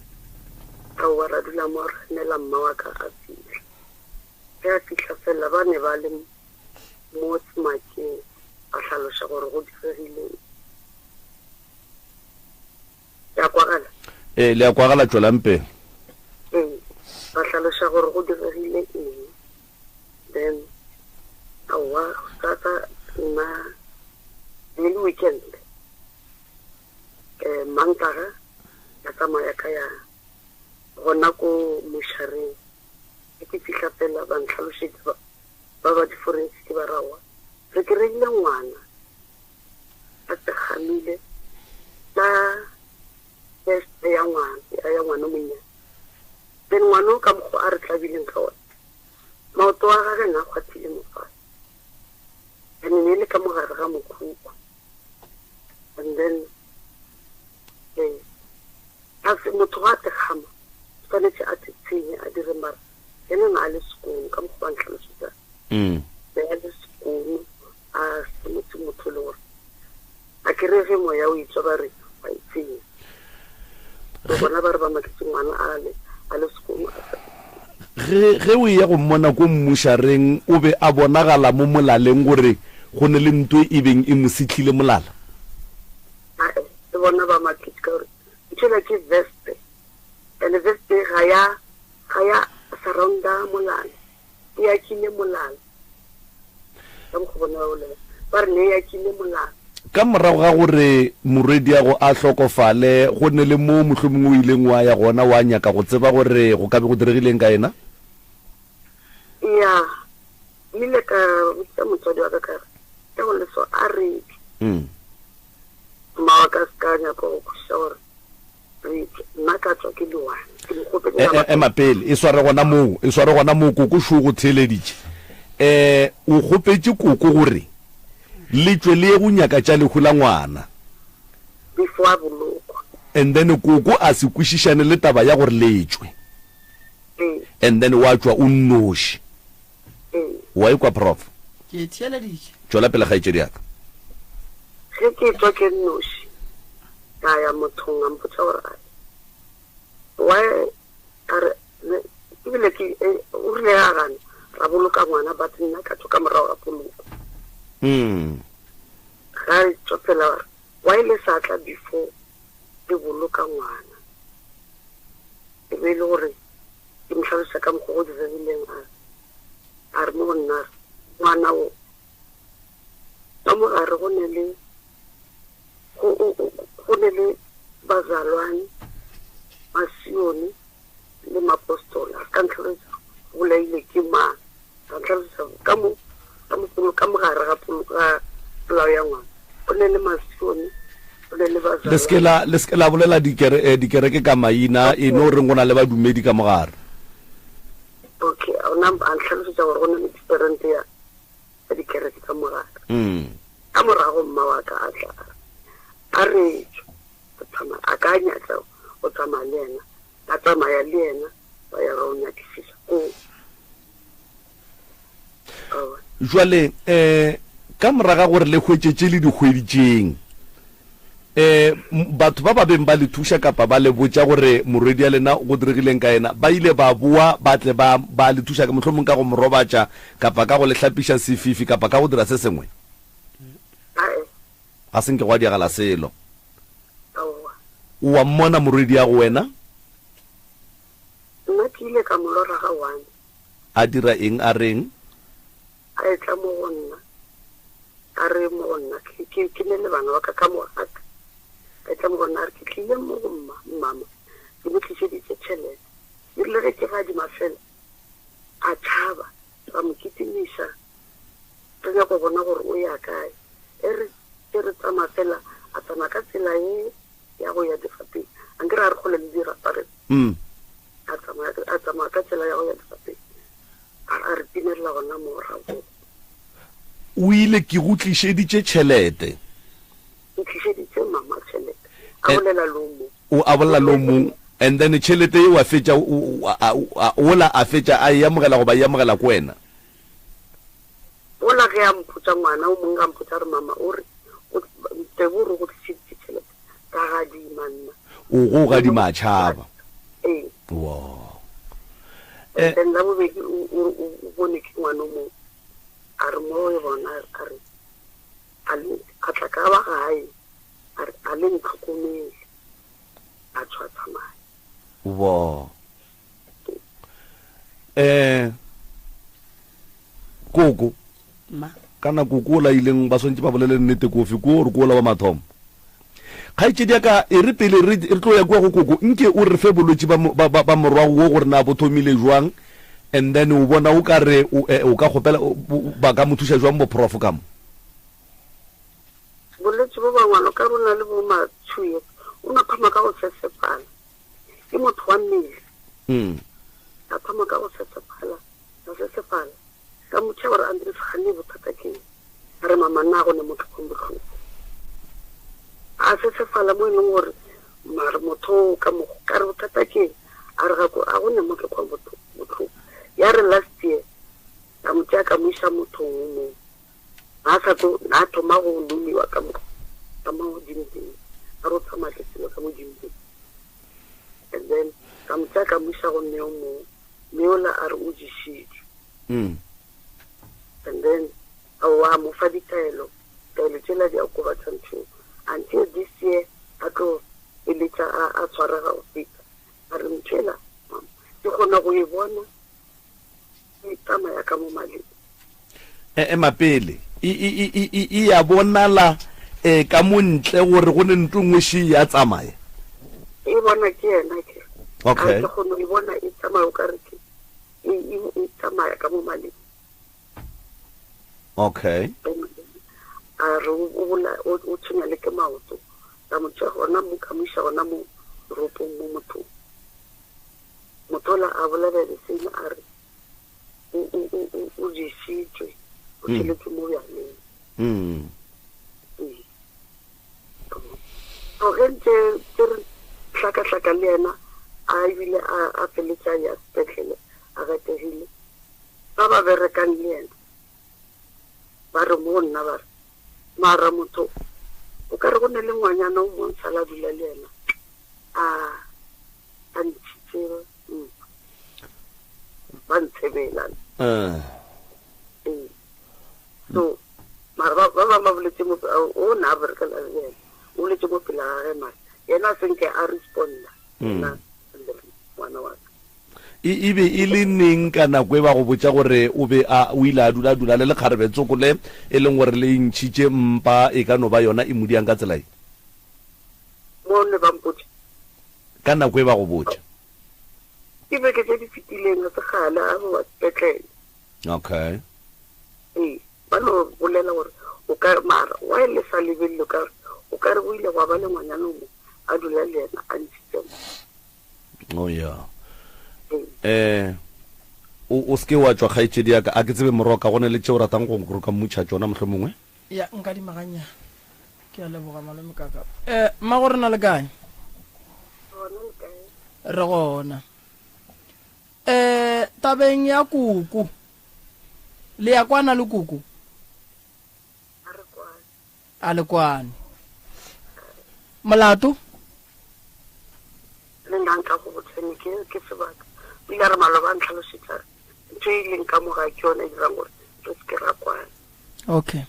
aowa ra dula mo ra emela mma wa ka a fihla. Ge a fihla fela ba ne ba le mo semakeng ba hlaloša gore go diregile eng. Le a kwagala? Ee, le a kwagala, tšwelang pele. Ee, ba hlaloša gore go diregile eng. Then, aowa, gosasa nna e le weekend. Eh, Mantaga ka tsamaya ka ya gona ko mošareng. Ge ke fihla fela ba ntlhalošetša ba ba ba di-forensic ba re aowa, re kry-ile ngwana. a tsekgamile ka vest ya ngwana ya ngwana monnyane then ngwana o ka mokgwa a re tlabileng ka ona maoto a gage na kgwathile mofase and ne le ka mogare ga mokhukhu and then eh a se motho ga a tekgama tshwanetse a tshetshenye a dire. A le sekolong a sa. Ge, ge o eya go mmona ko mmušareng, o be a bonagala mo molaleng gore go ne le nto e beng e mo sehlile molala. Ae, le bona ba maketše ka gore ntho ela ke veste, and veste ga ya, ga ya surrounda molala, e akile molala. Ka mokgwa bona ba bolela, ba re ne e akile molala. Ka morago ga gore morwediago a hlokofale, go ne le moo mohlomongwe o ileng wa ya gona wa nyaka go tseba gore go ka be go diregileng ka yena? Ya, ke ile ka botša motswadi wa ka ka re, Ge go le so, a re tšwe. Mma wa ka a se ka a nyaka go kwešiša gore re tšwe. Nna ka tšwa ke le one. Ke mo kgopetše E, e, ema pele, e sware gona moo, e sware gona moo, koko šo go theeleditše. E, o kgopetše koko gore le tšwe le ye go nyaka tša lehu la ngwana. Before a bolokwa. And then koko a se kwešišane le taba ya gore le tšwe. Ee. And then wa tšwa o nnoši. Ee. Wa ikwa, Prof? Ke e theeleditše. Tšwela pele, kgaetšedi ya ka. Ge ke etšwa ke nnoši, ka ya mothong a mpotša gore a why a re ebile ke e, o rile a gana ra boloka ngwana but nna ka tšwa ka morago ga poloko. Mm. Ga e tšwa pela gore why le sa tla before le boloka ngwana. E be e le gore ke mo hlaloša ka mokgwa go diregileng a a re mo go nna ngwana o ka mo gare go ne le go ne le bazalwane masione le mapostola a ka ntlhalosetsa go bolaile ke mang a ntlhalosetsa ka mo ka mo ka mogare ga ga polao ya ngwana go ne le masione go ne le le se ke la le se ke la bolela dikere eh, dikereke ka maina e no reng go na le badumedi ka mogare okay ona a ntlhalosetsa gore go ne le different ya ya dikereke ka mogare mm. Ka morago mma wa ka a tla a re, A re tšwe go tsamaya. A ka nyaka go tsamaya le yena. Ba tsamaya le yena ba ya ba o nyakišiša koo. Aowa. Jwale um ka moraga gore le hwetše tše le di hweditšeng, um batho ba ba beng ba le thuša kapa ba le botša gore morwedi ya lena go diregileng ka yena, ba ile ba boa ba tle ba ba le thuša mohlomong ka go mo robatša kapa ka go le hlapiša sefifi kapa ka go dira se sengwe? Ae. Ga se nke gwa diagala selo. Aowa. O a mmona morwediago wena? Nna ke ile ka mo lora ga one. A dira eng? A reng? A etla mo go nna, a re mo go nna, ke, ke, ke ne le bana ba ka ka mo ga ka. A etla mo go nna, a re, ke tlile mo go mma, mmama, ke mo tlišeditše tšhelete. E rile ge ke gadima fela, a tšhaba, ra mo kitimiša, re nyaka go bona gore o ya kae. E re ge re tsamaya fela, a tsamaya ka tsela ye ya go ya dirapeng. Ankere a re kgole le dirapa re. Mm. A tsamaya, a tsamaya ka tsela ya go ya dirapeng. A, a re timelela gona moo ra boa. O ile, ke go tlišeditše tšhelete. Ke tlišeditše mama tšhelete. A bolela le o mong. O a bolela le o mong, and then tšhelete ye wa fetša, wola a fetša a e amogela goba e amogela ko wena? Wola ge a mpotša, ngwana o mongwe a mpotša a re, Mama o re, o, Tebo o re o go tlišeditše tšhelete. Ka gadima nna. O go gadima a tšhaba. Ee. Wow. And then la bobedi o, o, o bone ke ngwana o mongwe, a re mo e bona, a re, a le, a tla ka ba gae. A re, A le ntlhokomele. A tšwa tsamaya. Bo. Eh, koko. Ma. Kana koko o la ileng ba swantše ba bolele nnete kofi ko re ko la wa mathomo. Kgaetšedi ya ka e re pele re re tlo ya kua go koko nke o re fe bolwetši ba ba ba, ba morwago wo gore na bo thomile jwang and then o bona o ka re o, eh, o ka kgopela ba ka mo thuša jwang bo prof ka mo. Bolwetši bo bangwana o ka re o na le bo matšhuye, o no thoma ka go sesefala. Ke motho wa mmele. A thoma ka go sesefala, a sesefala. Ka motšha gore Andries gane bothata ke eng? A re mama nna go ne motho kwang bohloko. A sesefala mo e leng gore mare motho o ka mo ka re bothata ke eng? A re ga ko a go ne mo ke kwang bohloko. Ya re last year ka mo tšea ka mo iša mothong o mongwe. Na sa tlo, na thoma go lomiwa ka mo, ka mo dimpeng, a re o tsamaya ke selo ka mo dimpeng. And then. Ka mo tšea ka mo iša go mme yo mongwe, mme yola a re o ješitšwe. Mm. And then aowa a mo fa ditaelo, taelo tšela di okobatša ntho eo. Until this year a tlo eletša a, a tshwarega go feta. A re ntho ela, mama, ke kgona go e bona e tsamaya ka mo maleng. E, ema pele. E, e, e, e, e, e ya bonala e, ka mo ntle gore go ne ntho nngwe še ya tsamaya. E bona ke yena ke. Okay. A ke kgona go e bona e tsamaya o ka re ke e, e, e tsamaya ka mo maleng. Okay. A re o, o, bola- o, o tshwenya le ke maoto. Ka mo tšea gona mo, ka mo iša gona mo toropong mo mothong. Motho ola a bolela the same a re o, o, o, o, o ješitšwe, o Mm. tšheletšwe mo bjaleng. Mm. Ee. So ge ntše ke re hlakahlaka le yena a ebile a, a feletša ya sepetlele a gategile, ba ba berekang le yena ba re mo go nna ba re, mara motho o ka re go ne le ngwanyana o mong sala dula le yena a a ntšhitše mpa ba ntshebela Eh. ee so mara ba ba bangwe ba boletse mo o ne a berekela le yena o boletse mo pele ga ge mara yena a senke a responda yena ngwana wa ka E, e be e le neng ka nako e ba go botša gore o be a o ile a dula dula le lekgarebe tsoko le e leng gore le ntšhitše mpa e ka no ba yona e mo diang ka tsela ye? Mo ne ba mpotša. Ka nako e ba go botša. Ke beke tše di fetileng, ga se kgale a boa sepetlele. Okay. Ee, ba no bolela gore o ka mara why le sa lebelele o ka re o ka re go ile gwa ba le ngwanyana o mongwe a dula le yena a ntšhitše mpa. Oh yeah. Eh o o se ke wa tšwa kgaetšedi ya ka a ke tsebe moroka go ne le tše o ratang go go ka mmutšha tšona mohlomongwe. Ya nka di maganya. Ke a leboga malome kaka. Eh mmago rena le kae? Gona le kae? Re gona. Eh tabeng ya koko. Le ya kwana le koko? A re kwane. A le kwane. Molato? Le nna nka go botšane ke ke sebaka. O ile a re maloba a ntlhalošetša ntho e ileng ka mo gae ke yona e dirang gore re se ke ra kwana. Okay.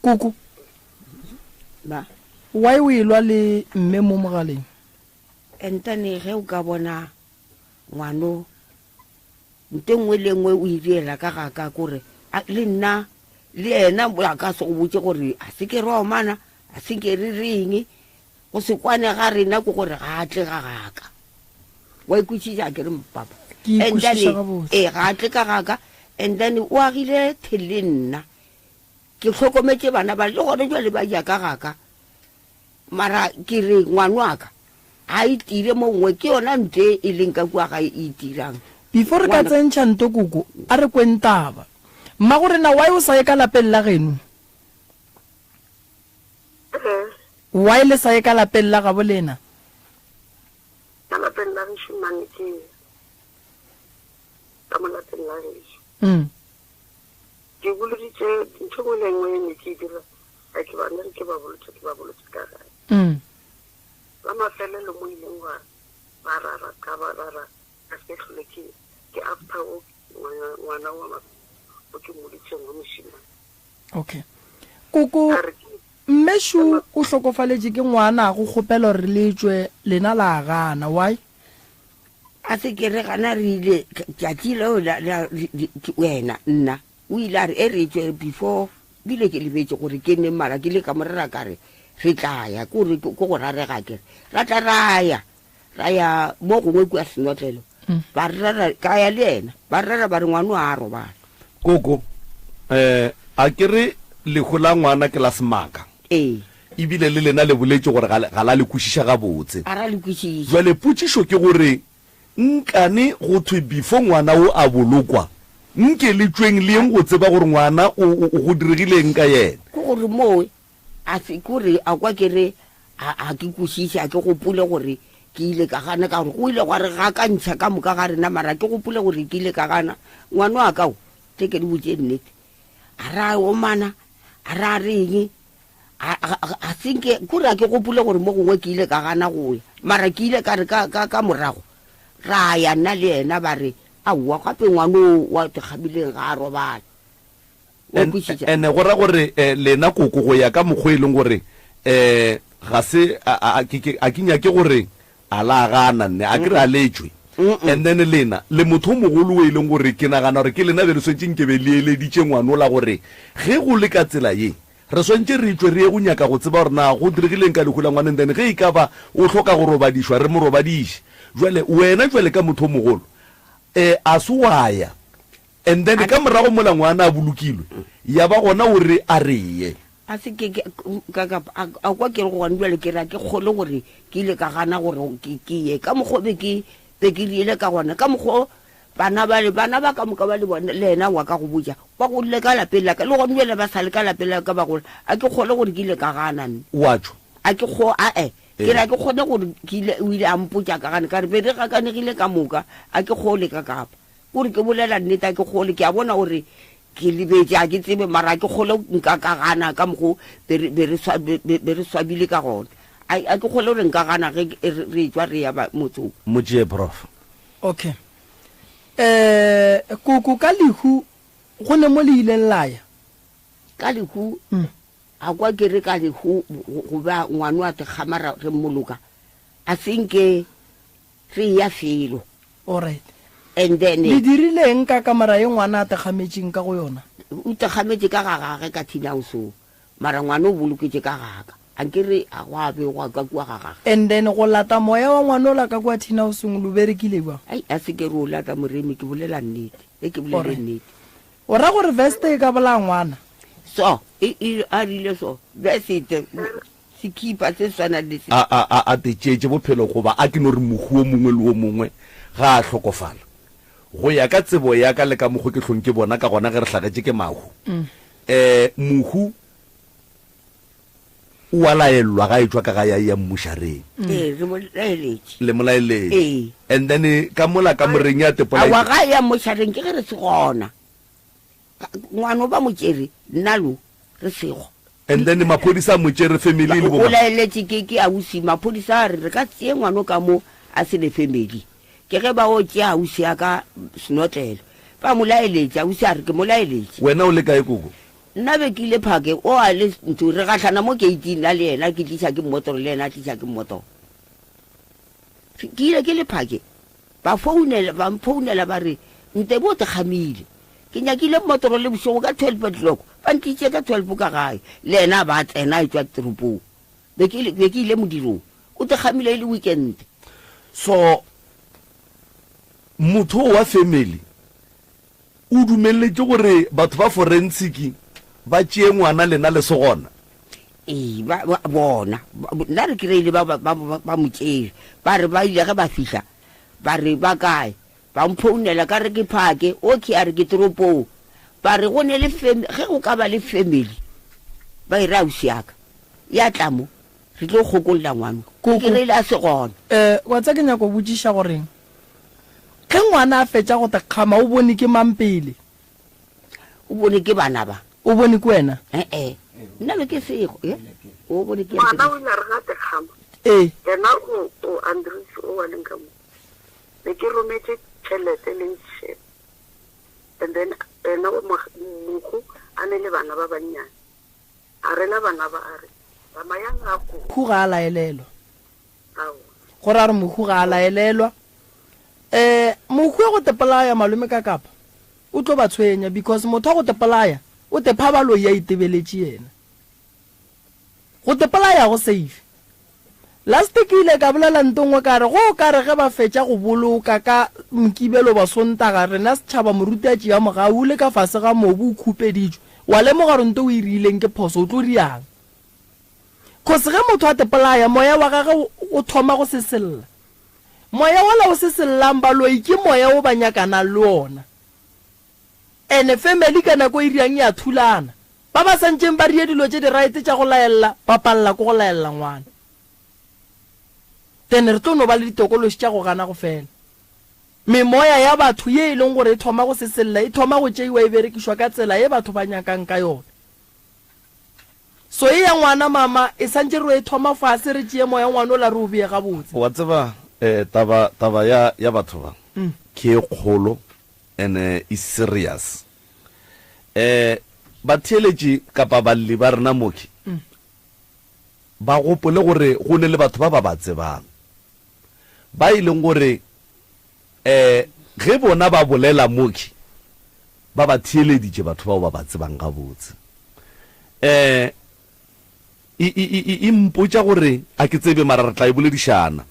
Koko. Ba. Why o elwa le mme mo mogaleng? Entane ge o ka bona ngwano nte nngwe le nngwe o iriela ka ga ka kore le nna le yena a ka se go botse gore a se ke re omana a se ke re reng go se kwane ga rena ke gore ga a tle ga gaka wa ikwešiša ke re papa Ke and then ikwešiša gabotse. ee ga a tle ka gaka and then o agile the le nna ke hlokometše bana ba le gone jwale ba ja ka gaka mara ke re ngwano wa ka ga e tire mo nngwe ke yona nte e leng ka kua gae e itirang Before re ka Ngwana- tsentšha nto koko, a re kweng taba. Mmago rena why o sa ye ka lapeng la geno? Why le sa ye ka lapeng la gabo lena? Ka lapeng la gešo mane ke ka mo lapeng la gešo. Mm. Ke boloditše ntho e nngwe le e nngwe e ne ke e dira ga ke ba ne re ke ba bolotše ke ba bolotše ka gae. Mm. La mafelelo mo ileng gwa ba rara ka ba rara ka se hlole ke ke after o ngwana ngwana wa ma o ke mmoditšeng wa mošemane. Okay. Koko, mme šo o hlokofaletše ke ngwana a go kgopela gore le tšwe, lena la gana. Why? A se ke re gana re ile tšatši leo la, la, wena nna o ile a re e re tšwe before bile ke lebetše gore ke neng mara ke ile ka mo rera ka re re tla ya ke gore ke go rarega ke re ra tla ra ya ra ya mo gongwe kua senotlelo ba rera ka ya le yena ba rera ba re ngwano a robala Koko, eh, a ke re lehu la ngwana ke la semaka? Ee. Ebile le lena le boletše gore ga, ga la le kwešiša gabotse. A ra le kwešiša. Bjale potšišo ke gore, nkane go thwe before ngwana o a bolokwa, nke le tšweng le yeng go tseba gore ngwana o, o, go diregile eng ka yena? Ke gore moo A se kore a kwa ke re a, a ke kwešiše, a ke gopole gore ke ile ka gana, ka gore go ile gwa re gakantšha ka moka ga rena, mara ke gopole gore ke ile ka gana. Ngwana wa ka o, tle ke le botše nnete, a ra omana, a ra reng, a, a, a, a se nke, kore a ke gopole gore mo gongwe ke ile ka gana go ya, mara ke ile ka re ka, ka, ka morago. Ra ya nna le yena ba re, Aowa, gape ngwana o wa Dikgabileng ga a robala. Wa kwešiša? Ene go ra gore eh, lena koko go ya ka mokgwa e leng gore eh, ga se a, a, a, ke, ke, a ke nyake gore a la gana nne a ke re a letšwe. And then lena le motho o mogolo o e leng gore ke nagana gore ke lena be le swantše nke be le eleditše ngwanola gore ge go le ka tsela ye re swantše re tšwe re ye go nyaka go tseba gore na go diregileng ka lehu la ngwana and then ge e ka ba o hloka go robadišwa re mo robadiše. Jwale wena jwale ka motho o mogolo eh, a se wa ya And then ka morago mola ngwana a bolokilwe, ya ba gona o re a re ye. A se ke, ke, ka, ka, a, a kwa ke re gone bjale ke re a ke kgole gore ke ile ka gana gore ke, ke ye. Ka mokgwa o be ke, be ke rile ka gona, ka mokgwa o bana bale, bana ba ka moka ba le bona, le yena wa ka go botša, ba godile ka lapeng la ka, le gone bjale ba sa le ka lapeng la ka ba gola. A ke kgole gore ke ile ka gana nna. Wa tšwa. A ke kgo, a-e, ke re a ke kgone gore ke ile, o ile a mpotša ka gana, ka re be re gakanegile ka moka, a ke kgole ka kapa. Kore ke bolela nnete a ke kgole, ke a bona gore ke lebetše a ke tsebe mara a ke kgole nka ka gana ka mokgo be re be re swa be be re swabile ka gona. A a ke kgole gore nka gana ge re re etšwa re ya motsong. Mo tšee prof. Okay. Eh koko ka lehu go ne mo le ileng la ya? Ka lehu a kwa ke re ka lehu go ba ngwano a tekgama ra re mmoloka a se nke Re eya felo. Alright. And then. Le dirile eng ka kamora ye ngwana a tekgametšeng ka go yona? O tekgametše ka ga gage ka tin house-ong. Mara ngwana o boloketše ka ga ka. Ankere a gwa begwa ka kua ga gage. And then go lata moya wa ngwana ola ka kua tin house-ong lo berekile bjang? Ai, a se ke re o lata Moremi, ke bolela nnete. E ke bolele Alright. nnete. O ra gore veste e ka bolaya ngwana? So, e, e, a rile so, vesete. Sekipa se swana le se. A, a, a, a tetšetše bophelo goba a ke no re mohu o mongwe le o mongwe ga a hlokofala. Go ya ka tsebo ya ka le ka mokgo ke hlong ke bona ka gona ge re hlagetše ke mahu, um mohu o a laellwa ga a etšwa ka gae a eya mmušareng. Ee, re mo laeletše. Le mo laeletše. Ee. And then ka mola kamoreng ya Aowa, ga a eya mmušareng ke ge re se gona. Ngwano ba mo tšere, nna lo re sego. And then maphodisa a mo tšere family le bo O laeletše ke ke ausi, maphodisa a re re ka tseye ngwano ka mo a se ne family. Ke ge ba o tšea ausi ya ka senotlelo. Ba mo laeletše, ausi a re ke mo laeletše. Wena o le kae koko? Nna be ke ile phakeng, o a le ntho, re gahlana mo keiting nna le yena, ke tliša ke mmotoro le yena a tliša ke mmotoro. Ke ile ke le phakeng. Ba founela, ba mphounela ba re, Ntebo o tekgamile. Ke nyakile mmotoro le bošego ka 12 o'clock. Ba ntlišitše ka 12 ka gae. Le yena a ba a tsena a etšwa toropong. Be ke, be ke ile modirong. O tekgamile e le weekend. So, motho wa family o dumelletše gore batho ba forensic ba tšee ngwana lena le se gona? Ee, ba, ba, bona. Ba, nna re kry-ile ba, ba, ba, ba mo tšere. Ba re ba ile ge ba fihla, ba re ba kae? Ba mphounela ka re ke phake, okay a re ke toropong. Ba re go ne le fam-, ge go ka ba le family, ba e re ausi ya ka, ya tla mo, re tlo kgokolla ngwano. Ke kry-ile a se gona. Eh, wa tseba ke nyaka go botšiša goreng Ge ngwana a fetša go te kgama o bone ke mang pele? O bone ke bana ba. O bone ke wena? E-e, nna be ke sego. E, o bone ke Ngwana o ile a re ga te kgama. Ee. Yena o, o Andries o wa leng ka mo. Ne ke rometše tšhelete le ntšhe. And then yena o mohu a ne le bana ba bannyane. A rela bana ba a re, tsamayang a ko. Mohu ga a laelelwa. Go ra gore mohu ga a laelelwa. Um mohu wa go te polaya malome ka kapa o tlo ba tshwenya because motho wa go te polaya o te pha baloi a itebeletše yena. Go te polaya go safe. Last ke ile ka bolela nto nngwe ka re go o ka re ge ba fetša go boloka ka Mokibelo ba Sontaga rena setšhaba moruti a tšea mogau o le ka fase ga mobu o khupeditšwe wa lemoga gore nto o e riileng ke phoso o tlo riang. Cause ge motho a tepolaya, moya wa gage o thoma go sesella. Moya wola o sesellang baloi ke moya wo ba nyakanang le wona. Ene family ka nako e riang ya thulana. Ba ba santšeng ba rie dilo tše di right tša go laella, ba palela ke go laella ngwana. Then re tlo no ba le ditokološi tša go gana go fela. Memoya ya batho ye e leng gore e thoma go sesella e thoma go tšeiwa e berekišwa ka tsela ye batho ba nyakang ka yona. So ye ya ngwana mama e santše re e thoma fase re tšee moya ngwana ola re o bee gabotse. Wa tseba. Eh, taba taba ya ya batho ba ke e kgolo and e serious. Eh, batheeletši kapa balli ba rena moki ba gopole gore go ne le batho ba ba ba tsebang ba e leng gore eh ge bona ba bolela moki ba ba theeleditše batho bao ba ba tsebang gabotse. Eh E, e, e, e, e mpotša gore, a ke tsebe, mara re tla e boledišana.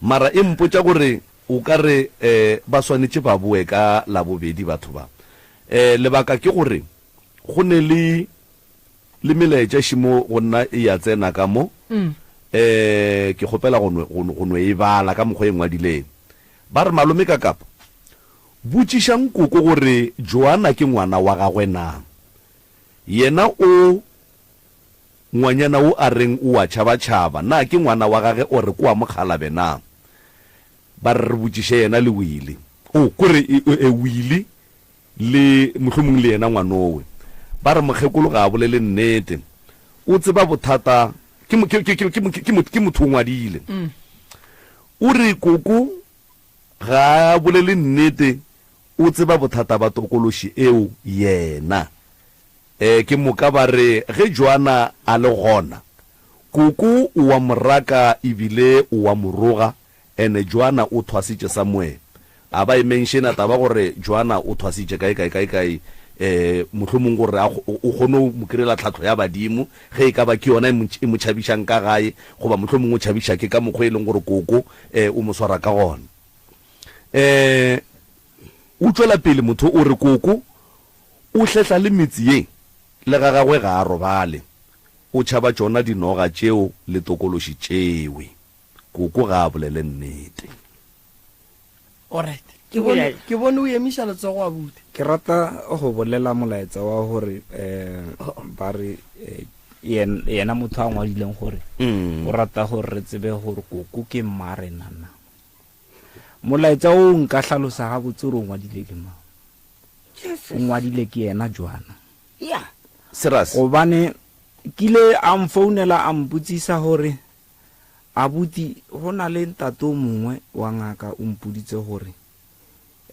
Mara e mpotša gore o ka re eh, ba swanetše ba boe ka Labobedi batho ba. Eh, lebaka ke gore go ne le, le melaetša šimo go nna e ya tsena ka mo. Eh, ke kgopela go no, go no, go no e bala ka mokgwa e ngwadileng. Ba re, Malome Kakapa, botšišang koko gore Joana ke ngwana wa gagwe na. Yena o. Ngwanyana wo a reng o a tšhabatšhaba, na ke ngwana wa gage ore ke wa mokgalabe na? Ba re re botšiše yena le Willie. O, kore e, e, Willie le mohlomong le yena ngwanowe. Ba re mokgekolo ga a bolele nnete. O tseba bothata, ke, ke, ke, ke, ke, ke, ke motho o ngwadile. O re koko ga a bolele nnete, o tseba bothata ba tokološi eo yena. E, ke moka ba re, Ge Joana a le gona, koko o wa mo raka e bile o wa mo roga, ene Joana o thwasitše Samuele. A ba e menšena taba gore Joana o thwasitše kae, kae, kae, kae, e, mohlomong gore a, o kgone go mo kry-ela tlhahlo ya badimo, ge e ka ba ke yona e mo, e mo tšhabišang ka gae, goba mohlomong o tšhabiša ke ka mokgwa e leng gore koko, e, o mo swara ka gona. E, o tšwela pele motho o re koko O hlehla le metse ye, le ga gagwe ga a robale. O tšhaba tšona dinoga tšeo le tokološi tšewe. Koko ga a bolele nnete. Alright. Ke bone, ke bone o emiša letsogo abuti. Ke rata go bolela molaetsa wa gore um ba re eh, yena motho a ngwadileng gore mm. o rata gore re tsebe gore koko ke mmarena na molaetsa o nka hlalosa gabotse gore o ngwadile ke mang o ngwadile ke yena joana ya Serious? gobane kile a mfounela a mpotsisa gore abuti go na le ntate o mongwe wa ngaka o mpoditse gore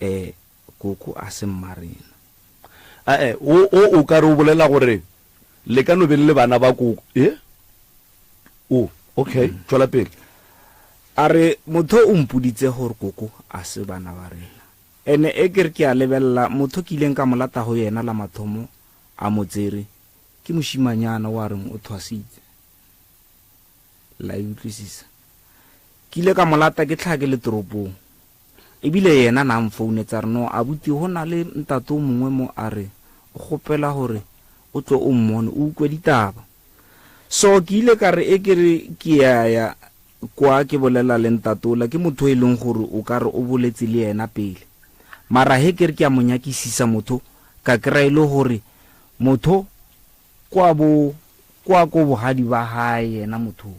um koko a se mmarena Ae, o, o, o ka re o bolela gore le ka no be le le bana ba koko. E? O, okay, tšwela pele. A re motho o mpoditse gore koko a se bana ba rena. Ene e ke re ke a lebelela motho ke ileng ka mo lata go yena la mathomo a mo tsere ke mošimanyana o a reng o thwasitse. La e utlwisisa? Ke ile ka mo lata ke tlhake le toropong. Ebile yena na mfounetsa a re no abuti go na le ntate o mongwe mo a re o kgopela gore o tlo o mmone o ukwe ditaba. So ke ile ka re e ke re ke ya ya kwa ke bolela le ntate ola ke motho e leng gore o ka re o boletse le yena pele. Mara he ke re ke a mo nyakisisa motho ka kry-a e le gore motho kwa bo kwa ko bogadi ba gae yena motho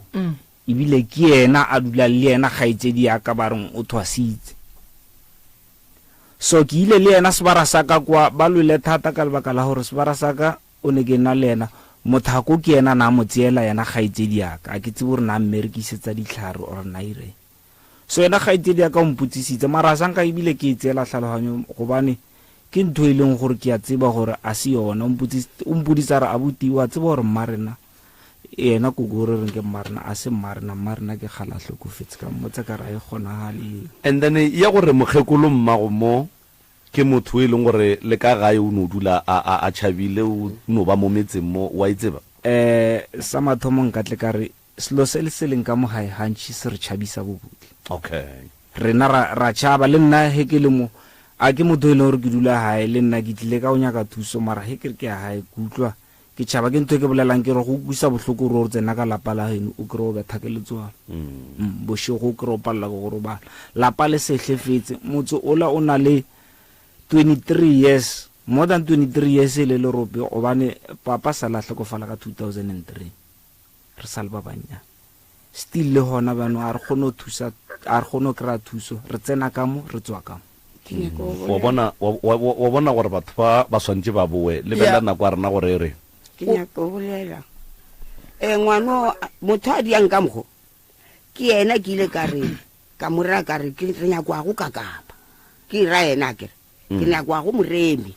Ebile ke yena a dulang le yena kgaetšedi ya ka ba reng o thwasitse. So ke ile le yena sebara sa ka kwa ba lwele thata ka lebaka la gore sebara sa ka o ne ke na le yena mothako ke yena na mo tseela yena kgaetšedi ya ka a ke tsebe gore na mmerekisetsa ditlhare or na ireng. So yena kgaetšedi ya ka o mpotsisitse mara a sanka ebile ke e tseela tlhaloganyo gobane ke ntho e leng gore ke a tseba gore a se yona. O mpoditse a re abuti wa tseba gore mma rena Yena koko o re reng ke mmarena, a se mmarena, mmarena ke kgale a hlokofetse. Ka mmotsa ka re a e kgonagale eo. And then ya gore mokgekolo mmago mo ke motho e leng gore le ka gae o no dula a a a tšhabile o no ba mo metseng mo, wa e tseba? Eh, sa mathomo nka tle ka re selo se le se leng ka mo gae gantši se re tšhabisa bobutle. Okay. Rena ra ra tšhaba, le nna ge ke le mo a ke motho e leng gore ke dula gae, le nna ke tlile ka go nyaka thuso mara ge ke re ke ya gae ke utlwa Ke tšhaba ke ntho e ke bolelang ke re go kwisa bohloko gore o tsena ka lapa la geno o kry o betha ke letswalo. Mm, bošego o kry o palela ke go robala. Lapa le sehlefetse, motse ola o na le 23 years, more than 23 years e le lerope gobane papa sa la hlokofala ka 2003. Re sa le ba bannyane. Still le gona bjano a re kgone go thusa, a re kgone go kry-a thuso. Re tsena ka mo, re tswa ka mo. Ke nyaka go Wa bolela. bona, wa, wa, wa wa bona gore batho ba ba swantše ba boe. Lebelela Yeah. nako ya rena gore e re. Ke nyaka go bolela. Eh ngwano motho a diang ka mokgo. Ke yena ke ile ka re. Ka mo raya ka re, Ke re nyakwago ka kapa. Ke ra yena a ke re, Ke nyakwago Moremi.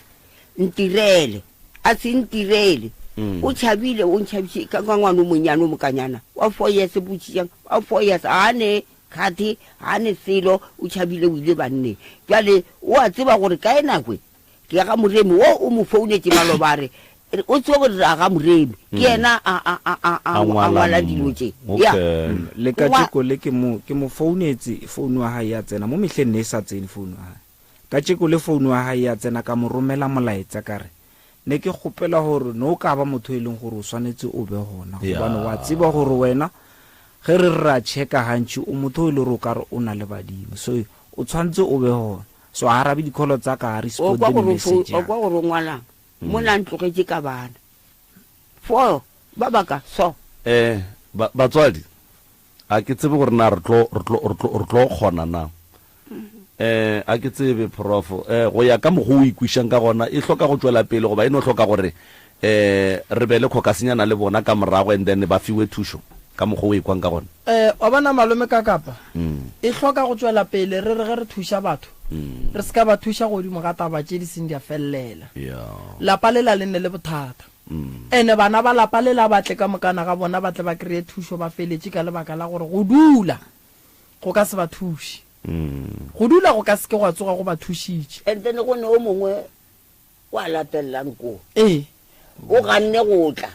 Ntirele. A se ntirele. O tšhabile, o ntšhabiše ka ka ngwana o monnyane o mokanyana wa four years, botšišang wa four years, ga a ne kgathe, ga a ne selo, o tšhabile o ile banneng. Bjale o a tseba gore kae nako e ke ya ga Moremi wo o mo founetše maloba a re o tsebe gore ra ga Moremi ke yena a a a a a ngwala dilo tše. Ya. Le katšeko le ke mo ke mo founetse founu ya hae ya tsena mo mehleng ne e sa tsene founu ya hae. Katšeko le founu ya hae ya tsena ka mo romela molaetsa ka re ne ke kgopela gore ne o ka ba motho e leng gore o swanetse o be gona gobane wa tseba gore wena ge re re ra checka gantši o motho o e le gore o ka re o na le badimo so o tshwanetse o be gona. So a arabe di-call tsa ka, a O responde kwa gore o message o ya kwa ka. gore o ngwalang? Mola ntlogetše ka bana. Fo ba baka so. Eh, ba, batswadi, a ke tsebe gore na re tlo, re tlo, re tlo, re tlo kgona na. Eh, a ke tsebe, Prof. Eh, go ya ka mokgwa o ikwišang ka gona, e hloka go tšwela pele goba e no hloka gore eh re be le khokasinyana le bona ka morago and then ba fiwe thušo ka mokgwa o ikwang ka gona? Eh, wa bona malome ka kapa e hloka go tšwela pele re re ge re thuša batho re se ka ba thuša godimo ga taba tše di seng di a fellela. Lapa lela le nne le bothata. Ene bana ba lapa lela ba tle ka mokana ga bona ba tle ba kreye thušo ba feletše ka lebaka la gore go dula go ka se ba thuše. Go dula go ka se ke gwa tsoga go ba thušitše. And then go ne o mongwe o a latelelang koo. Ee. O ganne go tla.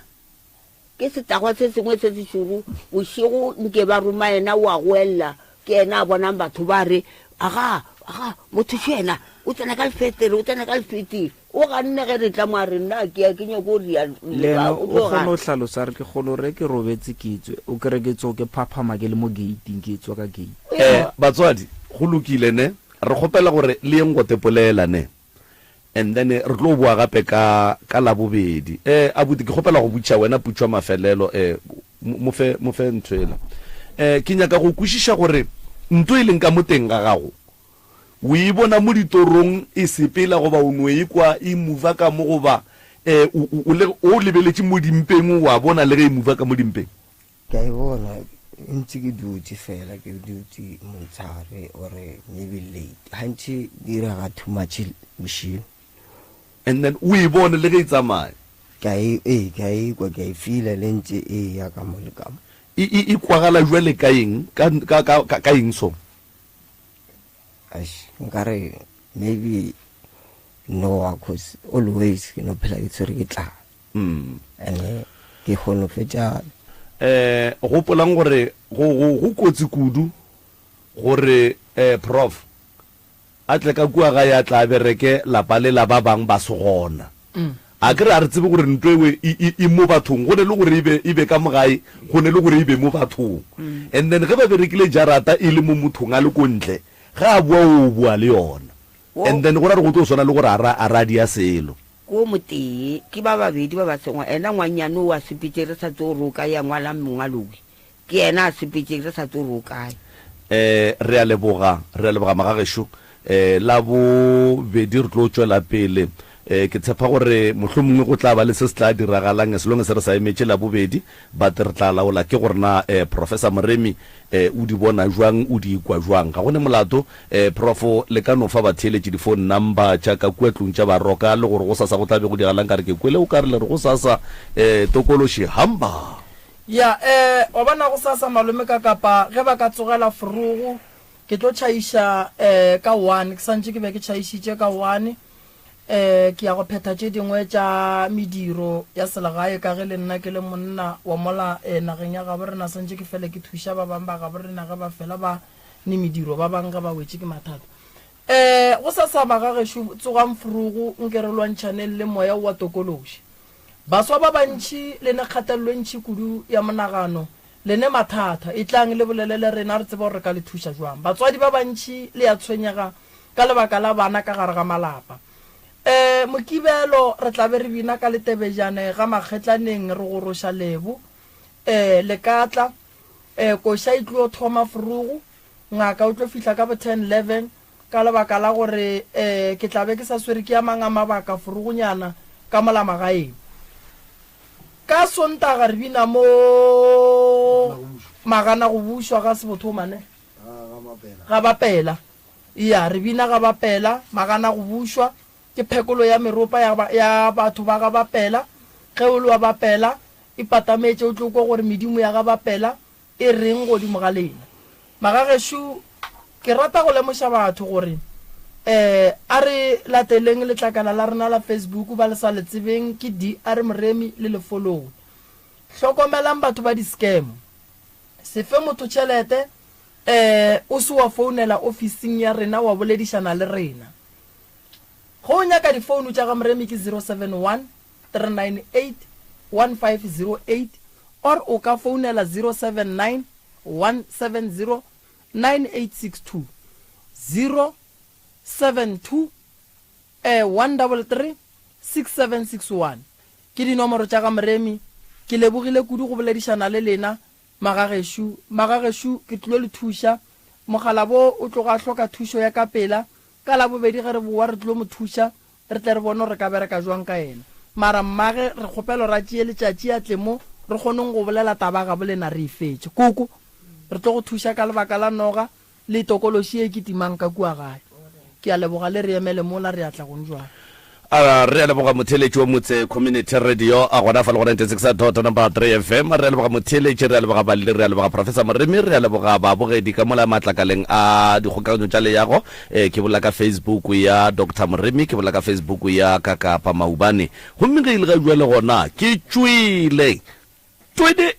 Ke setagwa se sengwe se sešoro. Bošego nke ba roma yena, o a goelela. Ke yena a bonang batho ba re, Aga, aga, motho šo yena, o tsena ka lefetere, o tsena ka lefetere. O ganne ge re tla mo a re, Nna ke ya ke nyako go ria. Le yena o kgone go hlalosa a re, Ke kgone gore ge ke robetse ke tswe, o kry ke tsoge ke phaphama ke le mo gate-ing, ke tswa ka gate. Eh, batswadi, go lokile ne? Re kgopela gore le yeng go tepolela ne? And then re tlo boa gape ka ka Labobedi. Eh, abuti ke kgopela go botšiša wena putšo ya mafelelo, eh, mo fe, mo fe ntho ela. Eh, ke nyaka go kwešiša gore nto e leng ka mo teng ga gago, o e bona mo ditorong e sepela goba o no e kwa e mova ka mo goba eh, o, o, o le, o lebeletše mo dimpeng wa bona le ge e mova ka mo dimpeng? Ke a e bona e ntse ke dutse fela ke dutse montshare or maybe late gantši di direga too much bošego. And then o e bone le ge e tsamaya. Ke a e ee ke a e kwa ke a e feela le ntse e ya ka mo le ka mo. E e e kwagala jwale ka eng ka ka ka ka eng so? Eish nkare maybe noa cause always ke no phela ke tshwere ke tlala. Ene ke kgono fetša. Eh, gopolang gore go, go, go kotsi kudu gore eh, Prof. A tle ka kua gae a tla a bereke lapa le la ba bang ba se gona. A ke re a re tsebe gore nto ewe e, e, e mo bathong, go ne le gore e be, e be ka mo gae, go ne le gore e be mo bathong. And then ge ba berekile jarata e le mo mothong a le ko ntle, ge a boa o boa le yona. And then go ra re go tlo swana le gore a ra, a radia selo. Ko motee, ke ba babedi ba ba sengwa, ena ngwannyane o a sepetše re sa tsebe gore o kae, a ngwalang mongwalowe, ke yena a sepetše re sa tsebe gore o kae. Eh, re a leboga, re a leboga magagešo. Eh, la bobedi re tlo tšwela pele. Eh, ke tshepa gore mohlomongwe go tla ba le se se tla diragalang as long as re sa emetše la bobedi, but re tla laola ke gore na eh, Professor Moremi eh, o di bona jwang, o di kwa jwang. Ga go ne molato Eh, Prof, le ka no fa batheeletši di-phone number tša ka kua tlong tša Baroka le gore gosasa go tla be go diragalang ka re ke kwele o ka re le re gosasa eh, tokološi hamba. Ya, eh, wa bona gosasa malome ka kapa ge ba ka tsogela forogo ke tlo tšhaiša eh, ka one, ke santše ke be ke tšhaišitše ka one, eh, ke ya go phetha tše dingwe tša mediro ya selegae ka ge le nna ke le monna wa mola eh, nageng ya gabo rena santše ke fele ke thuša ba bang ba gabo rena ge ba fela ba ne mediro, ba bang ge ba wetše ke mathata. E, go sa sa ba ga gešo, tsogang forogo, nke re lwantšhaneng le moya wa tokološi. Baswa ba bantši le ne kgatelelo e ntši kudu ya monagano, le ne mathata. Etlang le bolele le rena, re tsebe gore re ka le thuša jwang. Batswadi ba bantši le a tshwenyega ka lebaka la bana ka gare ga malapa. E, Mokibelo re tla be re bina ka letebejane ga makgetlaneng re goroša Lebo. E, le ka tla. E, koša e tlo thoma forogo, ngaka o tlo fihla ka bo ten, leven, ka lebaka la gore e, ke tla be ke sa swere ke a mang a mabaka forogonyana ka mola magaeng. Ka Sontaga re bina mo Magana go bušwa ga Sebothoma ne? Ga bapela. Ya, re bina ga bapela, magana go bušwa, ke phekolo ya meropa ya, ya batho ba ga bapela. Ge o le wa bapela, ipatametše o tlo kwa gore medimo ya ga bapela e reng godimo ga lena. Magagešo, ke rata go lemoša batho gore um a re lateleng letlakala la rena la Facebook, ba le sa le tsebeng ke DR Moremi le le followe. Hlokomelang batho ba di-scam. Se fe motho tšhelete um o se wa founela ofising ya rena wa boledišana le rena. Ge o nyaka difounu tša ga Moremi ke 071 398 1508 or o ka founela 079 170 9862, 072 133 6761. Ke dinomoro tša ga Moremi. Ke lebogile kudu go boledišana le lena, magagešo. Magagešo, ke tlilo le thuša. Mogalabo o tloga a hloka thušo ya ka pela. Ka Labobedi ge re bowa re tlilo mo thuša. Re tle re bone gore re ka bereka jwang ka yena. Mara mmage, re kgopela gore a tšee letšatši a tle mo re kgoneng go bolela taba gabo lena re e fetše. Koko, re tlo go thuša ka lebaka la noga le tokološi ye e kitimang ka kua gae. Ke a leboga le re emele mola re a tla gong jwale. A re a leboga motheeletši wa Motse Community Radio a gona fa le go 96 dot number 3 FM. Re a leboga motheeletši, re a leboga balli, re a leboga Professor Moremi, re a leboga babogedi ka mola matlakaleng a dikgokaganyo tša leago. Ee, ke bolela ka Facebook ya Doctor Moremi, ke bolela ka Facebook ya ka Kapa Maubane. Gomme ge e le ga bjale gona, ke tšwele. Twede!